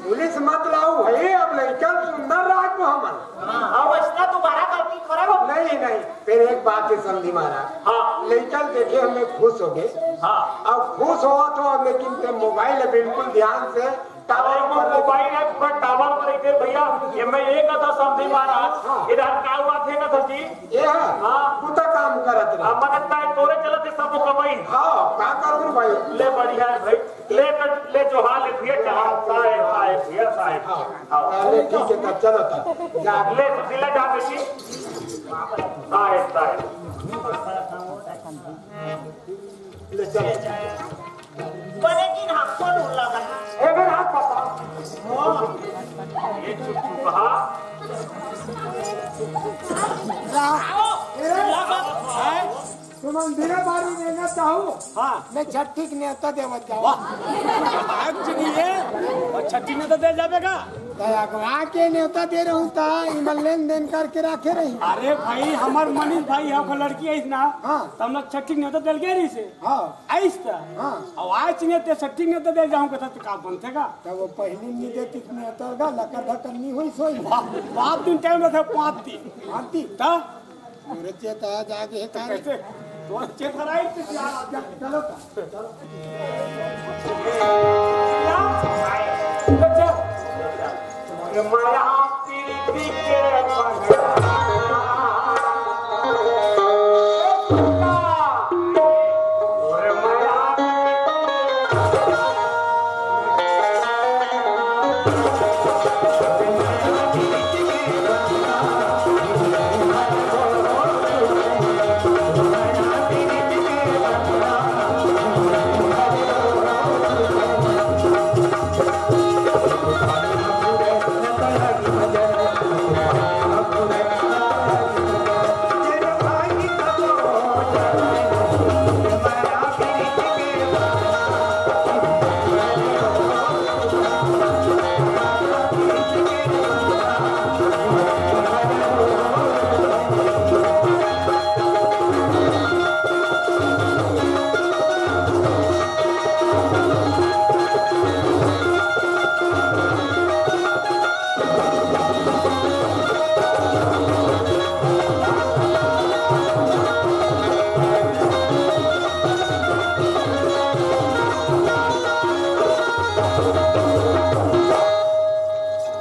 पुलिस मत लाऊ भाई, अब लइका सुंदर राज को हमन। हाँ, अब ऐसना दोबारा गलती करे हो? नहीं, नहीं, फिर एक बात है समधी महाराज। हाँ। लइका देखे हमें खुश हो गए। हाँ। अब खुश हुआ तो अब लेकिन ते मोबाइल है बिल्कुल ध्यान से टावर अरे, वो पर मोबाइल है, पर टावर पर एक भैया, ये मैं ये कथा समधी महाराज, हाँ। इधर का हुआ थे ना सर जी? ये है? हाँ। कुत्ता काम करत रहे। हाँ, मगर ताई तोरे चलत है सब कमाई। हाँ, का करूँ भाई? ले बढ़िया है भाई। ले तो, ले जो हाल है भैया, चला। साहेब, साहेब, भैया साहेब। हाँ। हाँ। ले ठीक है, तब चलो तब। जा। ले सुशीला जा बेटी। साहेब, साहेब। ले चल। बने दिन हमको ढूंढ लगा। ए, मेरा हाथ पकड़। हाँ। ये चुप चुप, हाँ। आओ। ए, लगा। हैं? तुमन बिना बारी में न चाहू। हाँ। मैं छठी के नेवता देवत जाऊँ। वाह। आज चुनिए। और छठी में तो दे जाबे का? त अगवा के नेवता दे रहूं त इमन लेन देन करके राखे रही। अरे भाई, हमर मनीष भाई है, ओकर लड़की है ना? हाँ। त हम लोग छठी के नेवता देल गए रही से। हाँ। आइस त? हाँ। अब आज ने ते छठी के नेवता देल जाऊं कथा त का बनथे का? त वो पहली नहीं देती नेवता का लकर धकर नहीं होई सोई। बा-, बात दिन टाइम रखे पाँच दिन। पाँच दिन? त? मोरे चेत आ जागे है त तारे। कैसे? तोर चेत हराई त क्या? चलो त।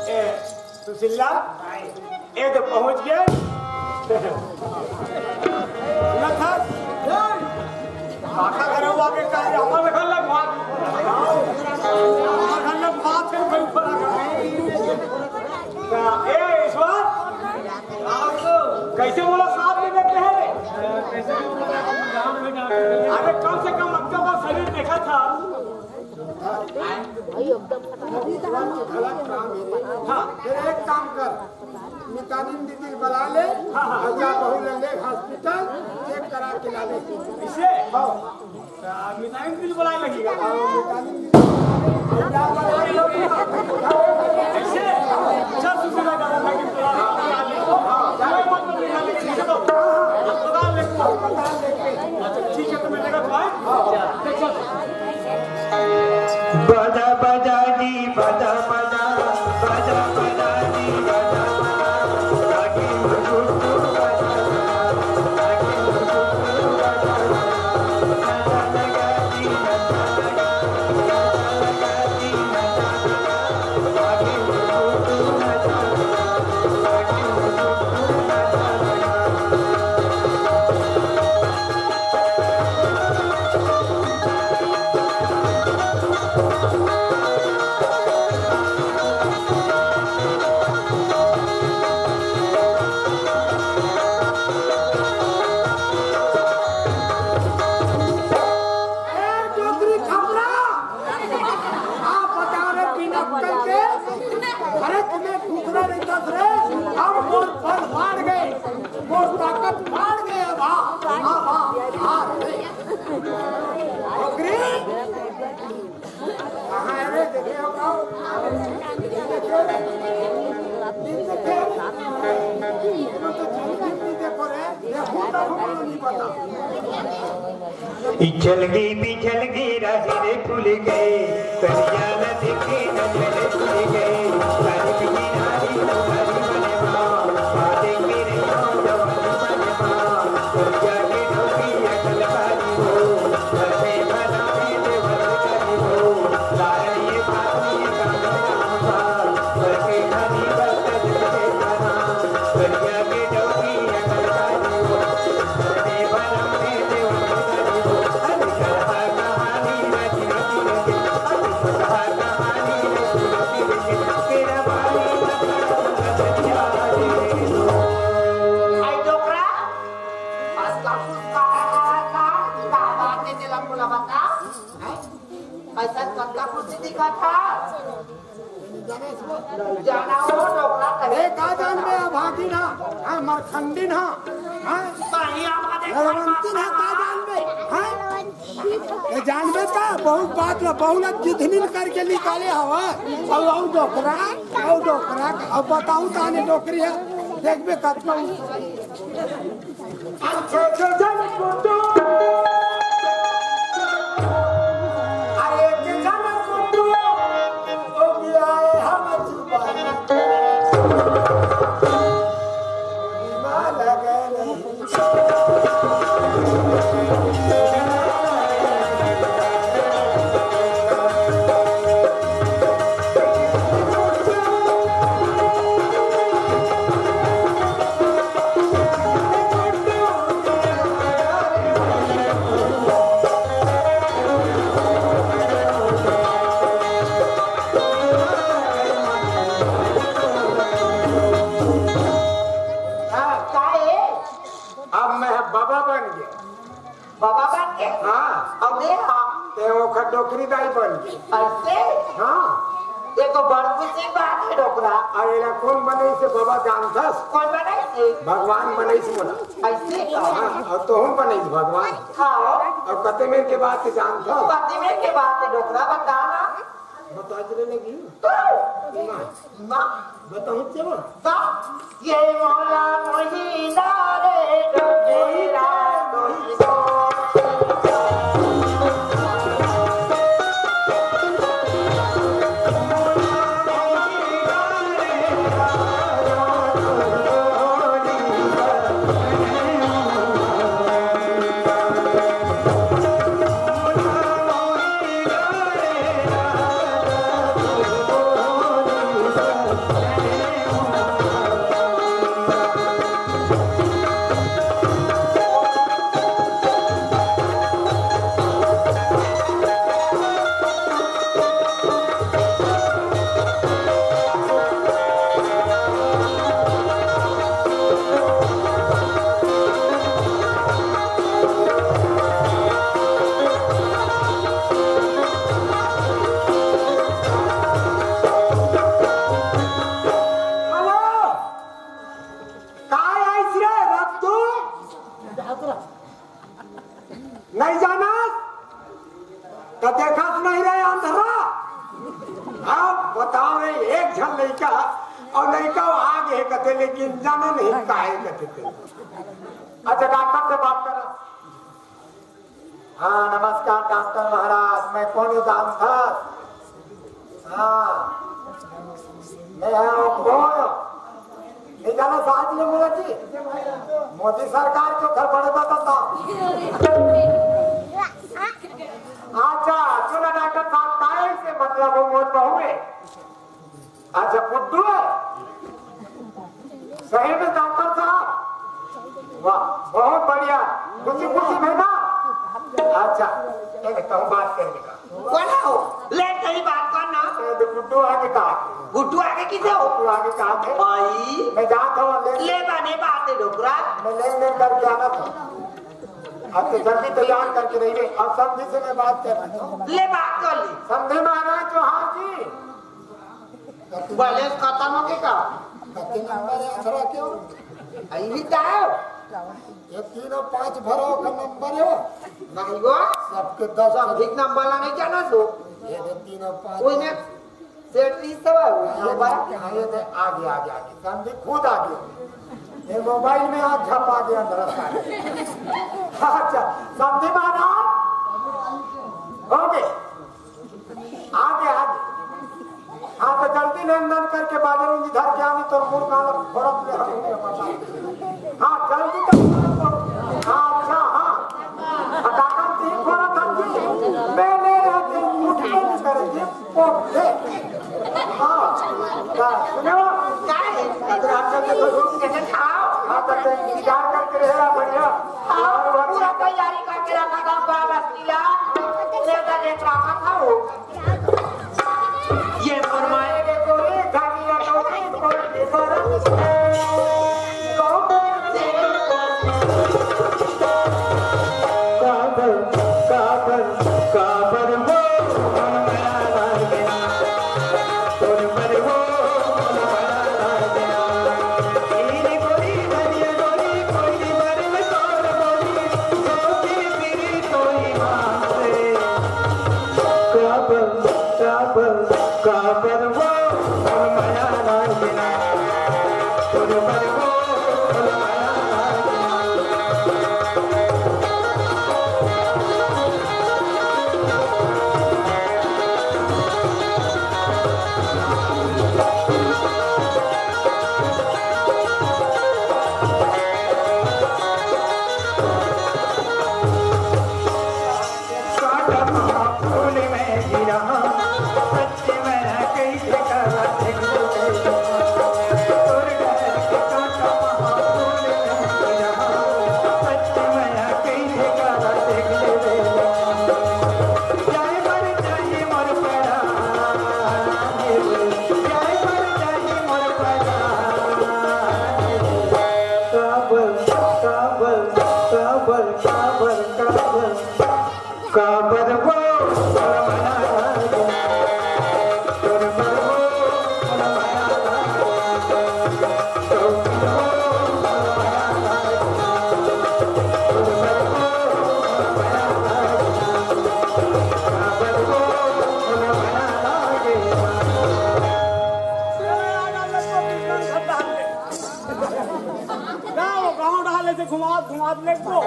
ए, सुशीला, ए तो पहुंच गया। सुना था? काका घर हुआ के कहा, हमारे घर लगवा दी। हमारे घर लगवा थे, भाई, ऊपर आ गया। ए, ईश्वर, कैसे बोला, साथ में देते हैं? अरे, कम से कम अक्का का शरीर देखा था। हाँ, फिर एक काम कर, मितानिन दीदी बला ले, हाँ, हाँ। और जा बहू ले, ले हॉस्पिटल, चेक करा के ला ले। इसे? हाँ। आ, मितानिन दीदी बला लेगी। हाँ, मितानिन दीदी बला ले। जा बहू ले, ले। इसे? चल, सुशीला, जा, जा, जा, जा। हाँ, जा। कोई बात नहीं, जा, जा, जा। अस्पताल ले। अस्पताल लेके। अच्छा, ठीक है, तो मैं लेकर आऊँ। हाँ, चल, चल। बाजा बाजा जी, बाजा बाजा, बाजा बाजा जी, बाजा बाजा। डोकरी? कहाँ है रे? देखे हो का? देखो रे, देखो तो हमको नहीं पता। इचल गई, बिछल गई, राही रे भूल गए, करिया न देखे, नजर भूल गए, तारीफ की नारी तुम्हारी बने बा, बातें मेरे जवानी बने बा, करिया के डोकरी अकल बारी हो, घर में बना में देवर करी हो, लाए ये बात ये काम बा, घर के धनी बस आई डोकरा, आज का कुछ कहा था, का बात है, तेला बोला बता। हैं? ऐसा कतका कुछ दिखा था? जाना हो डोकरा, कहे ए, का जानबे, अभागिन हा, हाँ, मरखंडिन हा, हाँ? बलवंतिन हा, का जानबे, हाँ? ए, जानबे का? बहुत बात ला, बहुलत जितनी करके निकाले हवा। और, और डोकरा, और डोकरा, अब बताऊँ ताने डोकरी है, देखबे कतना। हाँ, का है? अब मैं बाबा बन गया। बाबा बन के? हाँ। अउ मैं हा? ते ओखर डोकरी दाई बन गे। अइसे? हाँ। ये तो बड़ खुशी बात है डोकरा। अउ एला कोन बनइसे बाबा जानथस? कोन बनइसे? भगवान बनइसे मोला। अइसे का? हाँ, अउ तोहू बनइसे भगवान। हाँ। अउ कते मेर के बात जानथस? कते मेर के बात है डोकरा, बता ना। बता दे लगी। तो? ना। ना। बताऊं चलो? ता, ये मोला मोहिना रे डोकरा मोहिना। हेलो, काय आइस रे रत्तू? नहीं जानस? त देखस नहीं रे अंधरा? अब बताओ रे, एक झन लइका अउ लइका आगे कथे, लेकिन जाने नहीं काहे कथे ते। अच्छा, डॉक्टर से बात करा। हाँ, नमस्कार डॉक्टर महाराज, मैं कोन जानथस? हाँ, मैं हा कोन? नहीं जाना साहब ने बोला जी, मोदी सरकार के घर बड़े बताता। अच्छा, सुना डॉक्टर साहब, काय से मतलब वो मोर बहू है? अच्छा, गुड्डू है? सही में डॉक्टर साहब? वाह, बहुत बढ़िया। खुशी खुशी में ना? अच्छा, एक कहूँ बात करने का। कोन हो? ले, तेरी बात कर ना। ए, तो गुड्डू आगे कहा? गुड्डू आगे किसे हो? गुड्डू आगे कहा थे? भाई। मैं जाता हूँ, ले। ले बने बात है डोकरा। मैं लेन देन करके आना था। अब तो जल्दी तैयार करके रहिए। अब समधी से मैं बात कर रहा हूँ। ले बात कर ली। समधी महाराज जोहार जी। बैलेंस खतम हो गया का? कते नंबर है अथवा क्यों? अभी तो आयो। ये तीन अउ पाँच भरो का नंबर हे वो। नहीं वो। सबके दस। सब एक नंबर ला नहीं जाना तो। ये दे तीन अउ पाँच। कोई में सेट नहीं सवा हुआ, ये नंबर। दे, हाँ, ये दे, आगे, आगे, आगे। समधी खुद आगे। ये मोबाइल में आँख झपा दे अंदर सारे। अच्छा, समधी महाराज। OK। आगे, आगे। हाँ, तो जल्दी लेन देन करके बाजार में धर के आनी, तोर मुर्गा ला फोड़त ले हम। हाँ, जल्दी तो। हाँ, अच्छा, हाँ। फटाकन ती फोड़त हम जी। मैं ले रहा थे, उठ के नहीं करे जी, पोट दे। हाँ, का, सुनो। क्या है? रात के तो लोग कैसे खाओ? हाँ, तो इंतजार करके रहे, बढ़िया। हाँ, पूरा तैयारी करके रखा था, बाबा किला। ये फरमाए। गाँव, गाँव डाले से घुमात, घुमात ले को।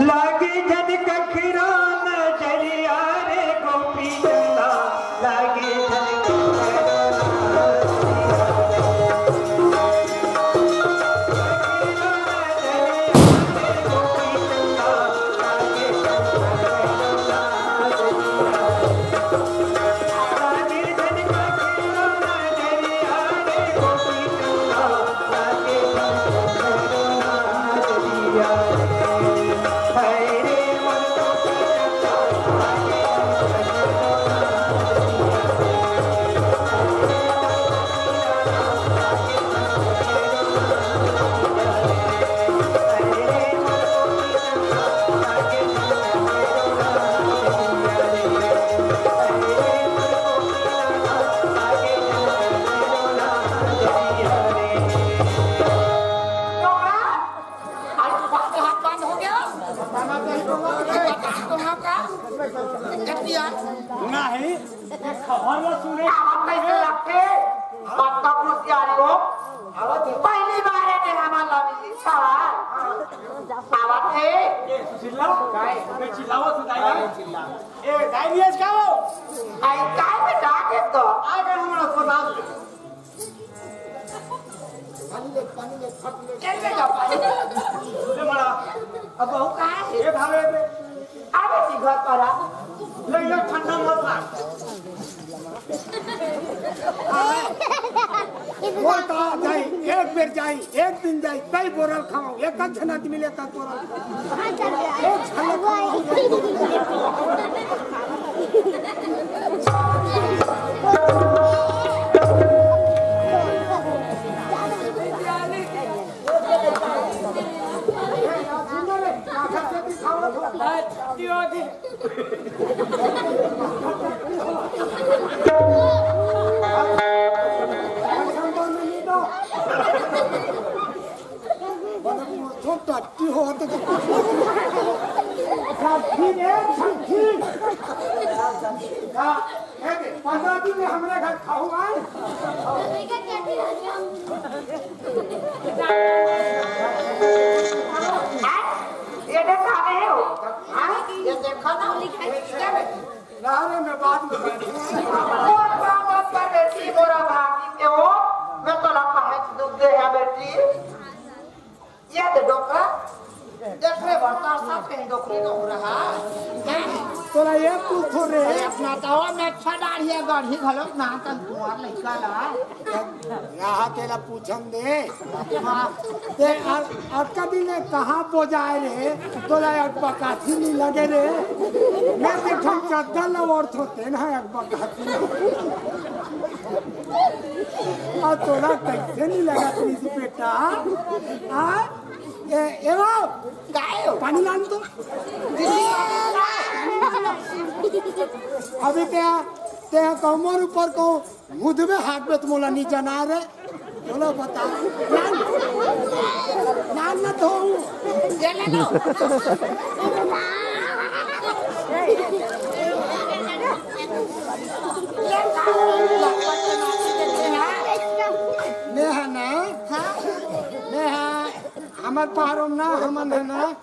लागे झन कखरो नजरिया रे गोपी चंदा, लागे झन कखरो नजरिया। आज बात हाथ बंद हो गया। तो वहाँ का नहीं। खबर ला सुने। आवत कैसे लगते? पक्का कुछ यारी हो। आवत है। पहली बार है तेरा माला मिली सवाल। आवत है। ये सुशीला, मैं चिल्लावत हूँ, दाई। ए, दाई, नहीं है क्या वो? आई, काय में डाक है तो? आ गए हमारा अस्पताल। पानी ले, पानी ले, फट ले। कैसे का पानी? ले बड़ा। अब बहू कहाँ है? ये भावे पे। अरे जी, घर पर आ। ले, ये ठंडा मत लाग। वो तो जाई, एक बेर जाई, एक दिन जाई, कई बोरल खाओ, एक झन आदमी लेता बोरल। एक झलक खाओ। छठी रे, छठी। का? ए दे, पंद्रह दिन में हमरे घर खाहू आए। ये देख, आ गए हो। हाँ? ये देखो ना। ना रे, मैं बाद में बैठूँ। मोर बाबा पर बेटी, मोरा भागी के हो। मैं तो लगा है, दुख दे है बेटी। ये दे डोकरा, देख रे बड़का सा पेंडोकरी डोकरा हा। तोला ये पूछो रे। अरे अपना तवा में अच्छा डाढ़िया गढ़ी घलो ना तन कुंवार लइका ला। यहाँ तेला पूछन दे। हाँ। ते अ-, अतका दिन ले कहाँ बोजाए रे? तोला एक बकासी नहीं लगे रे। मैं देखन चद्दर ला ओढ़त होते ना एक बकासी। आ तोला कैसे नहीं लगा प्लीज बेटा? आ? ए, ए बाबू, काय हो? पानी लान तो। अभी ते, ते कमर ऊपर को मुदबे हाथ में तो मोला नहीं जना रे। बोलो बता। लान, लान ना तो। ये ले लो। नेहा ना? हाँ? नेहा, हमर पहाड़ों ना, हमन है ना,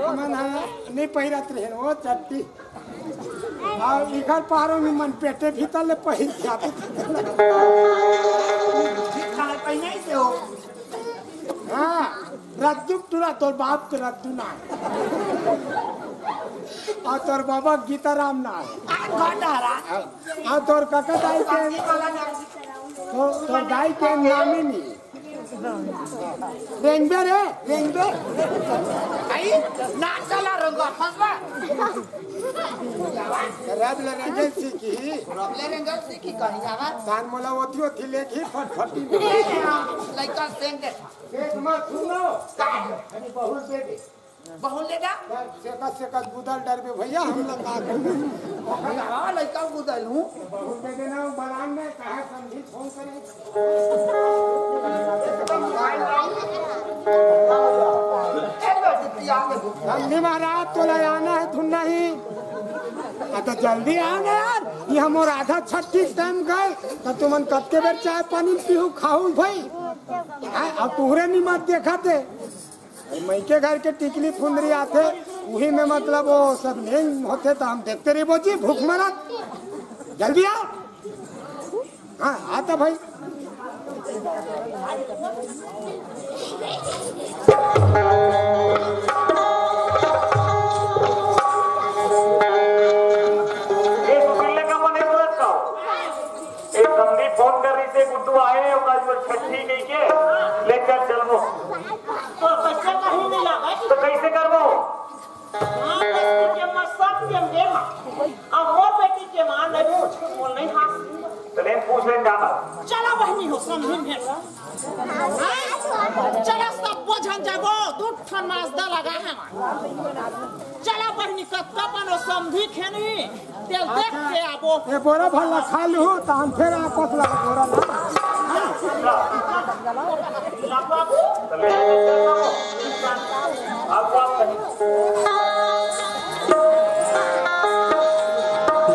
हमन है, नहीं पहिरत रहे वो चट्टी। और इधर पहाड़ों में मन पेटे भीतर ले पहिर के आते। कहाँ पहिनाई से हो? हाँ, रद्दू टूरा तोर बाप के रद्दू ना है। और तोर बाबा गीताराम ना है। आ, गंडहरा। और तोर काका दाई के, तो, तोर दाई के नाम ही नहीं। रेंगबे रे, रेंगबे। आई, ना चला रंगा, फंसबा। रब ले रेंगन सीखी। रब ले रेंगन सीखी कहीं जावा। तान मोला ओथी ओथी लेखी फटफटी में। लइका सेंग दे। एक मत सुनो। का? अरे बहुत दे दे। बहुत ले जा। सेकत सेकत गुदल डरबे भैया, हम लोग का करबे? हाँ, लइका गुदल हूँ। बहुत दे देना, बलान में कहा समझी फोन करे। समझी महाराज, तोला आना है, तुम नहीं। आ, तो जल्दी आ ना यार, ये हमर आधा छठी टाइम गए, तो तुमन कतके बेर चाय पानी पीहू खाहू भाई? हाँ, अब तुहरे निमत देखा थे। अरे, मइके घर के टिकली फुंदरी आथे, उही में मतलब वो सब नहीं होथे, तो हम देखते रहिबो जी, भूख मरत। जल्दी आओ। हाँ, आता भाई। ए, सुशील ने कहा, "मने बोलत का हो?" ए, समधी फोन कर रही थी, "गुड्डू आए, ओकर जो छठी कही के, ले चल, चलबो।" तो बच्चा कहीं नहीं लगा। तो कैसे करबो? हाँ, बस के मत सब के दे मा। अब मोर बेटी के माँ नहीं पूछ, बोल नहीं हाथ। तो नहीं पूछ ले जाना। चला बहिनी हो, समधी में। हाँ? चला सब बोझन जाबो, दू ठन माजदा लगा है। चला बहिनी, कतका बनो समधी खेनी। तेल देख के आबो। ए बोरा भला खा लू, त हम फिर आपस लगा बोरा ला।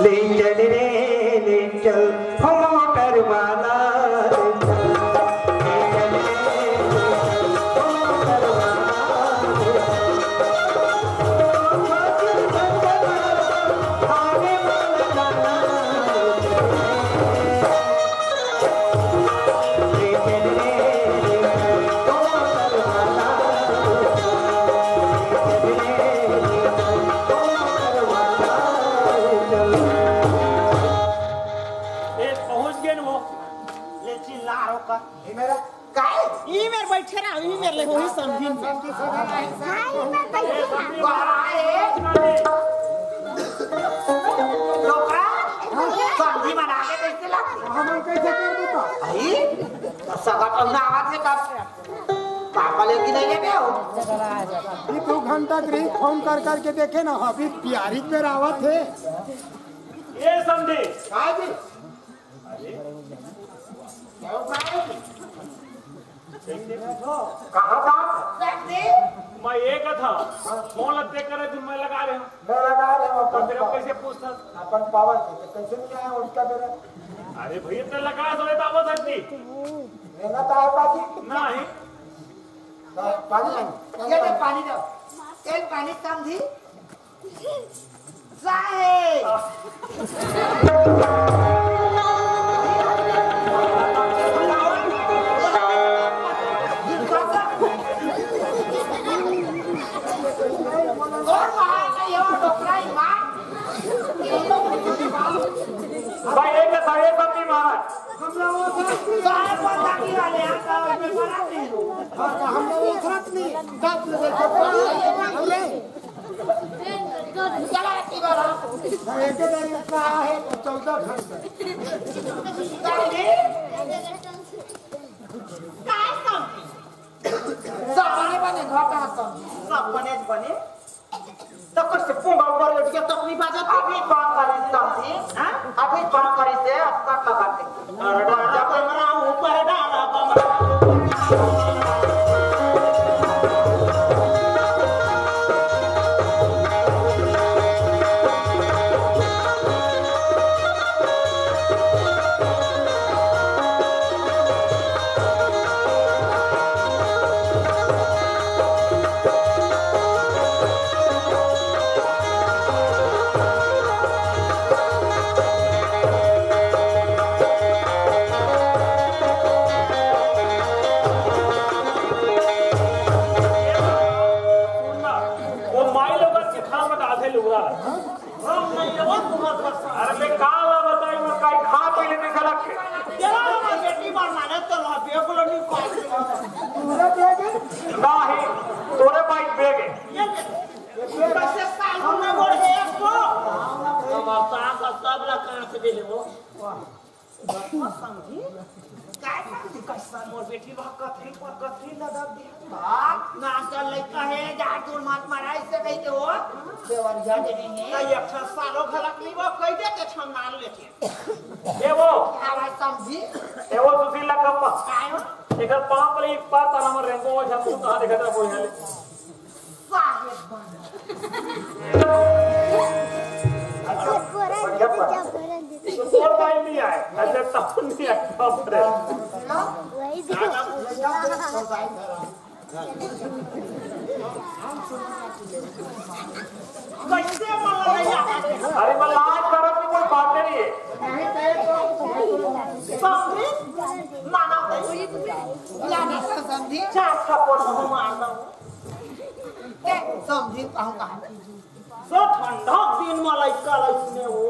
ले चल रे, ले चल, हो मोटर वाला, ले चल। ए, पहुंच गेन वो। ले चिल्ला रो का। ये मेरा काय? ई मेर बैठे रहा, ई मेर ले होही समधी में। हाँ, ई मेर बैठे रहा। वाह, ए। डोकरा, समधी बना के कैसे लागे? हमन कैसे कर देता? आई, तो सगा पहुना आवाज है तब। पापा लेके नहीं लेके हो। ये दो घंटा के रही, फोन कर करके देखे ना, अभी बिहारी पे आवत है। ये समधी। हाँ जी। अरे, क्या हो रहा है? कहाँ था? मैं एक था। फोन लगते करे दिन मैं लगा रहे हूँ। मैं लगा रहे हूँ तो अपन फिर अब पावर। कैसे पूछता? अपन पावर से तो कैसे नहीं आया उसका मेरा? अरे भैया, तो लगा दो, ये तो आवाज हटती। मेहनत आया बाजी। नहीं। तो पानी लाएंगे। ये ले पानी दो। तेल पानी समझी? साहेब। और वहाँ से ये डोकरा ही मार। भाई, एक साहेब सब नहीं मारा। हम लोग वो साहेब बंदा की वाले यहाँ का, उसमें बड़ा नहीं। हाँ, तो हम लोग वो साथ नहीं। बाप रे, देखो, अरे। चला, एक बार आप। एक बार कहा है, चौदह घंटे। काय समझी? सब बने बने, घर का समझी। सब बने बने। तो कुछ से पूंगा ऊपर उठ के तकलीफ आ जाती। अभी बात करी समझी, हाँ? अभी बात करी से अब तक लगा दे। अरे डाला कमरा ऊपर, डाला कमरा ऊपर। वो माई लोगन के खाम डालथे लुगरा। अरे मैं का ला बताई, मैं काई खा पहले नहीं खलक के। तेरा लोग बेटी मार माने तो ला बेगुलो नहीं पास। तोरे बेग है? नहीं, तोरे बाइक बेग है। ये ले। कैसे साल में बोल है इसको? हमार सास का सब ला कहाँ से दे ले वो? समझी? काय समझी? कैसा मोर बेटी बा, कथरी पर कथरी लगा दे। बाप, नाम का लइका है, जा दूर मत मारा, इससे कही के हो। देवरिया के नहीं है। तो एक ठो सालो घलक नहीं बा, कह दे के छन मार लेते। ए वो। क्या बात समझी? ए वो सुशील ला कम्मा। काय हो? एकर पाँव पले एक पार ताला में रेंगो हो, जब तू कहाँ देखा था, वो यहाँ ले। साहेब बन। अच्छा, बढ़िया बात। तो तोर भाई नहीं आए, अच्छा, तब नहीं आए, बाप रे। कैसे बोल रही है? अरे, मैं लाज करब की कोई बात नहीं है। समझी? माना भाई। लाना समझी? चार थप्पड़ हम मार दो। ए, समझी कहूँगा। सो ठंडा दिन में लइका लइसने हो।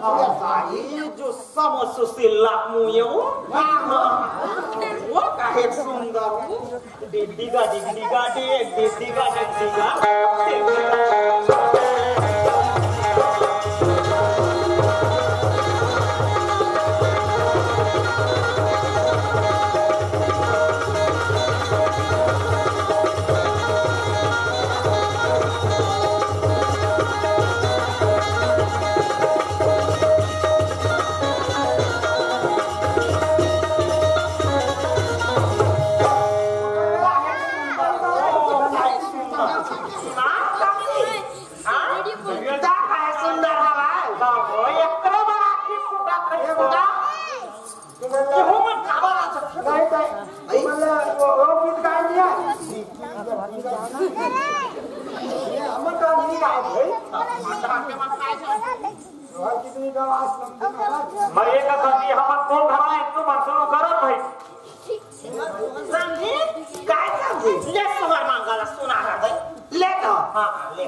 अब भाई जो समझ सुशील लाख मुँह ये हो। वो काहे सुंदर हो। डिगडिगा, डिगडिगा, डिग, डिगडिगा, डिगडिगा। हाँ? का काहे सुंदर हवा? बाबो, एकरे बर आँखी फूटत रही, फूटा। केहू मन काबर आ सकथे? नहीं, नहीं। भाई? मतलब, वो, वो गीत गाए दिया। ये हमर का नहीं गाए भाई। अंतरा के मन काय जाने? और कितनी गवास लगती है। मैं ये कहता कि हमन को घरा एक तो मन शुरू करत भाई। समझी? काय समझी? ले सुवर मंगल सुना रहा है। ले तो। हाँ, हाँ, ले।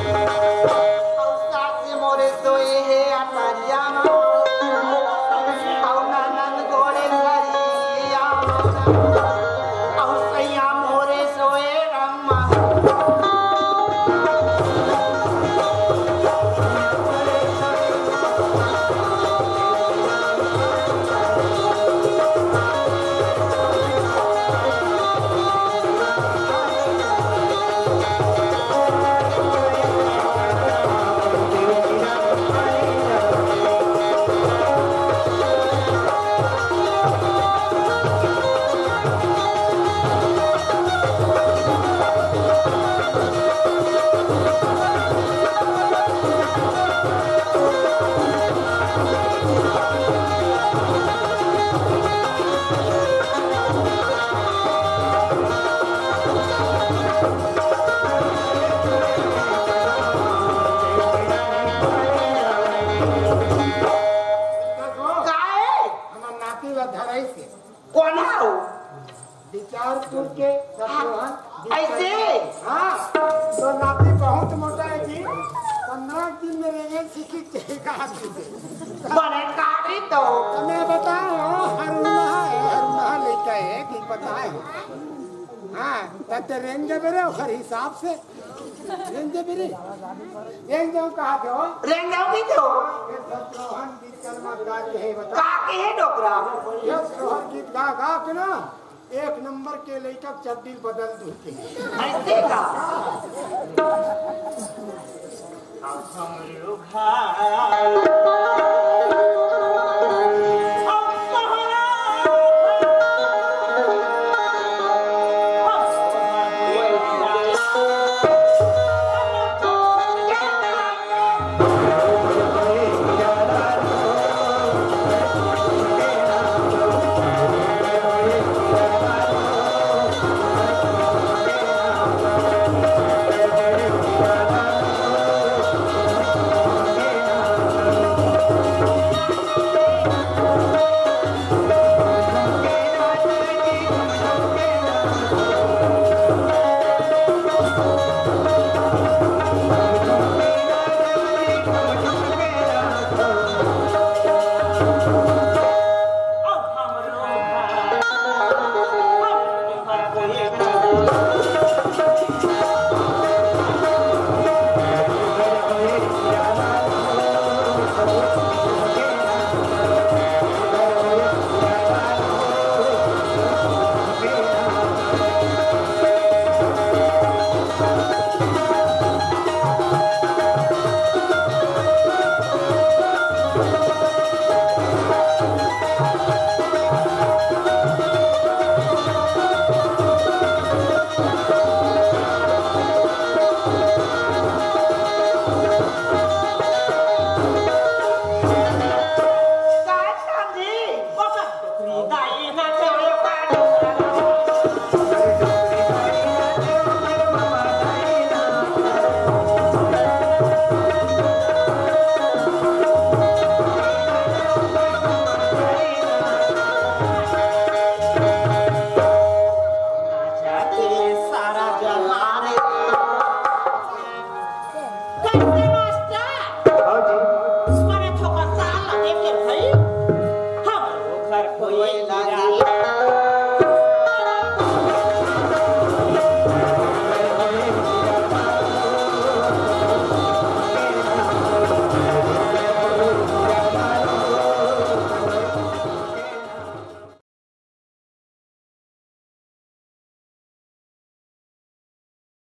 अउ सास मोरे सोए हे अटरिया म, अउ ननद गोड़े सरिया म, अउ सैया मोरे सोए रम्मा। काहे? हमर नाती ला धराई से। कोन हव? विचारपुर के सतरोहन। ऐसे? हाँ, तो नाती बहुत मोटा है जी। पन्द्रह दिन में रेंगे सीखी के कहा सीखे। बड़े कारी तो। तो मैं बताओ, हरुणा है, हरुणा लेकर है कि बताए। हाँ, तब तो रेंगे बेरे ओकर हिसाब से। रेंगे बेरे। रेंगे कहा दो। रेंगे भी दो। ये सतरोहन विश्वकर्मा का के है बता। का के है डोकरा? ये सोहर गीत गा गा के ना एक नंबर के लइका चड्डी बदल दू के। ऐसे का?